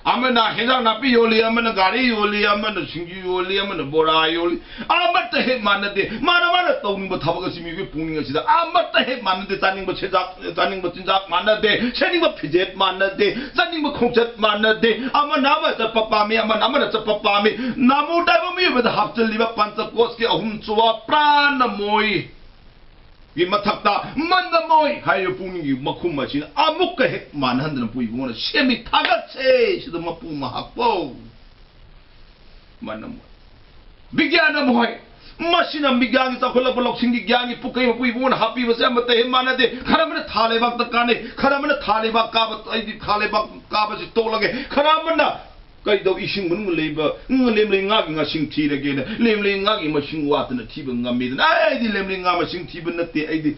ꯑꯃꯅ ꯍꯦꯟꯖꯥꯡ ꯅꯥꯄꯤ ꯌꯣꯜꯂꯤ, ꯑꯃꯅ ꯒꯥꯔꯤ ꯌꯣꯜꯂꯤ, ꯑꯃꯅ ꯁꯤꯡꯖꯨ ꯌꯣꯜꯂꯤ, ꯑꯃꯅ ꯕꯣꯔꯥ ꯌꯣꯜꯂꯤ꯫ ꯑꯃꯠꯇ ꯍꯦꯛ ꯃꯥꯟꯅꯗꯦ꯫ ꯃꯥꯅ ꯃꯥꯅ ꯇꯧꯅꯤꯡꯕ ꯊꯕꯛ ꯑꯁꯤ ꯃꯤꯑꯣꯏꯕꯒꯤ ꯄꯨꯛꯅꯤꯡ ꯑꯁꯤꯗ ꯑꯃꯠꯇ ꯍꯦꯛ ꯃꯥꯟꯅꯗꯦ꯫ ꯆꯥꯅꯤꯡꯕ ꯆꯤꯟꯖꯥꯛ, ꯆꯥꯅꯤꯡꯕ ꯆꯤꯟꯖꯥꯛ ꯃꯥꯟꯅꯗꯦ꯫ ꯁꯦꯠꯅꯤꯡꯕ ꯐꯤꯖꯦꯠ ꯃꯥꯟꯅꯗꯦ꯫ ꯆꯠꯅꯤꯡꯕ ꯈꯣꯡꯆꯠ ꯃꯥꯟꯅꯗꯦ꯫ ꯑꯃꯅ ꯑꯃ ꯆꯠꯄ ꯄꯥꯝꯃꯤ, ꯑꯃꯅ ꯑꯃꯅ ꯆꯠꯄ ꯄꯥꯝꯃꯤ꯫ ꯅꯥꯃꯨ ꯇꯥꯏꯕ ꯃꯤꯑꯣꯏꯕꯗ ꯍꯥꯞꯆꯤꯜꯂꯤꯕ ꯄꯟꯆꯀꯣꯁꯀꯤ ꯑꯍꯨꯝ ꯁꯨꯕ ꯄ꯭ꯔꯥꯟꯅꯃꯣꯏ ꯒꯤ ꯃꯊꯛꯇ ꯃꯟꯗꯃꯣꯏ ꯍꯥꯏꯔꯤꯕ ꯄꯨꯛꯅꯤꯡꯒꯤ ꯃꯈꯨꯝ ꯑꯁꯤꯅ ꯑꯃꯨꯛꯀ ꯍꯦꯛ ꯃꯥꯟꯅꯍꯟꯗꯅ ꯃꯄꯨ ꯏꯕꯨꯡꯉꯣꯅ ꯁꯦꯝꯃꯤ꯫ ꯊꯥꯒꯠꯁꯦ꯫ ꯁꯤꯗ ꯃꯄꯨ ꯃꯍꯥꯛꯄꯧ ꯃꯟꯗꯃꯣꯏ꯫ ꯕꯤꯒ꯭ꯌꯥꯟ ꯑꯃ ꯍꯣꯏ꯫ ꯃꯁꯤꯅ ꯕꯤꯒ꯭ꯌꯥꯟꯒꯤ ꯆꯥꯎꯈꯠꯂꯛꯄ ꯂꯧꯁꯤꯡꯒꯤ ꯒ꯭ꯌꯥꯟꯒꯤ ꯄꯨꯀꯩ ꯃꯄꯨ ꯏꯕꯨꯡꯉꯣꯅ ꯍꯥꯞꯄꯤꯕꯁꯦ ꯑꯃꯠꯇ ꯍꯦꯛ ꯃꯥꯟꯅꯗꯦ꯫ ꯈꯔ ꯑꯃꯅ ꯊꯥ ꯂꯩꯕꯥꯛꯇ ꯀꯥꯟꯅꯩ, ꯈꯔ ꯑꯃꯅ ꯊꯥ ꯂꯩꯕꯥꯛ ꯀꯥꯕ, ꯑꯩꯗꯤ ꯊꯥ ꯂꯩꯕꯥꯛ ꯀꯥꯕꯁꯤ ꯇꯣꯛꯂꯒꯦ꯫ ꯈꯔ ꯑꯃꯅ ꯀꯔꯤ ꯇꯧ? ꯏꯁꯤꯡ ꯃꯅꯨꯡꯗ ꯂꯩꯕ ꯉ-, ꯂꯦꯝ ꯂꯩ ꯉꯥꯒꯤ ꯉꯥꯁꯤꯡ ꯊꯤꯔꯒꯦꯅ ꯂꯦꯝ ꯂꯩ ꯉꯥꯒꯤ ꯃꯁꯤꯡ ꯋꯥꯠꯇꯅ ꯊꯤꯕ ꯉꯝꯃꯤꯗꯅ꯫ ꯑꯩꯗꯤ ꯂꯦꯝ ꯂꯩ ꯉꯥ ꯃꯁꯤꯡ ꯊꯤꯕ ꯅꯠꯇꯦ꯫ ꯑꯩꯗꯤ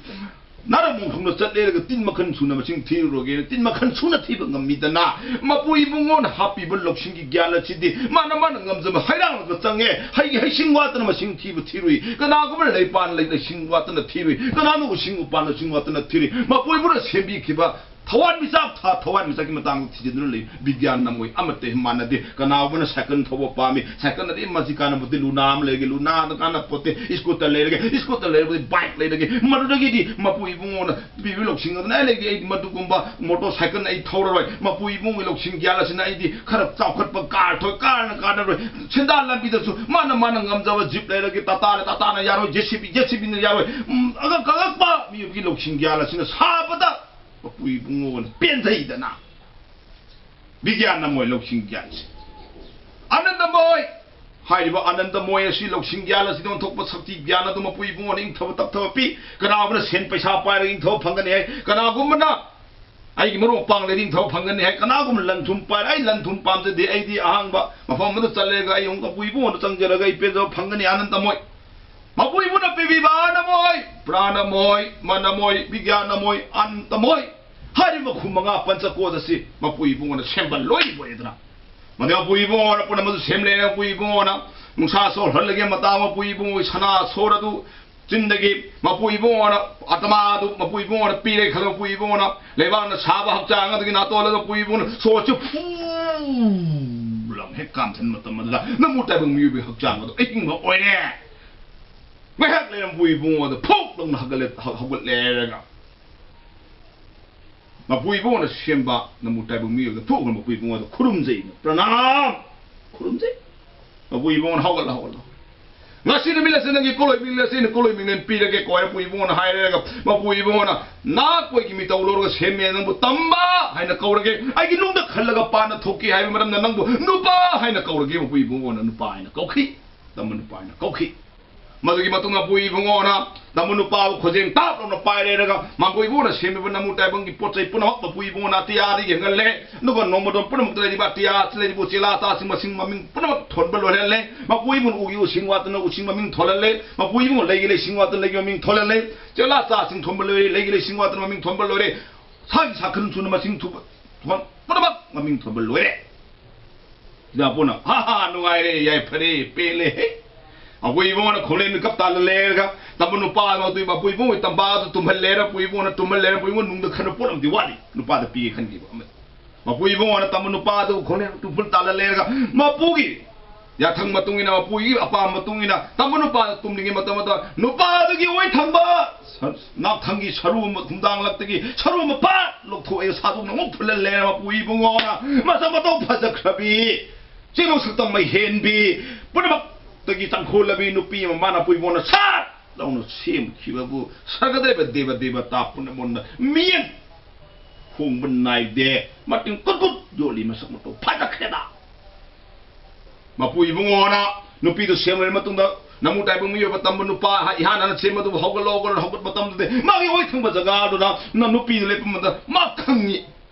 ꯅꯥꯔꯛ ꯃꯣꯡꯁꯣꯡꯗ ꯆꯠꯂꯦꯔꯒ ꯇꯤꯟ ꯃꯈꯜ ꯁꯨꯅ ꯃꯁꯤꯡ ꯊꯤꯔꯨꯔꯒꯦꯅ ꯇꯤꯟ ꯃꯈꯜ ꯁꯨꯅ ꯊꯤꯕ ꯉꯝꯃꯤꯗꯅ꯫ ꯃꯄꯨ ꯏꯕꯨꯡꯉꯣꯅ ꯍꯥꯞꯄꯤꯕ ꯂꯧꯁꯤꯡꯒꯤ ꯒ꯭ꯌꯥꯟ ꯑꯁꯤꯗꯤ ꯃꯥꯅ ꯃꯥꯅ ꯉꯝꯖꯕ ꯍꯩꯔꯥꯡꯂꯒ ꯆꯪꯉꯦ꯫ ꯍꯩ-, ꯍꯩꯁꯤꯡ ꯋꯥꯠꯇꯅ ꯃꯁꯤꯡ ꯊꯤꯕ ꯊꯤꯔꯨꯏ꯫ ꯀꯅꯥꯒꯨꯝꯕꯅ ꯂꯩꯄꯥꯟ ꯂꯩ-, ꯂꯩꯁꯤꯡ ꯋꯥꯠꯇꯅ ꯊꯤꯔꯨꯏ꯫ ꯀꯅꯥꯅ ꯎꯁꯤꯡ ꯎꯄꯥꯟ ꯎꯁꯤꯡ ꯋꯥꯠꯇꯅ ꯊꯤꯔꯨꯏ꯫ ꯃꯄꯨ ꯏꯕꯨꯡꯅ ꯁꯦꯝꯕꯤꯈꯤꯕ ꯊꯋꯥꯟꯃꯤꯆꯥꯛ ꯊꯥ-, ꯊꯋꯥꯟꯃꯤꯆꯥꯛꯀꯤ ꯃꯇꯥꯡꯗ ꯊꯤꯖꯤꯟꯗꯨꯅ ꯂꯩ꯫ ꯕꯤꯒ꯭ꯌꯥꯟ ꯅꯃꯣꯏ ꯑꯃꯠꯇ ꯍꯦꯛ ꯃꯥꯟꯅꯗꯦ꯫ ꯀꯅꯥꯒꯨꯝꯕꯅ ꯁꯥꯏꯀꯜ ꯊꯧꯕ ꯄꯥꯝꯃꯤ, ꯁꯥꯏꯀꯜꯅꯗꯤ ꯃꯁꯤ ꯀꯥꯟꯅꯕꯗꯤ ꯂꯨꯅꯥ ꯑꯃ ꯂꯩꯔꯒꯦ, ꯂꯨꯅꯥꯗ ꯀꯥꯟꯅꯄꯣꯠꯇꯦ, ꯁ꯭ꯀꯨꯇꯔ ꯂꯩꯔꯒꯦ, ꯁ꯭ꯀꯨꯇꯔ ꯂꯩꯔꯕꯗꯤ ꯕꯥꯏꯛ ꯂꯩꯔꯒꯦ꯫ ꯃꯗꯨꯗꯒꯤꯗꯤ ꯃꯄꯨ ꯏꯕꯨꯡꯉꯣꯅ ꯄꯤꯕ ꯂꯧꯁꯤꯡ ꯑꯗꯨꯅ ꯑꯩ ꯂꯩꯗꯤ ꯑꯩꯗꯤ ꯃꯗꯨꯒꯨꯝꯕ ꯃꯣꯇꯣꯔ ꯁꯥꯏꯀꯜ ꯑꯩ ꯊꯧꯔꯔꯣꯏ꯫ ꯃꯄꯨ ꯏꯕꯨꯡꯒꯤ ꯂꯧꯁꯤꯡ ꯒ꯭ꯌꯥꯟ ꯑꯁꯤꯅ ꯑꯩꯗꯤ ꯈꯔ ꯆꯥꯎꯈꯠꯄ ꯀꯥꯔ ꯊꯧ, ꯀꯥꯔꯅ ꯀꯥꯟꯅꯔꯣꯏ꯫ ꯁꯦꯟꯗꯥꯟ ꯂꯝꯕꯤꯗꯁꯨ ꯃꯥꯅ ꯃꯥꯅ ꯉꯝꯖꯕ ꯖꯤꯞ ꯂꯩꯔꯒꯦ, ꯇꯥꯇꯥꯅ ꯇꯥꯇꯥꯅ ꯌꯥꯔꯣꯏ, ꯖꯦ ꯁꯤ ꯕꯤ, ꯖꯦ ꯁꯤ ꯕꯤꯅ ꯌꯥꯔꯣꯏ꯫ ꯎꯝ, ꯑꯉꯛ ꯑꯉꯛꯄ ꯃꯤꯑꯣꯏꯕꯒꯤ ꯂꯧꯁꯤꯡ ꯒ꯭ꯌꯥꯟ ꯑꯁꯤꯅ ꯁꯥꯕꯗ ꯃꯄꯨ ꯏꯕꯨꯡꯉꯣꯅ ꯄꯦꯟꯖꯩꯗꯅ꯫ ꯕꯤꯒ꯭ꯌꯥꯟ ꯅꯃꯣꯏ ꯂꯧꯁꯤꯡ ꯒ꯭ꯌꯥꯟꯁꯦ꯫ ꯑꯅꯟꯗꯃꯣꯏ ꯍꯥꯏꯔꯤꯕ ꯑꯅꯟꯗꯃꯣꯏ ꯑꯁꯤ ꯂꯧꯁꯤꯡ ꯒ꯭ꯌꯥꯟ ꯑꯁꯤꯗ ꯑꯣꯟꯊꯣꯛꯄ ꯁꯛꯇꯤ ꯒ꯭ꯌꯥꯟ ꯑꯗꯨ ꯃꯄꯨ ꯏꯕꯨꯡꯉꯣꯅ ꯏꯪꯊꯕ ꯇꯞꯊꯕ ꯄꯤ꯫ ꯀꯅꯥꯒꯨꯝꯕꯅ ꯁꯦꯟ ꯄꯩꯁꯥ ꯄꯥꯏꯔꯒ ꯏꯪꯊꯕ ꯐꯪꯒꯅꯤ ꯍꯥꯏ, ꯀꯅꯥꯒꯨꯝꯕꯅ ꯑꯩꯒꯤ ꯃꯔꯨꯞ ꯃꯄꯥꯡ ꯂꯩꯔꯤ ꯅꯤꯡꯊꯧ ꯐꯪꯒꯅꯤ ꯍꯥꯏ꯫ ꯀꯅꯥꯒꯨꯝꯕ ꯂꯟ ꯊꯨꯝ ꯄꯥꯏꯔꯦ, "ꯑꯩ ꯂꯟ ꯊꯨꯝ ꯄꯥꯝꯖꯗꯦ, ꯑꯩꯗꯤ ꯑꯍꯥꯡꯕ ꯃꯐꯝ ꯑꯃꯗ ꯆꯠꯂꯒ ꯑꯩ ꯑꯃꯨꯛ ꯃꯄꯨ ꯏꯕꯨꯡꯉꯣꯗ ꯆꯪꯖꯔꯒ ꯑꯩ ꯄꯦꯟꯖꯕ ꯐꯪꯒꯅꯤ", ꯑꯥꯅꯟꯗ ꯃꯣꯏ꯫ ꯃꯄꯨ ꯏꯕꯨꯡꯉꯣꯅ ꯄꯤꯕꯤꯕ ꯑꯥꯅꯟꯗ ꯃꯣꯏ, ꯄ꯭ꯔꯥꯅꯟꯗ ꯃꯣꯏ, ꯃꯅꯟꯗ ꯃꯣꯏ, ꯕꯤꯒ꯭ꯌꯥꯅꯟꯗ ꯃꯣꯏ, ꯑꯥꯅꯟꯗ ꯃꯣꯏ ꯍꯥꯏꯔꯤꯕ ꯃꯈꯨꯝ ꯃꯉꯥ ꯄꯟꯆꯀꯣꯠ ꯑꯁꯤ ꯃꯄꯨ ꯏꯕꯨꯡꯉꯣꯅ ꯁꯦꯝꯕ ꯂꯣꯏꯔꯤꯕ ꯑꯣꯏꯗꯅ, ꯃꯗꯨ ꯃꯄꯨ ꯏꯕꯨꯡꯉꯣꯅ ꯄꯨꯝꯅꯃꯛꯁꯨ ꯁꯦꯝꯂꯦ꯫ ꯃꯄꯨ ꯏꯕꯨꯡꯉꯣꯅ ꯅꯨꯡꯁꯥ ꯁꯣꯔꯍꯜꯂꯒꯦ ꯃꯇꯥ ꯃꯄꯨ ꯏꯕꯨꯡꯉꯣꯒꯤ ꯁꯅꯥ ꯁꯣꯔ ꯑꯗꯨ ꯆꯤꯟꯗꯒꯤ ꯃꯄꯨ ꯏꯕꯨꯡꯉꯣꯅ ꯑꯇꯃꯥ ꯑꯗꯨ ꯃꯄꯨ ꯏꯕꯨꯡꯉꯣꯅ ꯄꯤꯔꯦ ꯈꯜꯂꯣ꯫ ꯃꯄꯨ ꯏꯕꯨꯡꯉꯣꯅ ꯂꯩꯕꯥꯛꯅ ꯁꯥꯕ ꯍꯛꯆꯥꯡ ꯑꯗꯨꯒꯤ ꯅꯥꯇꯣꯜ ꯑꯗꯨ ꯃꯄꯨ ꯏꯕꯨꯡꯉꯣꯅ ꯁꯣꯔꯁꯤ ꯐꯨ ꯂꯥꯎꯅ ꯍꯦꯛ ꯀꯥꯝꯊꯟ ꯃꯇꯝ ꯑꯗꯨꯗ ꯅꯃꯨ ꯇꯥꯏꯕꯪ ꯃꯤꯑꯣꯏꯕꯒꯤ ꯍꯛꯆꯥꯡ ꯑꯗꯨ ꯑꯍꯤꯡꯕ ꯑꯣꯏꯔꯦ꯫ ꯉꯥꯏꯍꯥꯛ ꯂꯩꯔ ꯃꯄꯨ ꯏꯕꯨꯡꯉꯣ ꯑꯗꯨ ꯐꯨꯛ ꯂꯥꯎꯅ ꯍꯧꯒꯠꯂꯦ, ꯍꯧ-, ꯍꯧꯒꯠꯂꯦ ꯍꯥꯏꯔꯒ ꯃꯄꯨ ꯏꯕꯨꯡꯉꯣꯅ ꯁꯦꯝꯕ ꯅꯃꯨ ꯇꯥꯏꯕꯪ ꯃꯤꯑꯣꯏꯕꯗ ꯊꯣꯛꯈ꯭ꯔ ꯃꯄꯨ ꯏꯕꯨꯡꯉꯣꯗ ꯈꯨꯔꯨꯝꯖꯩ꯫ "ꯄ꯭ꯔꯅꯥꯝ!" ꯈꯨꯔꯨꯝꯖꯩ꯫ ꯃꯄꯨ ꯏꯕꯨꯡꯉꯣꯅ ꯍꯧꯒꯠꯂ, ꯍꯧꯒꯠꯂ, "ꯉꯁꯤ ꯅꯨꯃꯤꯠ ꯑꯁꯤ ꯅꯪꯒꯤ ꯀꯣꯂꯣꯏ ꯃꯤꯡꯂꯦꯟ ꯑꯁꯤ, ꯅꯪ ꯀꯣꯂꯣꯏ ꯃꯤꯡꯂꯦꯟ ꯄꯤꯔꯒꯦ" ꯀꯣ ꯍꯥꯏꯅ ꯃꯄꯨ ꯏꯕꯨꯡꯉꯣꯅ ꯍꯥꯏꯔꯦꯒ, ꯃꯄꯨ ꯏꯕꯨꯡꯉꯣꯅ ꯅꯥꯀꯣꯏꯒꯤ ꯃꯤꯇꯧ ꯂꯧꯔꯒ ꯁꯦꯝꯃꯦ꯫ "ꯅꯪꯕꯨ ꯇꯝꯕ ꯍꯥꯏꯅ ꯀꯧꯔꯒꯦ, ꯑꯩꯒꯤ ꯅꯨꯡꯗ ꯈꯜꯂꯒ ꯄꯥꯟꯅ ꯊꯣꯛꯀꯦ ꯍꯥꯏꯕ ꯃꯔꯝꯅ ꯅꯪꯕꯨ ꯅꯨꯄꯥ ꯍꯥꯏꯅ ꯀꯧꯔꯒꯦ" ꯃꯄꯨ ꯏꯕꯨꯡꯉꯣꯅ ꯅꯨꯄꯥ ꯍꯥꯏꯅ ꯀꯧꯈꯤ꯫ ꯇꯝꯕ ꯅꯨꯄꯥ ꯍꯥꯏꯅ ꯀꯧꯈꯤ꯫ ꯃꯗꯨꯒꯤ ꯃꯇꯨꯡꯗ ꯃꯄꯨ ꯏꯕꯨꯡꯉꯣꯅ ꯇꯝꯕ ꯅꯨꯄꯥꯕꯨ ꯈꯨꯖꯦꯡ ꯇꯥꯞ ꯂꯥꯎꯅ ꯄꯥꯏꯔꯦꯔꯒ ꯃꯄꯨ ꯏꯕꯨꯡꯉꯣꯅ ꯁꯦꯝꯃꯤꯕ ꯅꯃꯨ ꯇꯥꯏꯕꯪꯒꯤ ꯄꯣꯠ ꯆꯩ ꯄꯨꯝꯅꯃꯛ ꯃꯄꯨ ꯏꯕꯨꯡꯉꯣꯅ ꯑꯇꯤꯌꯥꯗꯒꯤ ꯌꯦꯡꯍꯜꯂꯦ꯫ ꯑꯗꯨꯒ ꯅꯣꯡꯃꯗꯣꯟ ꯄꯨꯝꯅꯃꯛꯇ ꯂꯩꯔꯤꯕ ꯑꯇꯤꯌꯥ ꯂꯩꯔꯤꯕ ꯎꯆꯦꯂꯥ ꯆꯥꯁꯤꯡ ꯃꯁꯤꯡ ꯃꯃꯤꯡ ꯄꯨꯝꯅꯃꯛ ꯊꯣꯟꯕ ꯂꯣꯏꯍꯜꯂꯦ꯫ ꯃꯄꯨ ꯏꯕꯨꯡꯉꯣꯅ ꯎꯒꯤ ꯎꯁꯤꯡ ꯋꯥꯠꯇꯅ ꯎꯁꯤꯡ ꯃꯃꯤꯡ ꯊꯣꯜꯍꯜꯂꯦ꯫ ꯃꯄꯨ ꯏꯕꯨꯡꯉꯣꯅ ꯂꯩꯒꯤ ꯂꯩꯁꯤꯡ ꯋꯥꯠꯇꯅ ꯂꯩꯒꯤ ꯃꯃꯤꯡ ꯊꯣꯜꯍꯜꯂꯦ꯫ ꯎꯆꯦꯂꯥ ꯆꯥꯁꯤꯡ ꯊꯣꯟꯕ ꯂꯣꯏꯔꯦ, ꯂꯩꯒꯤ ꯂꯩꯁꯤꯡ ꯋꯥꯠꯇꯅ ꯃꯃꯤꯡ ꯊꯣꯟꯕ ꯂꯣꯏꯔꯦ꯫ ꯁꯥꯒꯤ ꯁꯥꯈꯟ ꯁꯨꯅ ꯃꯁꯤꯡ ꯊꯨꯕ ꯊꯣꯟ ꯄꯨꯝꯅꯃꯛ ꯃꯃꯤꯡ ꯊꯣꯟꯕ ꯂꯣꯏꯔꯦ꯫ ꯁꯤꯗ ꯄꯨꯟꯅ, "ꯍꯥ ꯍꯥ, ꯅꯨꯡꯉꯥꯏꯔꯦ, ꯌꯥꯏꯐꯔꯦ, ꯄꯦꯜꯂꯦ"꯫ ꯍꯦ, ꯑꯩꯈꯣꯏ ꯏꯕꯨꯡꯉꯣꯅ ꯈꯣꯡꯂꯦꯟ ꯃꯤꯀꯞ ꯇꯥꯜꯂ ꯂꯩꯔꯒ ꯇꯝꯕ ꯅꯨꯄꯥ ꯑꯗꯨ ꯃꯄꯨ ꯏꯕꯨꯡꯉꯣ ꯇꯝꯕ ꯑꯗꯨ ꯇꯨꯝꯍꯜꯂꯦꯔ, ꯃꯄꯨ ꯏꯕꯨꯡꯉꯣꯅ ꯇꯨꯝꯍꯜꯂꯦꯔ, ꯃꯄꯨ ꯏꯕꯨꯡꯉꯣ ꯅꯨꯡꯗ ꯈꯟꯕ ꯄꯣꯠ ꯑꯃꯗꯤ ꯋꯥꯠꯂꯤ꯫ ꯅꯨꯄꯥꯗ ꯄꯤꯒꯦ ꯈꯟꯈꯤꯕ ꯑꯃ꯫ ꯃꯄꯨ ꯏꯕꯨꯡꯉꯣꯅ ꯇꯝꯕ ꯅꯨꯄꯥ ꯑꯗꯨ ꯈꯣꯡꯂꯦꯟ ꯇꯨꯝꯐꯨꯜ ꯇꯥꯜꯂ ꯂꯩꯔꯒ ꯃꯄꯨꯒꯤ ꯌꯥꯊꯪ ꯃꯇꯨꯡ ꯏꯟꯅ, ꯃꯄꯨꯒꯤ ꯑꯄꯥꯝꯕ ꯃꯇꯨꯡ ꯏꯟꯅ ꯇꯝꯕ ꯅꯨꯄꯥꯗ ꯇꯨꯝꯂꯤꯉꯩ ꯃꯇꯝ ꯑꯗꯨꯗ ꯅꯨꯄꯥ ꯑꯗꯨꯒꯤ ꯑꯣꯏ ꯊꯪꯕ ꯁ-, ꯅꯥꯊꯪꯒꯤ ꯁꯔꯨ ꯑꯃ, ꯈꯨꯡꯗꯥꯡꯂꯛꯇꯒꯤ ꯁꯔꯨ ꯑꯃ ꯄꯥꯠ ꯂꯧꯊꯣꯛꯑꯦ, ꯁꯥꯗꯣꯡꯅ ꯑꯃꯨꯛ ꯐꯨꯜꯍꯜꯂꯦ꯫ ꯃꯄꯨ ꯏꯕꯨꯡꯉꯣꯅ ꯃꯁꯛ ꯃꯇꯧ ꯐꯖꯈ꯭ꯔꯕꯤ, ꯆꯦꯔꯧ ꯁꯛꯇꯝ ꯃꯩ ꯍꯦꯟꯕꯤ, ꯄꯨꯝꯅꯃꯛꯇꯒꯤ ꯇꯥꯡꯈꯣꯜꯂꯕꯤ ꯅꯨꯄꯤ ꯑꯃ ꯃꯥꯅ ꯃꯄꯨ ꯏꯕꯨꯡꯉꯣꯅ ꯁꯠ ꯂꯥꯎꯅ ꯁꯦꯝꯈꯤꯕꯕꯨ ꯁꯔꯒꯗꯦꯕ ꯗꯦꯕ ꯗꯦꯕꯇꯥ ꯄꯨꯝꯅꯃꯛꯅ ꯃꯤꯠꯌꯦꯡ ꯍꯣꯡꯕ ꯅꯥꯏꯗꯦ꯫ ꯃꯇꯤꯡ ꯀꯨꯠ ꯀꯨꯠ ꯌꯣꯜꯂꯤ, ꯃꯁꯛ ꯃꯇꯧ ꯐꯖꯈ꯭ꯔꯦꯗ꯫ ꯃꯄꯨ ꯏꯕꯨꯡꯉꯣꯅ ꯅꯨꯄꯤꯗꯨ ꯁꯦꯝꯂꯕ ꯃꯇꯨꯡꯗ ꯅꯃꯨ ꯇꯥꯏꯕꯪ ꯃꯤꯑꯣꯏꯕ ꯇꯝꯕ ꯅꯨꯄꯥ ꯏꯍꯥꯟ ꯍꯥꯟꯅ ꯁꯦꯝꯕꯗꯨꯕꯨ ꯍꯧꯒꯠꯂꯣ, ꯍꯧꯒꯠꯂꯣ, ꯍꯧꯒꯠꯄ ꯃꯇꯝꯗꯨꯗꯤ ꯃꯥꯒꯤ ꯑꯣꯏ ꯊꯪꯕ ꯖꯒꯥꯗꯨꯗ ꯅ ꯅꯨꯄꯤꯗꯨ ꯂꯦꯞꯄ ꯃꯇꯝꯗ ꯃꯥ ꯈꯪꯉꯤ꯫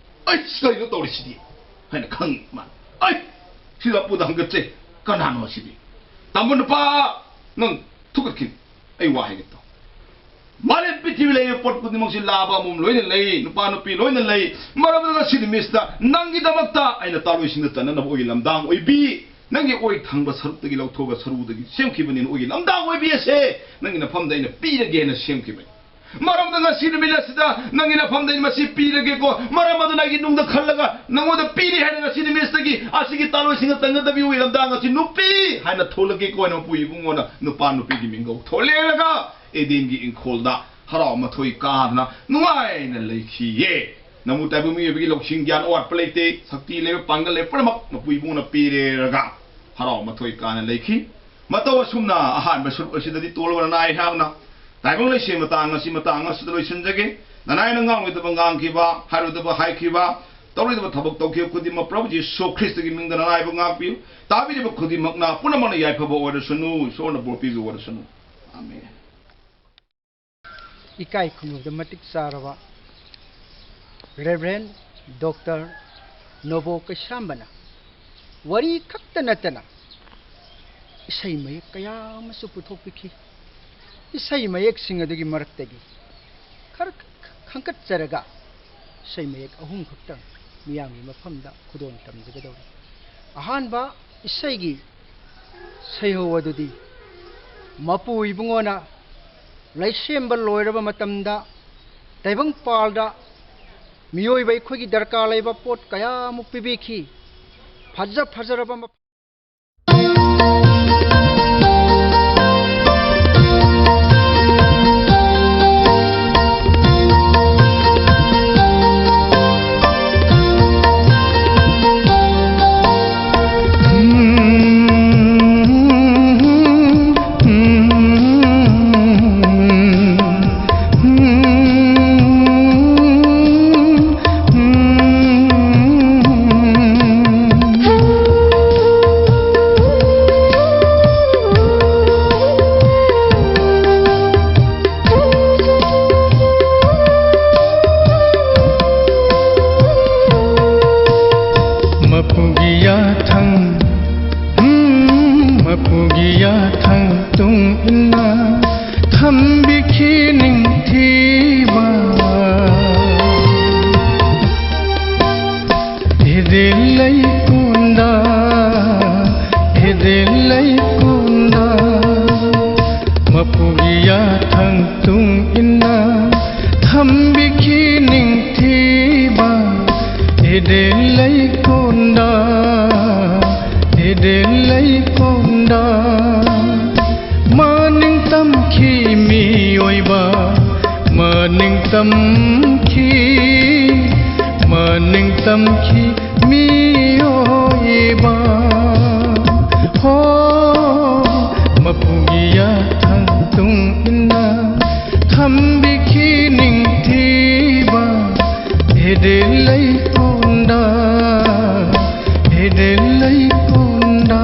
"ꯑꯩ ꯀꯩꯅꯣ ꯇꯧꯔꯤꯁꯤꯗꯤ?" ꯍꯥꯏꯅ ꯈꯪꯉꯤ ꯃꯥ꯫ "ꯑꯩ ꯁꯤꯗ ꯄꯨꯗ ꯍꯪꯒꯠꯆꯩ꯫ ꯀꯅꯥꯅꯣ ꯁꯤꯗꯤ? ꯇꯝꯕ ꯅꯨꯄꯥ, ꯅꯪ ꯊꯨꯀꯠꯈꯤꯅꯤ꯫ ꯑꯩ ꯋꯥ ꯍꯥꯏꯒꯦ ꯇꯧ꯫ ꯃꯥꯂꯦꯝ ꯄ꯭ꯔꯤꯊꯤꯕꯤ ꯂꯩꯔꯤꯕ ꯄꯣꯠ ꯈꯨꯗꯤꯡꯃꯛꯁꯤ ꯂꯥꯕ ꯑꯃꯃꯝ ꯂꯣꯏꯅ ꯂꯩ, ꯅꯨꯄꯥ ꯅꯨꯄꯤ ꯂꯣꯏꯅ ꯂꯩ꯫ ꯃꯔꯝ ꯑꯗꯨꯅ ꯁꯤꯗꯤ ꯃꯤꯁꯇ ꯅꯪꯒꯤꯗꯃꯛꯇ ꯑꯩꯅ ꯇꯥꯂꯣꯏꯁꯤꯡꯗ ꯆꯟꯅꯅꯕ ꯑꯣꯏꯒꯤ ꯂꯝꯗꯥꯡ ꯑꯣꯏꯕꯤ꯫ ꯅꯪꯒꯤ ꯑꯣꯏ ꯊꯪꯕ ꯁꯔꯨꯛꯇꯒꯤ ꯂꯧꯊꯣꯛꯑꯒ ꯁꯔꯨꯗꯒꯤ ꯁꯦꯝꯈꯤꯕꯅꯤꯅ ꯑꯣꯏꯒꯤ ꯂꯝꯗꯥꯡ ꯑꯣꯏꯕꯤ ꯑꯁꯦ ꯅꯪꯒꯤ ꯅꯐꯝꯗ ꯑꯩꯅ ꯄꯤꯔꯒꯦꯅ ꯁꯦꯝꯈꯤꯕꯅꯤ꯫ ꯃꯔꯝꯗ ꯉꯁꯤ ꯅꯨꯃꯤꯠ ꯑꯁꯤꯗ ꯅꯪꯒꯤ ꯅꯐꯝꯗ ꯑꯩꯅ ꯃꯁꯤ ꯄꯤꯔꯒꯦꯀꯣ꯫ ꯃꯔꯝ ꯑꯗꯨꯅ ꯑꯩꯒꯤ ꯅꯨꯡꯗ ꯈꯜꯂꯒ ꯅꯪꯉꯣꯟꯗ ꯄꯤꯔꯤ ꯍꯥꯏꯅ ꯉꯁꯤ ꯅꯨꯃꯤꯠꯁꯤꯗꯒꯤ ꯑꯁꯤꯒꯤ ꯇꯥꯂꯣꯏꯁꯤꯡꯅ ꯆꯪꯒꯗꯕꯤ ꯑꯣꯏ ꯂꯝꯗꯥꯡ ꯑꯁꯤ ꯅꯨꯄꯤ ꯍꯥꯏꯅ ꯊꯣꯜꯂꯒꯦꯀꯣ ꯍꯥꯏꯅ ꯃꯄꯨ ꯏꯕꯨꯡꯉꯣꯅ ꯅꯨꯄꯥ ꯅꯨꯄꯤꯒꯤ ꯃꯤꯡꯒꯧ ꯊꯣꯜꯂꯦꯔꯒ ꯑꯦꯗꯦꯟꯒꯤ ꯏꯪꯈꯣꯜꯗ ꯍꯔꯥꯎ ꯃꯊꯣꯏ ꯀꯥꯗꯅ ꯅꯨꯡꯉꯥꯏꯅ ꯂꯩꯈꯤꯌꯦ꯫ ꯅꯃꯨ ꯇꯥꯏꯕꯪ ꯃꯤꯑꯣꯏꯕꯒꯤ ꯂꯧꯁꯤꯡ ꯒ꯭ꯌꯥꯟ ꯑꯋꯥꯠꯄ ꯂꯩꯇꯦ꯫ ꯁꯛꯇꯤ ꯂꯩꯕ ꯄꯥꯡꯒꯜ ꯂꯩꯕ ꯄꯨꯝꯅꯃꯛ ꯃꯄꯨ ꯏꯕꯨꯡꯉꯣꯅ ꯄꯤꯔꯦꯔꯒ ꯍꯔꯥꯎ ꯃꯊꯣꯏ ꯀꯥꯅ ꯂꯩꯈꯤ꯫ ꯃꯇꯧ ꯑꯁꯨꯝꯅ ꯑꯍꯥꯟꯕ ꯁꯔꯨꯛ ꯑꯁꯤꯗ ꯗꯤꯇꯣꯜ ꯑꯣꯏꯅ ꯅꯥꯏ ꯍꯥꯏꯅ ꯇꯥꯏꯕꯪ ꯂꯩꯁꯦꯝ ꯃꯇꯥꯡ ꯑꯁꯤ ꯃꯇꯥꯡ ꯑꯁꯤꯗ ꯂꯣꯏꯁꯤꯟꯖꯒꯦ꯫ ꯅꯅꯥꯏꯅ ꯉꯥꯡꯂꯣꯏꯗꯕ ꯉꯥꯡꯈꯤꯕ, ꯍꯥꯏꯔꯣꯏꯗꯕ ꯍꯥꯏꯈꯤꯕ, ꯇꯧꯔꯣꯏꯗꯕ ꯊꯕꯛ ꯇꯧꯈꯤꯕ ꯈꯨꯗꯤꯡꯃꯛ ꯄ꯭ꯔꯚꯨ ꯖꯤꯁꯨ ꯈ꯭ꯔꯤꯁꯇꯒꯤ ꯃꯤꯡꯗ ꯅꯅꯥꯏꯕ ꯉꯥꯛꯄꯤꯌꯨ꯫ ꯇꯥꯕꯤꯔꯤꯕ ꯈꯨꯗꯤꯡꯃꯛꯅ ꯄꯨꯝꯅꯃꯛꯅ ꯌꯥꯏꯐꯕ ꯑꯣꯏꯔꯁꯅꯨ꯫ ꯏꯁꯣꯔꯅ ꯕꯣꯔ ꯄꯤꯕꯤꯕ ꯑꯣꯏꯔꯁꯅꯨ꯫ ꯑꯥꯃꯦꯟ꯫ ꯏꯀꯥꯏ ꯈꯨꯝꯅꯕꯗ ꯃꯇꯤꯛ ꯆꯥꯔꯕ ꯔꯦꯚꯔꯦꯟ ꯗꯣꯛꯇꯔ ꯅꯣꯕꯣ ꯀꯩꯁꯥꯝꯕꯅ ꯋꯥꯔꯤ ꯈꯛꯇ ꯅꯠꯇꯅ ꯏꯁꯩ ꯃꯌꯦꯛ ꯀꯌꯥ ꯑꯃꯁꯨ ꯄꯨꯊꯣꯛꯄꯤꯈꯤ꯫ ꯏꯁꯩ ꯃꯌꯦꯛꯁꯤꯡ ꯑꯗꯨꯒꯤ ꯃꯔꯛꯇꯒꯤ ꯈꯔ ꯈꯪꯀꯠꯆꯔꯒ ꯏꯁꯩ ꯃꯌꯦꯛ ꯑꯍꯨꯝ ꯈꯛꯇꯪ ꯃꯤꯌꯥꯝꯒꯤ ꯃꯐꯝꯗ ꯈꯨꯗꯣꯜ ꯇꯝꯖꯒꯗꯧꯔꯤ꯫ ꯑꯍꯥꯟꯕ ꯏꯁꯩꯒꯤ ꯁꯩꯍꯧ ꯑꯗꯨꯗꯤ ꯃꯄꯨ ꯏꯕꯨꯡꯉꯣꯅ ꯂꯩꯁꯦꯝꯕ ꯂꯣꯏꯔꯕ ꯃꯇꯝꯗ ꯇꯥꯏꯕꯪꯄꯥꯜꯗ ꯃꯤꯑꯣꯏꯕ ꯑꯩꯈꯣꯏꯒꯤ ꯗꯔꯀꯥꯔ ꯂꯩꯕ ꯄꯣꯠ ꯀꯌꯥ ꯑꯃ ꯄꯤꯕꯤꯈꯤ꯫ ꯐꯖ ꯐꯖꯔꯕ ꯃꯐꯝ ꯂꯩꯀꯣꯟꯗ, ꯍꯦꯗꯦ ꯂꯩꯀꯣꯟꯗ, ꯃꯄꯨꯒꯤ ꯌꯥꯊꯪ ꯇꯨꯡ ꯏꯟꯅ ꯊꯝꯕꯤꯈꯤ ꯅꯤꯡꯊꯤꯕ꯫ ꯍꯦꯗꯦ ꯂꯩꯀꯣꯟꯗ, ꯍꯦꯗꯦ ꯂꯩꯀꯣꯟꯗ, ꯃꯅꯤꯡ ꯇꯝꯈꯤ ꯃꯤꯑꯣꯏꯕ, ꯃꯅꯤꯡ ꯇꯝꯈꯤ, ꯃꯅꯤꯡ ꯇꯝꯈꯤ ꯃꯤꯑꯣꯏꯕ꯫ ꯍꯣ, ꯃꯄꯨꯒꯤ ꯌꯥꯊꯪ ꯇꯨꯡ ꯏꯟꯅ ꯊꯝꯕꯤꯈꯤ ꯅꯤꯡꯊꯤꯕ꯫ ꯍꯦꯗꯦ ꯂꯩꯀꯣꯟꯗ, ꯍꯦꯗꯦ ꯂꯩꯀꯣꯟꯗ꯫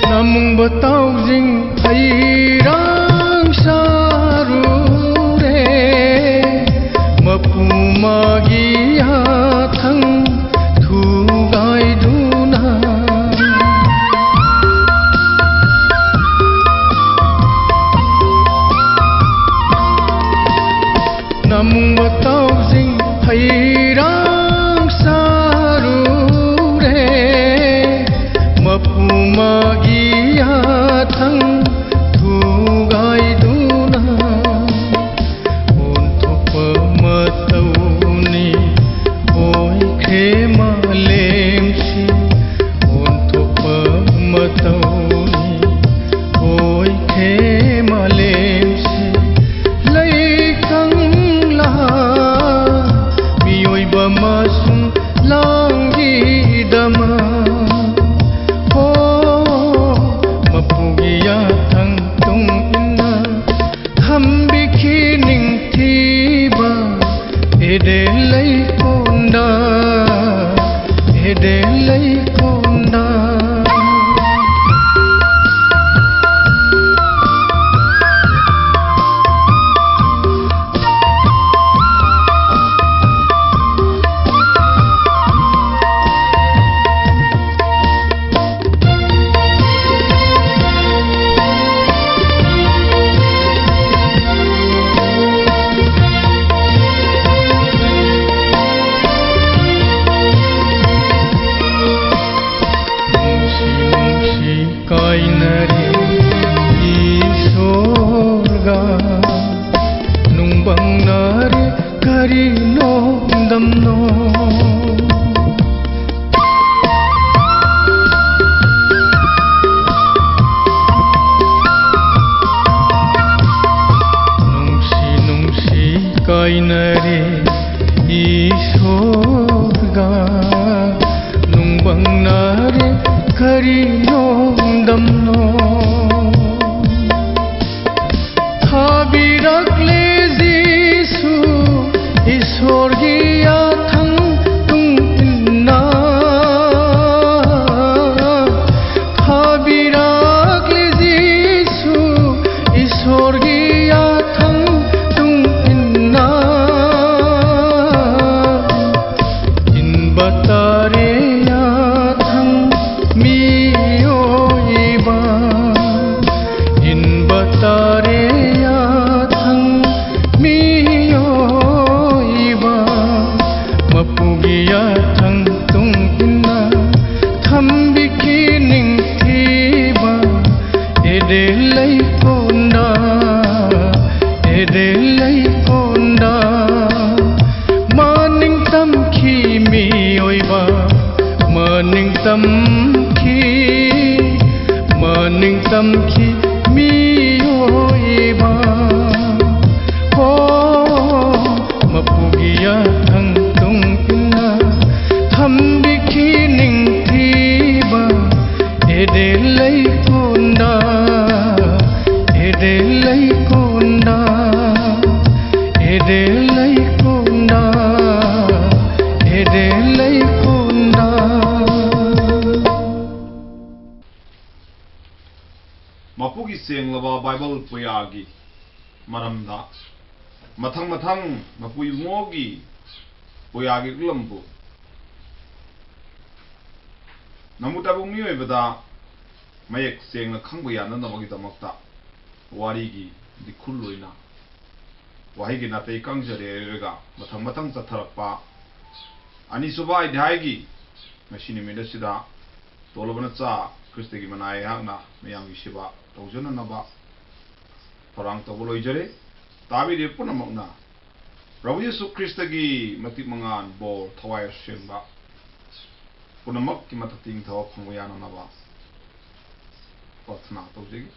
ꯅꯃꯨꯡꯕ ꯇꯥꯎꯖꯤꯡ ꯍꯩꯔꯥꯡ ꯁꯥꯔꯨꯔꯦ, ꯃꯄꯨ ꯃꯥꯒꯤ ꯌꯥꯊꯪ ꯊꯨꯒꯥꯏꯗꯨꯅ꯫ ꯅꯃꯨꯡꯕ ꯇꯥꯎꯖꯤꯡ ꯍꯩꯔꯥꯡ ꯁꯥꯔꯨꯔꯦ, ꯃꯄꯨ ꯃꯥꯒꯤ ꯌꯥꯊꯪ ꯊꯨꯒꯥꯏꯗꯨꯅ꯫ ꯑꯣꯟꯊꯣꯛꯄ ꯃꯇꯧꯅꯤ ꯑꯣꯏꯈ꯭ꯔꯦ ꯃꯥꯂꯦꯝꯁꯤ, ꯑꯣꯟꯊꯣꯛꯄ ꯃꯇꯧꯅꯤ ꯑꯣꯏꯈ꯭ꯔꯦ ꯃꯥꯂꯦꯝꯁꯤ꯫ ꯂꯩꯀꯪꯂꯥ ꯃꯤꯑꯣꯏꯕ ꯃꯁꯨꯡ ꯂꯥꯡꯒꯤꯗꯃꯛ꯫ ꯍꯣ, ꯃꯄꯨꯒꯤ ꯌꯥꯊꯪ ꯇꯨꯡ ꯏꯟꯅ ꯊꯝꯕꯤꯈꯤ ꯅꯤꯡꯊꯤꯕ꯫ ꯍꯦꯗꯦ ꯂꯩꯀꯣꯟꯗ, ꯍꯦꯗꯦ ꯂꯩ ꯌꯥꯊꯪ ꯇꯨꯡ ꯏꯟꯅ ꯊꯝꯕꯤꯈꯤ ꯅꯤꯡꯊꯤꯕ ꯏꯔꯦ ꯂꯩꯀꯣꯟꯗ, ꯏꯔꯦ ꯂꯩꯀꯣꯟꯗ꯫ ꯃꯅꯤꯡ ꯇꯝꯈꯤ ꯃꯤꯑꯣꯏꯕ, ꯃꯅꯤꯡ ꯇꯝꯈꯤ, ꯃꯅꯤꯡ ꯇꯝꯈꯤ ꯃꯤꯑꯣꯏꯕ꯫ ꯍꯣ, ꯃꯄꯨꯒꯤ ꯌꯥꯊꯪ ꯇꯨꯡ ꯏꯟꯅ ꯊꯝꯕꯤꯈꯤ ꯅꯤꯡꯊꯤꯕ ꯏꯔꯦ ꯂꯩꯀꯣꯟꯗ, ꯏꯔꯦ ꯂꯩꯀꯣꯟꯗ, ꯏꯔꯦ ꯂꯩꯀꯣꯟꯗ, ꯏꯔꯦ ꯂꯩꯀꯣꯟꯗ꯫ ꯃꯄꯨꯒꯤ ꯁꯦꯡꯂꯕ ꯕꯥꯏꯕꯜ ꯄꯨꯌꯥꯒꯤ ꯃꯔꯝꯗ ꯃꯊꯪ ꯃꯊꯪ ꯃꯄꯨ ꯏꯕꯨꯡꯉꯣꯒꯤ ꯄꯨꯌꯥꯒꯤ ꯎꯠꯂꯝꯕꯨ ꯅꯃꯨ ꯇꯥꯏꯕꯪ ꯃꯤꯑꯣꯏꯕꯗ ꯃꯌꯦꯛ ꯁꯦꯡꯅ ꯈꯪꯕ ꯌꯥꯅꯅꯕꯒꯤꯗꯃꯛꯇ ꯋꯥꯔꯤꯒꯤ ꯂꯤꯈꯨꯜ ꯑꯣꯏꯅ ꯋꯥꯍꯩꯒꯤ ꯅꯥꯇꯩ ꯀꯪꯖꯔꯦꯔꯒ ꯃꯊꯪ ꯃꯊꯪ ꯆꯠꯊꯔꯛꯄ ꯑꯅꯤꯁꯨꯕ ꯑꯙ꯭ꯌꯥꯏꯒꯤ ꯉꯁꯤ ꯅꯨꯃꯤꯠ ꯑꯁꯤꯗ ꯇꯣꯜꯂꯕ ꯅꯆꯥ ꯈ꯭ꯔꯤꯁꯇꯒꯤ ꯃꯅꯥꯏ ꯑꯩꯍꯥꯛꯅ ꯃꯌꯥꯝꯒꯤ ꯁꯦꯕꯥ ꯇꯧꯖꯅꯅꯕ ꯊꯧꯔꯥꯡ ꯇꯧꯕ ꯂꯣꯏꯖꯔꯦ꯫ ꯇꯥꯕꯤꯔꯤꯕ ꯄꯨꯝꯅꯃꯛꯅ ꯄ꯭ꯔꯚꯨ ꯌꯤꯁꯨ ꯈ꯭ꯔꯤꯁꯇꯒꯤ ꯃꯇꯤꯛ ꯃꯉꯥꯜ, ꯕꯣꯔ, ꯊꯋꯥꯏ ꯑꯁꯦꯡꯕ ꯄꯨꯝꯅꯃꯛꯀꯤ ꯃꯊꯛꯇ ꯅꯤꯡꯊꯕ ꯐꯪꯕ ꯌꯥꯅꯅꯕ ꯄ꯭ꯔꯥꯊꯅꯥ ꯇꯧꯖꯒꯦ꯫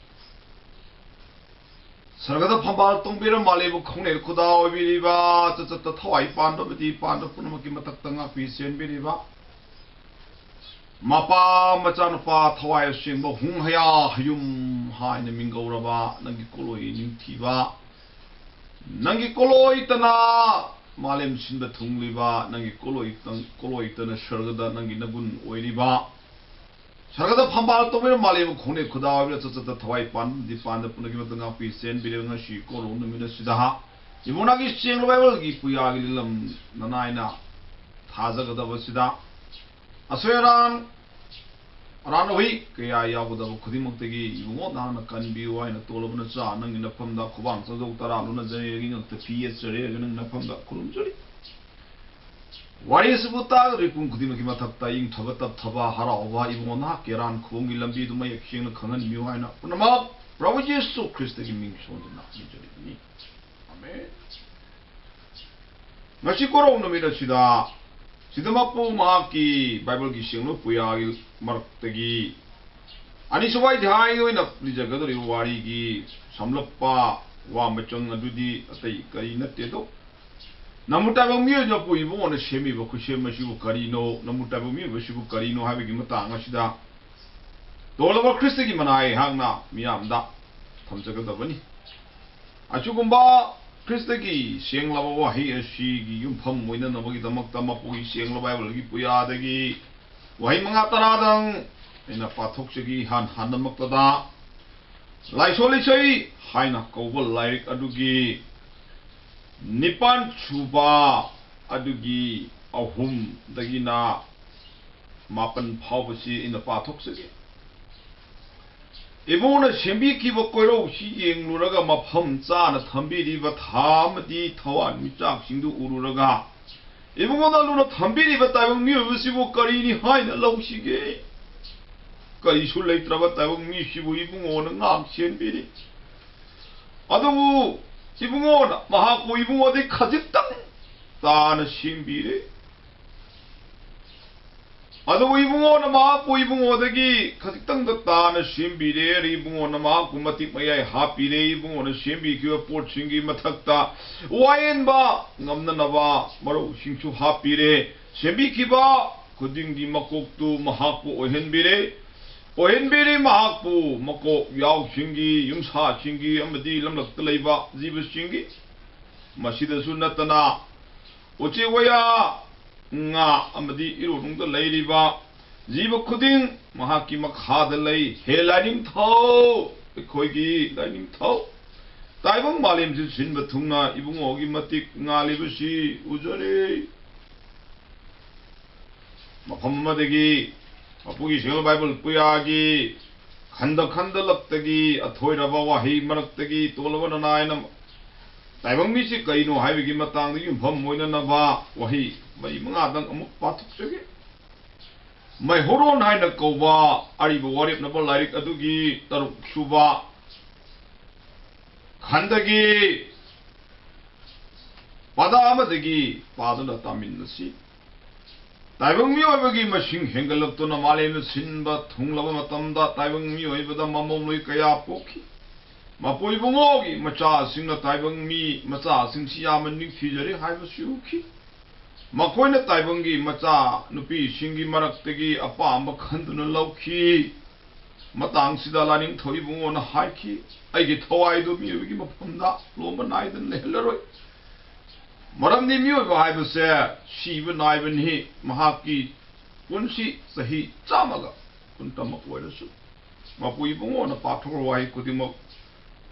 ꯁꯔꯒꯗ ꯐꯝꯕꯥꯜ ꯇꯣꯡꯕꯤꯔ ꯃꯥꯂꯦꯝꯕꯨ ꯈꯪꯅꯩ ꯈꯨꯗꯥ ꯑꯣꯏꯕꯤꯔꯤꯕ, ꯆꯠꯆꯠꯇ ꯊꯋꯥꯏ ꯄꯥꯟꯗꯕꯗꯤ ꯄꯥꯟꯗ ꯄꯨꯝꯅꯃꯛꯀꯤ ꯃꯊꯛꯇ ꯉꯥꯛꯄꯤ ꯆꯦꯟꯕꯤꯔꯤꯕ, ꯃꯄꯥ ꯃꯆꯥꯅꯨꯄꯥ ꯊꯋꯥꯏ ꯑꯁꯦꯡꯕ ꯍꯨꯡ ꯍꯌꯥ ꯍꯌꯨꯝ ꯍꯥꯏꯅ ꯃꯤꯡꯒꯧꯔꯕ ꯅꯪꯒꯤ ꯀꯣꯂꯣꯏ ꯅꯤꯡꯊꯤꯕ, ꯅꯪꯒꯤ ꯀꯣꯂꯣꯏꯇꯅ ꯃꯥꯂꯦꯝ ꯁꯤꯟꯕ ꯊꯨꯡꯂꯤꯕ, ꯅꯪꯒꯤ ꯀꯣꯂꯣꯏꯇꯪ-, ꯀꯣꯂꯣꯏꯇꯅ ꯁꯔꯒꯗ ꯅꯪꯒꯤ ꯅꯒꯨꯟ ꯑꯣꯏꯔꯤꯕ, ꯁꯔꯒꯗ ꯐꯝꯕꯥꯜ ꯇꯧꯕꯤꯔ ꯃꯥꯂꯦꯝ ꯈꯣꯡꯅꯦ ꯈꯨꯗꯥ ꯑꯣꯏꯕꯤꯔ ꯆꯠꯆꯠꯇ ꯊꯋꯥꯏ ꯄꯥꯟꯗꯤ ꯄꯥꯟꯗ ꯄꯨꯅꯒꯤ ꯃꯇꯝ ꯉꯥꯛꯄꯤ ꯆꯦꯟꯕꯤꯔꯦ꯫ ꯉꯁꯤ ꯀꯣꯂꯣꯝ ꯅꯨꯃꯤꯠ ꯑꯁꯤꯗ ꯏꯕꯨꯡꯅꯥꯒꯤ ꯆꯦꯡ ꯕꯥꯏꯕꯜꯒꯤ ꯄꯨꯌꯥꯒꯤ ꯂꯤꯂꯝ ꯅꯅꯥꯏꯅ ꯊꯥꯖꯒꯗꯕꯁꯤꯗ ꯑꯁꯣꯏ ꯑꯔꯥꯟ, ꯑꯔꯥꯟ ꯑꯍꯣꯏ ꯀꯌꯥ ꯌꯥꯎꯒꯗꯕ ꯈꯨꯗꯤꯡꯃꯛꯇꯒꯤ ꯏꯕꯨꯡꯉꯣ ꯅꯍꯥꯛꯅ ꯀꯟꯕꯤꯌꯨ ꯍꯥꯏꯅ ꯇꯣꯜꯂꯕ ꯅꯆꯥ ꯅꯪꯒꯤ ꯅꯐꯝꯗ ꯈꯨꯕꯥꯡ ꯆꯧꯖꯧ ꯇꯔꯥ ꯂꯣꯟꯅꯖꯔꯦ, ꯉꯛꯇ ꯐꯤ ꯌꯦꯠꯆꯔꯦ, ꯅꯪꯒꯤ ꯅꯐꯝꯗ ꯈꯨꯔꯨꯝꯖꯔꯤ꯫ ꯋꯥꯔꯤ ꯑꯁꯤꯕꯨ ꯇꯥꯒꯗꯧꯔꯤꯕ ꯄꯨꯝ ꯈꯨꯗꯤꯡꯃꯛꯀꯤ ꯃꯊꯛꯇ ꯏꯪꯊꯕ ꯇꯞꯊꯕ ꯍꯔꯥꯎꯕ ꯏꯕꯨꯡꯉꯣ ꯅꯍꯥꯛ ꯀꯦꯔꯥꯟ ꯈꯣꯡꯒꯤ ꯂꯝꯕꯤꯗꯨ ꯃꯌꯦꯛ ꯁꯦꯡꯅ ꯈꯪꯍꯟꯕꯤꯌꯨ ꯍꯥꯏꯅ ꯄꯨꯝꯅꯃꯛ ꯄ꯭ꯔꯚꯨ ꯌꯦꯁꯨ ꯈ꯭ꯔꯤꯁꯇꯒꯤ ꯃꯤꯡ ꯁꯣꯟꯗꯨꯅ ꯅꯤꯖꯔꯤꯕꯅꯤ꯫ ꯑꯃꯦꯟ꯫ ꯉꯁꯤ ꯀꯣꯔꯧ ꯅꯨꯃꯤꯠ ꯑꯁꯤꯗ ꯁꯤꯗꯃꯛꯄꯨ ꯃꯍꯥꯛꯀꯤ ꯕꯥꯏꯕꯜꯒꯤ ꯁꯦꯡꯂꯕ ꯄꯨꯌꯥꯒꯤ ꯃꯔꯛꯇꯒꯤ ꯑꯅꯤꯁꯨꯕ ꯑꯙ꯭ꯌꯥꯏ ꯑꯣꯏꯅ ꯂꯤꯖꯒꯗꯧꯔꯤꯕ ꯋꯥꯔꯤꯒꯤ ꯁꯝꯂꯞꯄ ꯋꯥ ꯃꯆꯪ ꯑꯗꯨꯗꯤ ꯑꯇꯩ ꯀꯔꯤ ꯅꯠꯇꯦꯗꯣ, ꯅꯃꯨ ꯇꯥꯏꯕꯪ ꯃꯤꯑꯣꯏꯕꯄꯨ ꯏꯕꯨꯡꯉꯣꯅ ꯁꯦꯝꯃꯤꯕ ꯈꯨꯠꯁꯦꯝ ꯑꯁꯤꯕꯨ ꯀꯔꯤꯅꯣ, ꯅꯃꯨ ꯇꯥꯏꯕꯪ ꯃꯤꯑꯣꯏꯕꯁꯤꯕꯨ ꯀꯔꯤꯅꯣ ꯍꯥꯏꯕꯒꯤ ꯃꯇꯥꯡ ꯑꯁꯤꯗ ꯇꯣꯜꯂꯕ ꯈ꯭ꯔꯤꯁꯇꯒꯤ ꯃꯅꯥ ꯑꯩꯍꯥꯛꯅ ꯃꯤꯌꯥꯝꯗ ꯊꯝꯖꯒꯗꯕꯅꯤ꯫ ꯑꯁꯤꯒꯨꯝꯕ ꯈ꯭ꯔꯤꯁꯇꯒꯤ ꯁꯦꯡꯂꯕ ꯋꯥꯍꯩ ꯑꯁꯤꯒꯤ ꯌꯨꯝꯐꯝ ꯑꯣꯏꯅꯅꯕꯒꯤꯗꯃꯛꯇ ꯃꯄꯨꯒꯤ ꯁꯦꯡꯂꯕ ꯕꯥꯏꯕꯜꯒꯤ ꯄꯨꯌꯥꯗꯒꯤ ꯋꯥꯍꯩ ꯃꯉꯥ ꯇꯔꯥꯗꯪ ꯑꯩꯅ ꯄꯥꯊꯣꯛꯆꯒꯦ꯫ ꯏꯍꯥꯟ ꯍꯥꯟꯅꯃꯛꯇꯗ ꯂꯥꯏꯁꯣꯟ ꯂꯤꯆꯩ ꯍꯥꯏꯅ ꯀꯧꯕ ꯂꯥꯏꯔꯤꯛ ꯑꯗꯨꯒꯤ ꯅꯤꯄꯥꯟ ꯁꯨꯕ ꯑꯗꯨꯒꯤ ꯑꯍꯨꯝꯗꯒꯤꯅ ꯃꯥꯄꯟ ꯐꯥꯎꯕꯁꯤ ꯑꯩꯅ ꯄꯥꯊꯣꯛꯆꯒꯦ꯫ ꯏꯕꯨꯡꯅ ꯁꯦꯝꯕꯤꯈꯤꯕ ꯀꯣꯏꯔꯧꯁꯤ ꯌꯦꯡꯂꯨꯔꯒ ꯃꯐꯝ ꯆꯥꯅ ꯊꯝꯕꯤꯔꯤꯕ ꯊꯥ ꯑꯃꯗꯤ ꯊꯋꯥꯟꯃꯤꯆꯥꯛꯁꯤꯡꯗꯨ ꯎꯔꯨꯔꯒ ꯏꯕꯨꯡꯉꯣꯅ ꯂꯨꯅ ꯊꯝꯕꯤꯔꯤꯕ ꯇꯥꯏꯕꯪ ꯃꯤꯑꯣꯏꯕꯁꯤꯕꯨ ꯀꯔꯤꯅꯤ ꯍꯥꯏꯅ ꯂꯧꯁꯤꯒꯦ? ꯀꯔꯤꯁꯨ ꯂꯩꯇ꯭ꯔꯕ ꯇꯥꯏꯕꯪ ꯃꯤꯁꯤꯕꯨ ꯏꯕꯨꯡꯉꯣꯅ ꯉꯥꯛ ꯁꯦꯟꯕꯤꯔꯤ꯫ ꯑꯗꯨꯕꯨ ꯏꯕꯨꯡꯉꯣꯅ ꯃꯍꯥꯛꯄꯨ ꯏꯕꯨꯡꯉꯣꯗꯤ ꯈꯖꯤꯛꯇꯪ ꯇꯥꯅ ꯁꯦꯝꯕꯤꯔꯦ꯫ ꯑꯗꯨꯕꯨ ꯏꯕꯨꯡꯉꯣꯅ ꯃꯍꯥꯛꯄꯨ ꯏꯕꯨꯡꯉꯣꯗꯒꯤ ꯈꯖꯤꯛꯇꯪꯗ ꯇꯥꯅ ꯁꯦꯝꯕꯤꯔꯦ꯫ ꯏꯕꯨꯡꯉꯣꯅ ꯃꯍꯥꯛꯄꯨ ꯃꯇꯤꯛ ꯃꯌꯥꯏ ꯍꯥꯞꯄꯤꯔꯦ꯫ ꯏꯕꯨꯡꯉꯣꯅ ꯁꯦꯝꯕꯤꯈꯤꯕ ꯄꯣꯠꯁꯤꯡꯒꯤ ꯃꯊꯛꯇ ꯋꯥꯌꯦꯟꯕ ꯉꯝꯅꯅꯕ ꯃꯔꯧꯁꯤꯡꯁꯨ ꯍꯥꯞꯄꯤꯔꯦ꯫ ꯁꯦꯝꯕꯤꯈꯤꯕ ꯈꯨꯗꯤꯡꯒꯤ ꯃꯀꯣꯛꯇꯨ ꯃꯍꯥꯛꯄꯨ ꯑꯣꯏꯍꯟꯕꯤꯔꯦ꯫ ꯑꯣꯏꯍꯟꯕꯤꯔꯦ ꯃꯍꯥꯛꯄꯨ ꯃꯀꯣꯛ ꯌꯥꯎꯁꯤꯡꯒꯤ, ꯌꯨꯝꯁꯥꯁꯤꯡꯒꯤ ꯑꯃꯗꯤ ꯂꯝꯂꯛꯇ ꯂꯩꯕ ꯖꯤꯕꯁꯤꯡꯒꯤ, ꯃꯁꯤꯗꯁꯨ ꯅꯠꯇꯅ ꯎꯆꯦꯛ ꯋꯥꯌꯥ, ꯉꯥ ꯑꯃꯗꯤ ꯏꯔꯣꯟꯅꯨꯡꯗ ꯂꯩꯔꯤꯕ ꯖꯤꯕ ꯈꯨꯗꯤꯡ ꯃꯍꯥꯛꯀꯤ ꯃꯈꯥꯗ ꯂꯩ꯫ ꯍꯦ ꯂꯥꯏꯅꯤꯡꯊꯧ, ꯑꯩꯈꯣꯏꯒꯤ ꯂꯥꯏꯅꯤꯡꯊꯧ, ꯇꯥꯏꯕꯪ ꯃꯥꯂꯦꯝꯁꯤ ꯁꯤꯟꯕ ꯊꯨꯡꯅ ꯏꯕꯨꯡꯉꯣꯒꯤ ꯃꯇꯤꯛ ꯉꯥꯜꯂꯤꯕꯁꯤ ꯎꯖꯔꯦ꯫ ꯃꯐꯝ ꯑꯃꯗꯒꯤ ꯃꯄꯨꯒꯤ ꯁꯦꯡꯂꯕ ꯕꯥꯏꯕꯜ ꯄꯨꯌꯥꯒꯤ ꯈꯟꯗ ꯈꯟꯗꯂꯛꯇꯒꯤ ꯑꯊꯣꯏꯔꯕ ꯋꯥꯍꯩ ꯃꯔꯛꯇꯒꯤ ꯇꯣꯜꯂꯕ ꯅꯅꯥꯏꯅ ꯇꯥꯏꯕꯪ ꯃꯤꯁꯤ ꯀꯔꯤꯅꯣ ꯍꯥꯏꯕꯒꯤ ꯃꯇꯥꯡꯗ ꯌꯨꯝꯐꯝ ꯑꯣꯏꯅꯅꯕ ꯋꯥꯍꯩ ꯃꯔꯤ ꯃꯉꯥꯗꯪ ꯑꯃꯨꯛ ꯄꯥꯊꯣꯛꯆꯒꯦ꯫ ꯃꯩꯍꯧꯔꯣꯟ ꯍꯥꯏꯅ ꯀꯧꯕ ꯑꯔꯤꯕ ꯋꯥꯔꯦꯞꯅꯕ ꯂꯥꯏꯔꯤꯛ ꯑꯗꯨꯒꯤ ꯇꯔꯨꯛ ꯁꯨꯕ ꯈꯟꯗꯒꯤ ꯄꯗ ꯑꯃꯗꯒꯤ ꯄꯥꯗꯨꯅ ꯇꯥꯃꯤꯟꯅꯁꯤ꯫ ꯇꯥꯏꯕꯪ ꯃꯤꯑꯣꯏꯕꯒꯤ ꯃꯁꯤꯡ ꯍꯦꯟꯒꯠꯂꯛꯇꯨꯅ ꯃꯥꯂꯦꯝꯅ ꯁꯤꯟꯕ ꯊꯨꯡꯂꯕ ꯃꯇꯝꯗ, ꯇꯥꯏꯕꯪ ꯃꯤꯑꯣꯏꯕꯗ ꯃꯃꯧ ꯂꯣꯏ ꯀꯌꯥ ꯄꯣꯛꯈꯤ꯫ ꯃꯄꯨ ꯏꯕꯨꯡꯉꯣꯒꯤ ꯃꯆꯥꯁꯤꯡꯅ ꯇꯥꯏꯕꯪ ꯃꯤ ꯃꯆꯥꯁꯤꯡꯁꯤ ꯌꯥꯝꯅ ꯅꯤꯡꯊꯤꯖꯔꯤ ꯍꯥꯏꯕꯁꯤ ꯎꯈꯤ꯫ ꯃꯈꯣꯏꯅ ꯇꯥꯏꯕꯪꯒꯤ ꯃꯆꯥ ꯅꯨꯄꯤꯁꯤꯡꯒꯤ ꯃꯔꯛꯇꯒꯤ ꯑꯄꯥꯝꯕ ꯈꯟꯗꯨꯅ ꯂꯧꯈꯤ꯫ ꯃꯇꯥꯡꯁꯤꯗ ꯂꯥꯏꯅꯤꯡꯊꯧ ꯏꯕꯨꯡꯉꯣꯅ ꯍꯥꯏꯈꯤ, "ꯑꯩꯒꯤ ꯊꯋꯥꯏꯗꯨ ꯃꯤꯑꯣꯏꯕꯒꯤ ꯃꯐꯝꯗ ꯂꯣꯝꯕ ꯅꯥꯏꯗꯅ ꯂꯩꯍꯜꯂꯔꯣꯏ꯫ ꯃꯔꯝꯗꯤ ꯃꯤꯑꯣꯏꯕ ꯍꯥꯏꯕꯁꯦ ꯁꯤꯕ ꯅꯥꯏꯕꯅꯤ꯫ ꯃꯍꯥꯛꯀꯤ ꯄꯨꯟꯁꯤ ꯆꯍꯤ ꯆꯥꯝꯃꯒ ꯀꯨꯟꯇꯃꯛ ꯑꯣꯏꯔꯁꯨ, ꯃꯄꯨ ꯏꯕꯨꯡꯉꯣꯅ ꯄꯥꯊꯣꯛꯄ ꯋꯥꯍꯩ ꯈꯨꯗꯤꯡꯃꯛ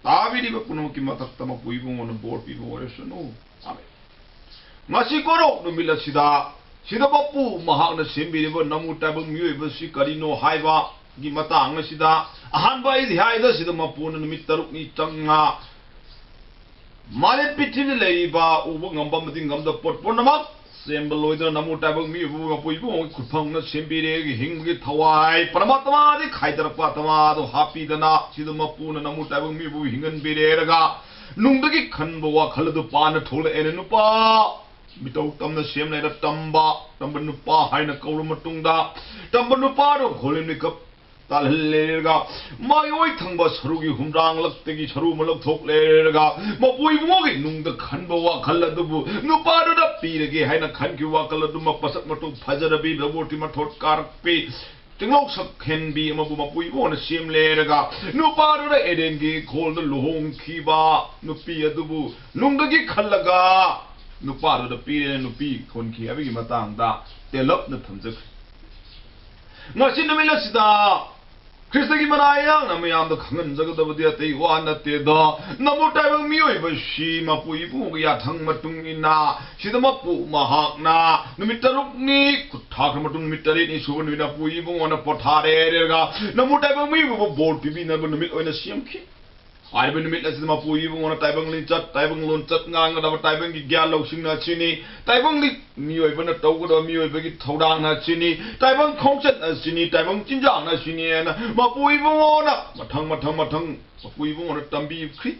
ꯇꯥꯕꯤꯔꯤꯕ ꯄꯨꯝꯅꯃꯛꯀꯤ ꯃꯊꯛꯇ ꯃꯄꯨ ꯏꯕꯨꯡꯉꯣꯅ ꯕꯣꯔ ꯄꯤꯕ ꯑꯣꯏꯔꯁꯅꯨ꯫ ꯑꯥꯃꯦꯟ꯫ ꯉꯁꯤ ꯀꯣꯔꯧ ꯅꯨꯃꯤꯠ ꯑꯁꯤꯗ, ꯁꯤꯗ ꯃꯄꯨ ꯃꯍꯥꯛꯅ ꯁꯦꯝꯕꯤꯔꯤꯕ ꯅꯃꯨ ꯇꯥꯏꯕꯪ ꯃꯤꯑꯣꯏꯕꯁꯤ ꯀꯔꯤꯅꯣ ꯍꯥꯏꯕꯒꯤ ꯃꯇꯥꯡ ꯑꯁꯤꯗ, ꯑꯍꯥꯟꯕ ꯑꯩꯗꯤ ꯍꯥꯏꯗ ꯁꯤꯗ ꯃꯄꯨꯅ ꯅꯨꯃꯤꯠ ꯇꯔꯨꯛꯅꯤ ꯆꯪꯅ ꯃꯥꯂꯦꯝ ꯄ꯭ꯔꯤꯊꯤꯕꯤꯗ ꯂꯩꯔꯤꯕ ꯎꯕ ꯉꯝꯕ ꯑꯃꯗꯤ ꯉꯝꯗꯕ ꯄꯣꯠ ꯄꯨꯝꯅꯃꯛ ꯁꯦꯝꯕ ꯂꯣꯏꯗꯨꯅ ꯅꯃꯨ ꯇꯥꯏꯕꯪ ꯃꯤꯑꯣꯏꯕꯕꯨ ꯃꯄꯨ ꯏꯕꯨꯡꯉꯣꯒꯤ ꯈꯨꯠꯐꯝꯅ ꯁꯦꯝꯕꯤꯔꯦ꯫ ꯍꯤꯡꯕꯒꯤ ꯊꯋꯥꯏ ꯄꯔꯃꯥꯇꯃꯥꯗꯤ ꯈꯥꯏꯗꯔꯛꯄ ꯑꯇꯃꯥꯗꯣ ꯍꯥꯞꯄꯤꯗꯅ ꯁꯤꯗ ꯃꯄꯨꯅ ꯅꯃꯨ ꯇꯥꯏꯕꯪ ꯃꯤꯑꯣꯏꯕꯕꯨ ꯍꯤꯡꯍꯟꯕꯤꯔꯦꯔꯒ ꯅꯨꯡꯗꯒꯤ ꯈꯟꯕ ꯋꯥꯈꯜ ꯑꯗꯨ ꯄꯥꯟꯅ ꯊꯣꯛꯂꯛꯑꯦꯅꯦ꯫ ꯅꯨꯄꯥ ꯃꯤꯇꯧ ꯇꯝꯅ ꯁꯦꯝ ꯂꯩꯔ ꯇꯝꯕ, ꯇꯝꯕ ꯅꯨꯄꯥ ꯍꯥꯏꯅ ꯀꯧꯔ ꯃꯇꯨꯡꯗ ꯇꯝꯕ ꯅꯨꯄꯥꯗꯣ ꯈꯣꯂꯤꯝꯅꯤ ꯀꯞ ꯇꯥꯜꯍꯜꯂꯦꯔꯒ ꯃꯥꯒꯤ ꯑꯣꯏ ꯊꯪꯕ ꯁꯔꯨꯒꯤ ꯍꯨꯝꯗ꯭ꯔꯥꯡꯂꯛꯇꯒꯤ ꯁꯔꯨ ꯑꯃ ꯂꯧꯊꯣꯛꯂꯦꯔꯒ ꯃꯄꯨ ꯏꯕꯨꯡꯉꯣꯒꯤ ꯅꯨꯡꯗ ꯈꯟꯕ ꯋꯥꯈꯜ ꯑꯗꯨꯕꯨ ꯅꯨꯄꯥꯗꯨꯗ ꯄꯤꯔꯒꯦ ꯍꯥꯏꯅ ꯈꯟꯈꯤꯕ ꯋꯥꯈꯜ ꯑꯗꯨ ꯃꯁꯛ ꯃꯇꯧ ꯐꯖꯔꯕꯤ ꯔꯕꯣꯠꯀꯤ ꯃꯊꯣꯠ ꯀꯥꯔꯛꯄꯤ ꯆꯤꯡꯂꯧ ꯁꯛꯍꯦꯟꯕꯤ ꯑꯃꯕꯨ ꯃꯄꯨ ꯏꯕꯨꯡꯉꯣꯅ ꯁꯦꯝꯂꯦꯔꯒ ꯅꯨꯄꯥꯗꯨꯅ ꯑꯦꯗꯦꯟꯒꯤ ꯏꯪꯈꯣꯜꯗ ꯂꯨꯍꯣꯡꯈꯤꯕ ꯅꯨꯄꯤ ꯑꯗꯨꯕꯨ ꯅꯨꯡꯗꯒꯤ ꯈꯜꯂꯒ ꯅꯨꯄꯥꯗꯨꯗ ꯄꯤꯔꯦ꯫ ꯅꯨꯄꯤ ꯊꯣꯟꯈꯤ ꯍꯥꯏꯕꯒꯤ ꯃꯇꯥꯡꯗ ꯇꯦꯜꯂꯞꯅ ꯊꯝꯖꯈ꯭ꯔꯦ꯫ ꯉꯁꯤ ꯅꯨꯃꯤꯠ ꯑꯁꯤꯗ ꯈ꯭ꯔꯤꯁꯇꯒꯤ ꯃꯅꯥ ꯌꯥꯡꯅ ꯃꯌꯥꯝꯗ ꯈꯪꯍꯟꯖꯒꯗꯕꯗꯤ ꯑꯇꯩ ꯋꯥ ꯅꯠꯇꯦꯗ, ꯅꯃꯨ ꯇꯥꯏꯕꯪ ꯃꯤꯑꯣꯏꯕꯁꯤ ꯃꯄꯨ ꯏꯕꯨꯡꯒꯤ ꯌꯥꯊꯪ ꯃꯇꯨꯡ ꯏꯟꯅ ꯁꯤꯗ ꯃꯄꯨ ꯃꯍꯥꯛꯅ ꯅꯨꯃꯤꯠ ꯇꯔꯨꯛꯅꯤ ꯈꯨꯠ ꯊꯥꯈ꯭ꯔ ꯃꯇꯨꯡ ꯅꯨꯃꯤꯠ ꯇꯔꯦꯠꯅꯤ ꯁꯨꯕ ꯅꯨꯃꯤꯠ ꯃꯄꯨ ꯏꯕꯨꯡꯉꯣꯅ ꯄꯣꯊꯥꯔꯦ ꯍꯥꯏꯔꯒ ꯅꯃꯨ ꯇꯥꯏꯕꯪ ꯃꯤꯑꯣꯏꯕꯕꯨ ꯕꯣꯔ ꯄꯤꯕꯤꯅꯕ ꯅꯨꯃꯤꯠ ꯑꯣꯏꯅ ꯁꯦꯝꯈꯤ꯫ ꯍꯥꯏꯔꯤꯕ ꯅꯨꯃꯤꯠ ꯑꯁꯤꯗ ꯃꯄꯨ ꯏꯕꯨꯡꯉꯣꯅ ꯇꯥꯏꯕꯪ ꯂꯤꯆꯠ, ꯇꯥꯏꯕꯪ ꯂꯣꯟꯆꯠ ꯉꯥꯡꯒꯗꯕ, ꯇꯥꯏꯕꯪꯒꯤ ꯒ꯭ꯌꯥꯟ ꯂꯧꯁꯤꯡꯅ ꯑꯁꯤꯅꯤ, ꯇꯥꯏꯕꯪꯒꯤ ꯃꯤꯑꯣꯏꯕꯅ ꯇꯧꯒꯗꯕ ꯃꯤꯑꯣꯏꯕꯒꯤ ꯊꯧꯗꯥꯡꯅ ꯑꯁꯤꯅꯤ, ꯇꯥꯏꯕꯪ ꯈꯣꯡꯆꯠ ꯑꯁꯤꯅꯤ, ꯇꯥꯏꯕꯪ ꯆꯤꯟꯖꯥꯛꯅ ꯑꯁꯤꯅꯤ ꯍꯥꯏꯅ ꯃꯄꯨ ꯏꯕꯨꯡꯉꯣꯅ ꯃꯊꯪ, ꯃꯊꯪ, ꯃꯊꯪ ꯃꯄꯨ ꯏꯕꯨꯡꯉꯣꯅ ꯇꯝꯕꯤꯈ꯭ꯔꯤ꯫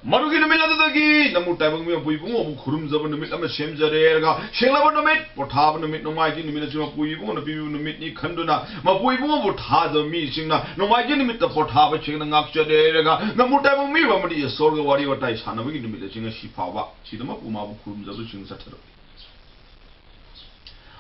ꯃꯗꯨꯒꯤ ꯅꯨꯃꯤꯠ ꯑꯗꯨꯗꯒꯤ ꯅꯃꯨ ꯇꯥꯏꯕꯪ ꯃꯤ ꯃꯄꯨ ꯏꯕꯨꯡꯉꯣꯕꯨ ꯈꯨꯔꯨꯝꯖꯕ ꯅꯨꯃꯤꯠ ꯑꯃ ꯁꯦꯝꯖꯔꯦꯔꯒ, ꯁꯦꯡꯂꯕ ꯅꯨꯃꯤꯠ, ꯄꯣꯊꯥꯕ ꯅꯨꯃꯤꯠ, ꯅꯣꯡꯃꯥꯏꯖꯤꯡ ꯅꯨꯃꯤꯠ ꯑꯁꯤ ꯃꯄꯨ ꯏꯕꯨꯡꯉꯣꯅ ꯄꯤꯕꯤꯕ ꯅꯨꯃꯤꯠꯅꯤ ꯈꯟꯗꯨꯅ, ꯃꯄꯨ ꯏꯕꯨꯡꯉꯣꯕꯨ ꯊꯥꯖꯕ ꯃꯤꯁꯤꯡꯅ ꯅꯣꯡꯃꯥꯏꯖꯤꯡ ꯅꯨꯃꯤꯠꯇ ꯄꯣꯊꯥꯕ ꯁꯦꯡꯅ ꯉꯥꯛꯆꯔꯦꯔꯒ, ꯅꯃꯨ ꯇꯥꯏꯕꯪ ꯃꯤ ꯑꯃꯗꯤ ꯏꯁꯣꯔꯒ ꯋꯥꯔꯤ ꯋꯥꯇꯥꯏ ꯁꯥꯟꯅꯕꯒꯤ ꯅꯨꯃꯤꯠ ꯑꯁꯤ ꯉꯁꯤ ꯐꯥꯎꯕ ꯁꯤꯗꯃꯛꯄꯨ ꯃꯥꯕꯨ ꯈꯨꯔꯨꯝꯖꯕꯁꯤꯡ ꯆꯠꯊꯔꯛꯏ꯫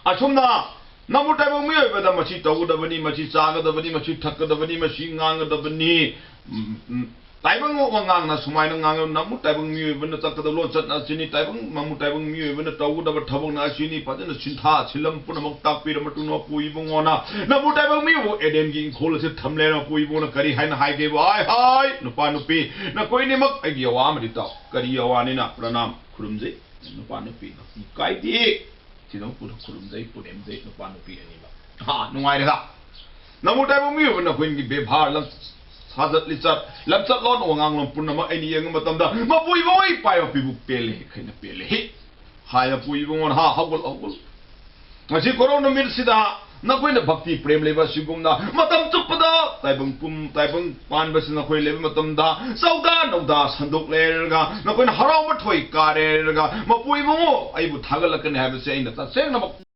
ꯑꯁꯨꯝꯅ ꯅꯃꯨ ꯇꯥꯏꯕꯪ ꯃꯤꯑꯣꯏꯕꯗ ꯃꯁꯤ ꯇꯧꯒꯗꯕꯅꯤ, ꯃꯁꯤ ꯆꯥꯒꯗꯕꯅꯤ, ꯃꯁꯤ ꯊꯛꯀꯗꯕꯅꯤ, ꯃꯁꯤ ꯉꯥꯡꯒꯗꯕꯅꯤ, ꯎꯝ, ꯎꯝ, ꯇꯥꯏꯕꯪ ꯋꯥꯉꯥꯡꯅ ꯁꯨꯃꯥꯏꯅ ꯉꯥꯡꯉꯤ, ꯅꯃꯨ ꯇꯥꯏꯕꯪ ꯃꯤꯑꯣꯏꯕꯅ ꯆꯠꯀꯗꯕ ꯂꯣꯟꯆꯠꯅ ꯑꯁꯤꯅꯤ, ꯇꯥꯏꯕꯪ, ꯃꯃꯨ ꯇꯥꯏꯕꯪ ꯃꯤꯑꯣꯏꯕꯅ ꯇꯧꯒꯗꯕ ꯊꯕꯛꯅ ꯑꯁꯤꯅꯤ, ꯐꯖꯅ ꯁꯤꯟꯊꯥ ꯁꯤꯜꯂꯝ ꯄꯨꯝꯅꯃꯛ ꯇꯥꯛꯄꯤꯔ ꯃꯇꯨꯡꯗ ꯃꯄꯨ ꯏꯕꯨꯡꯉꯣꯅ ꯅꯃꯨ ꯇꯥꯏꯕꯪ ꯃꯤꯑꯣꯏꯕꯨ ꯑꯦꯗꯦꯟꯒꯤ ꯏꯪꯈꯣꯜ ꯑꯁꯤ ꯊꯝꯂꯦ꯫ ꯃꯄꯨ ꯏꯕꯨꯡꯉꯣꯅ ꯀꯔꯤ ꯍꯥꯏꯅ ꯍꯥꯏꯒꯦꯕ? "ꯍꯥꯏ, ꯍꯥꯏ, ꯅꯨꯄꯥ ꯅꯨꯄꯤ, ꯅꯈꯣꯏꯅꯤꯃꯛ ꯑꯩꯒꯤ ꯑꯋꯥ ꯑꯃꯗꯤ ꯇꯥꯎ꯫" ꯀꯔꯤ ꯑꯋꯥꯅꯤꯅ? ꯄ꯭ꯔꯅꯥꯝ, ꯈꯨꯔꯨꯝꯖꯩ꯫ ꯅꯨꯄꯥ ꯅꯨꯄꯤ ꯀꯥꯏꯗꯦ꯫ ꯁꯤꯗ ꯄꯨꯟꯅ ꯈꯨꯔꯨꯝꯖꯩ, ꯄꯨꯅꯦꯝꯖꯩ, ꯅꯨꯄꯥ ꯅꯨꯄꯤ ꯑꯅꯤꯃꯛ꯫ ꯍꯥ, ꯅꯨꯡꯉꯥꯏꯔꯦꯗ꯫ ꯅꯃꯨ ꯇꯥꯏꯕꯪ ꯃꯤꯑꯣꯏꯕ ꯅꯈꯣꯏꯒꯤ ꯕꯦꯕꯥꯔ, ꯂꯝ-, ꯁꯥꯖꯠ ꯂꯤꯆꯠ, ꯂꯝꯆꯠꯂꯣꯟ ꯋꯥꯉꯥꯡꯂꯣꯟ ꯄꯨꯝꯅꯃꯛ ꯑꯩꯅ ꯌꯦꯡꯕ ꯃꯇꯝꯗ ꯃꯄꯨ ꯏꯕꯨꯡꯉꯣ ꯏꯄꯥ ꯏꯄꯥꯕꯨ ꯄꯦꯜꯂꯦ, ꯑꯩꯈꯣꯏꯅ ꯄꯦꯜꯂꯦ꯫ ꯍꯥꯏ ꯃꯄꯨ ꯏꯕꯨꯡꯉꯣꯅ, ꯍꯥ, ꯍꯧꯒꯠ, ꯍꯧꯒꯠ꯫ ꯉꯁꯤ ꯀꯣꯔꯧ ꯅꯨꯃꯤꯠꯁꯤꯗ ꯅꯈꯣꯏꯅ ꯚꯛꯇꯤ ꯄ꯭ꯔꯦꯝ ꯂꯩꯕ ꯑꯁꯤꯒꯨꯝꯅ ꯃꯇꯝ ꯆꯨꯞꯄꯗ ꯇꯥꯏꯕꯪ ꯄꯨꯝ, ꯇꯥꯏꯕꯪ ꯄꯥꯟꯕꯁꯤ ꯅꯈꯣꯏ ꯂꯩꯕ ꯃꯇꯝꯗ ꯆꯧꯗꯥ ꯅꯧꯗꯥ ꯁꯟꯗꯣꯛ ꯂꯩꯔꯒ ꯅꯈꯣꯏꯅ ꯍꯔꯥꯎ ꯃꯊꯣꯏ ꯀꯥꯔꯦꯔꯒ ꯃꯄꯨ ꯏꯕꯨꯡꯉꯣ ꯑꯩꯕꯨ ꯊꯥꯒꯠꯂꯛꯀꯅꯤ ꯍꯥꯏꯕꯁꯦ ꯑꯩꯅ ꯇꯁꯦꯡꯅꯃꯛ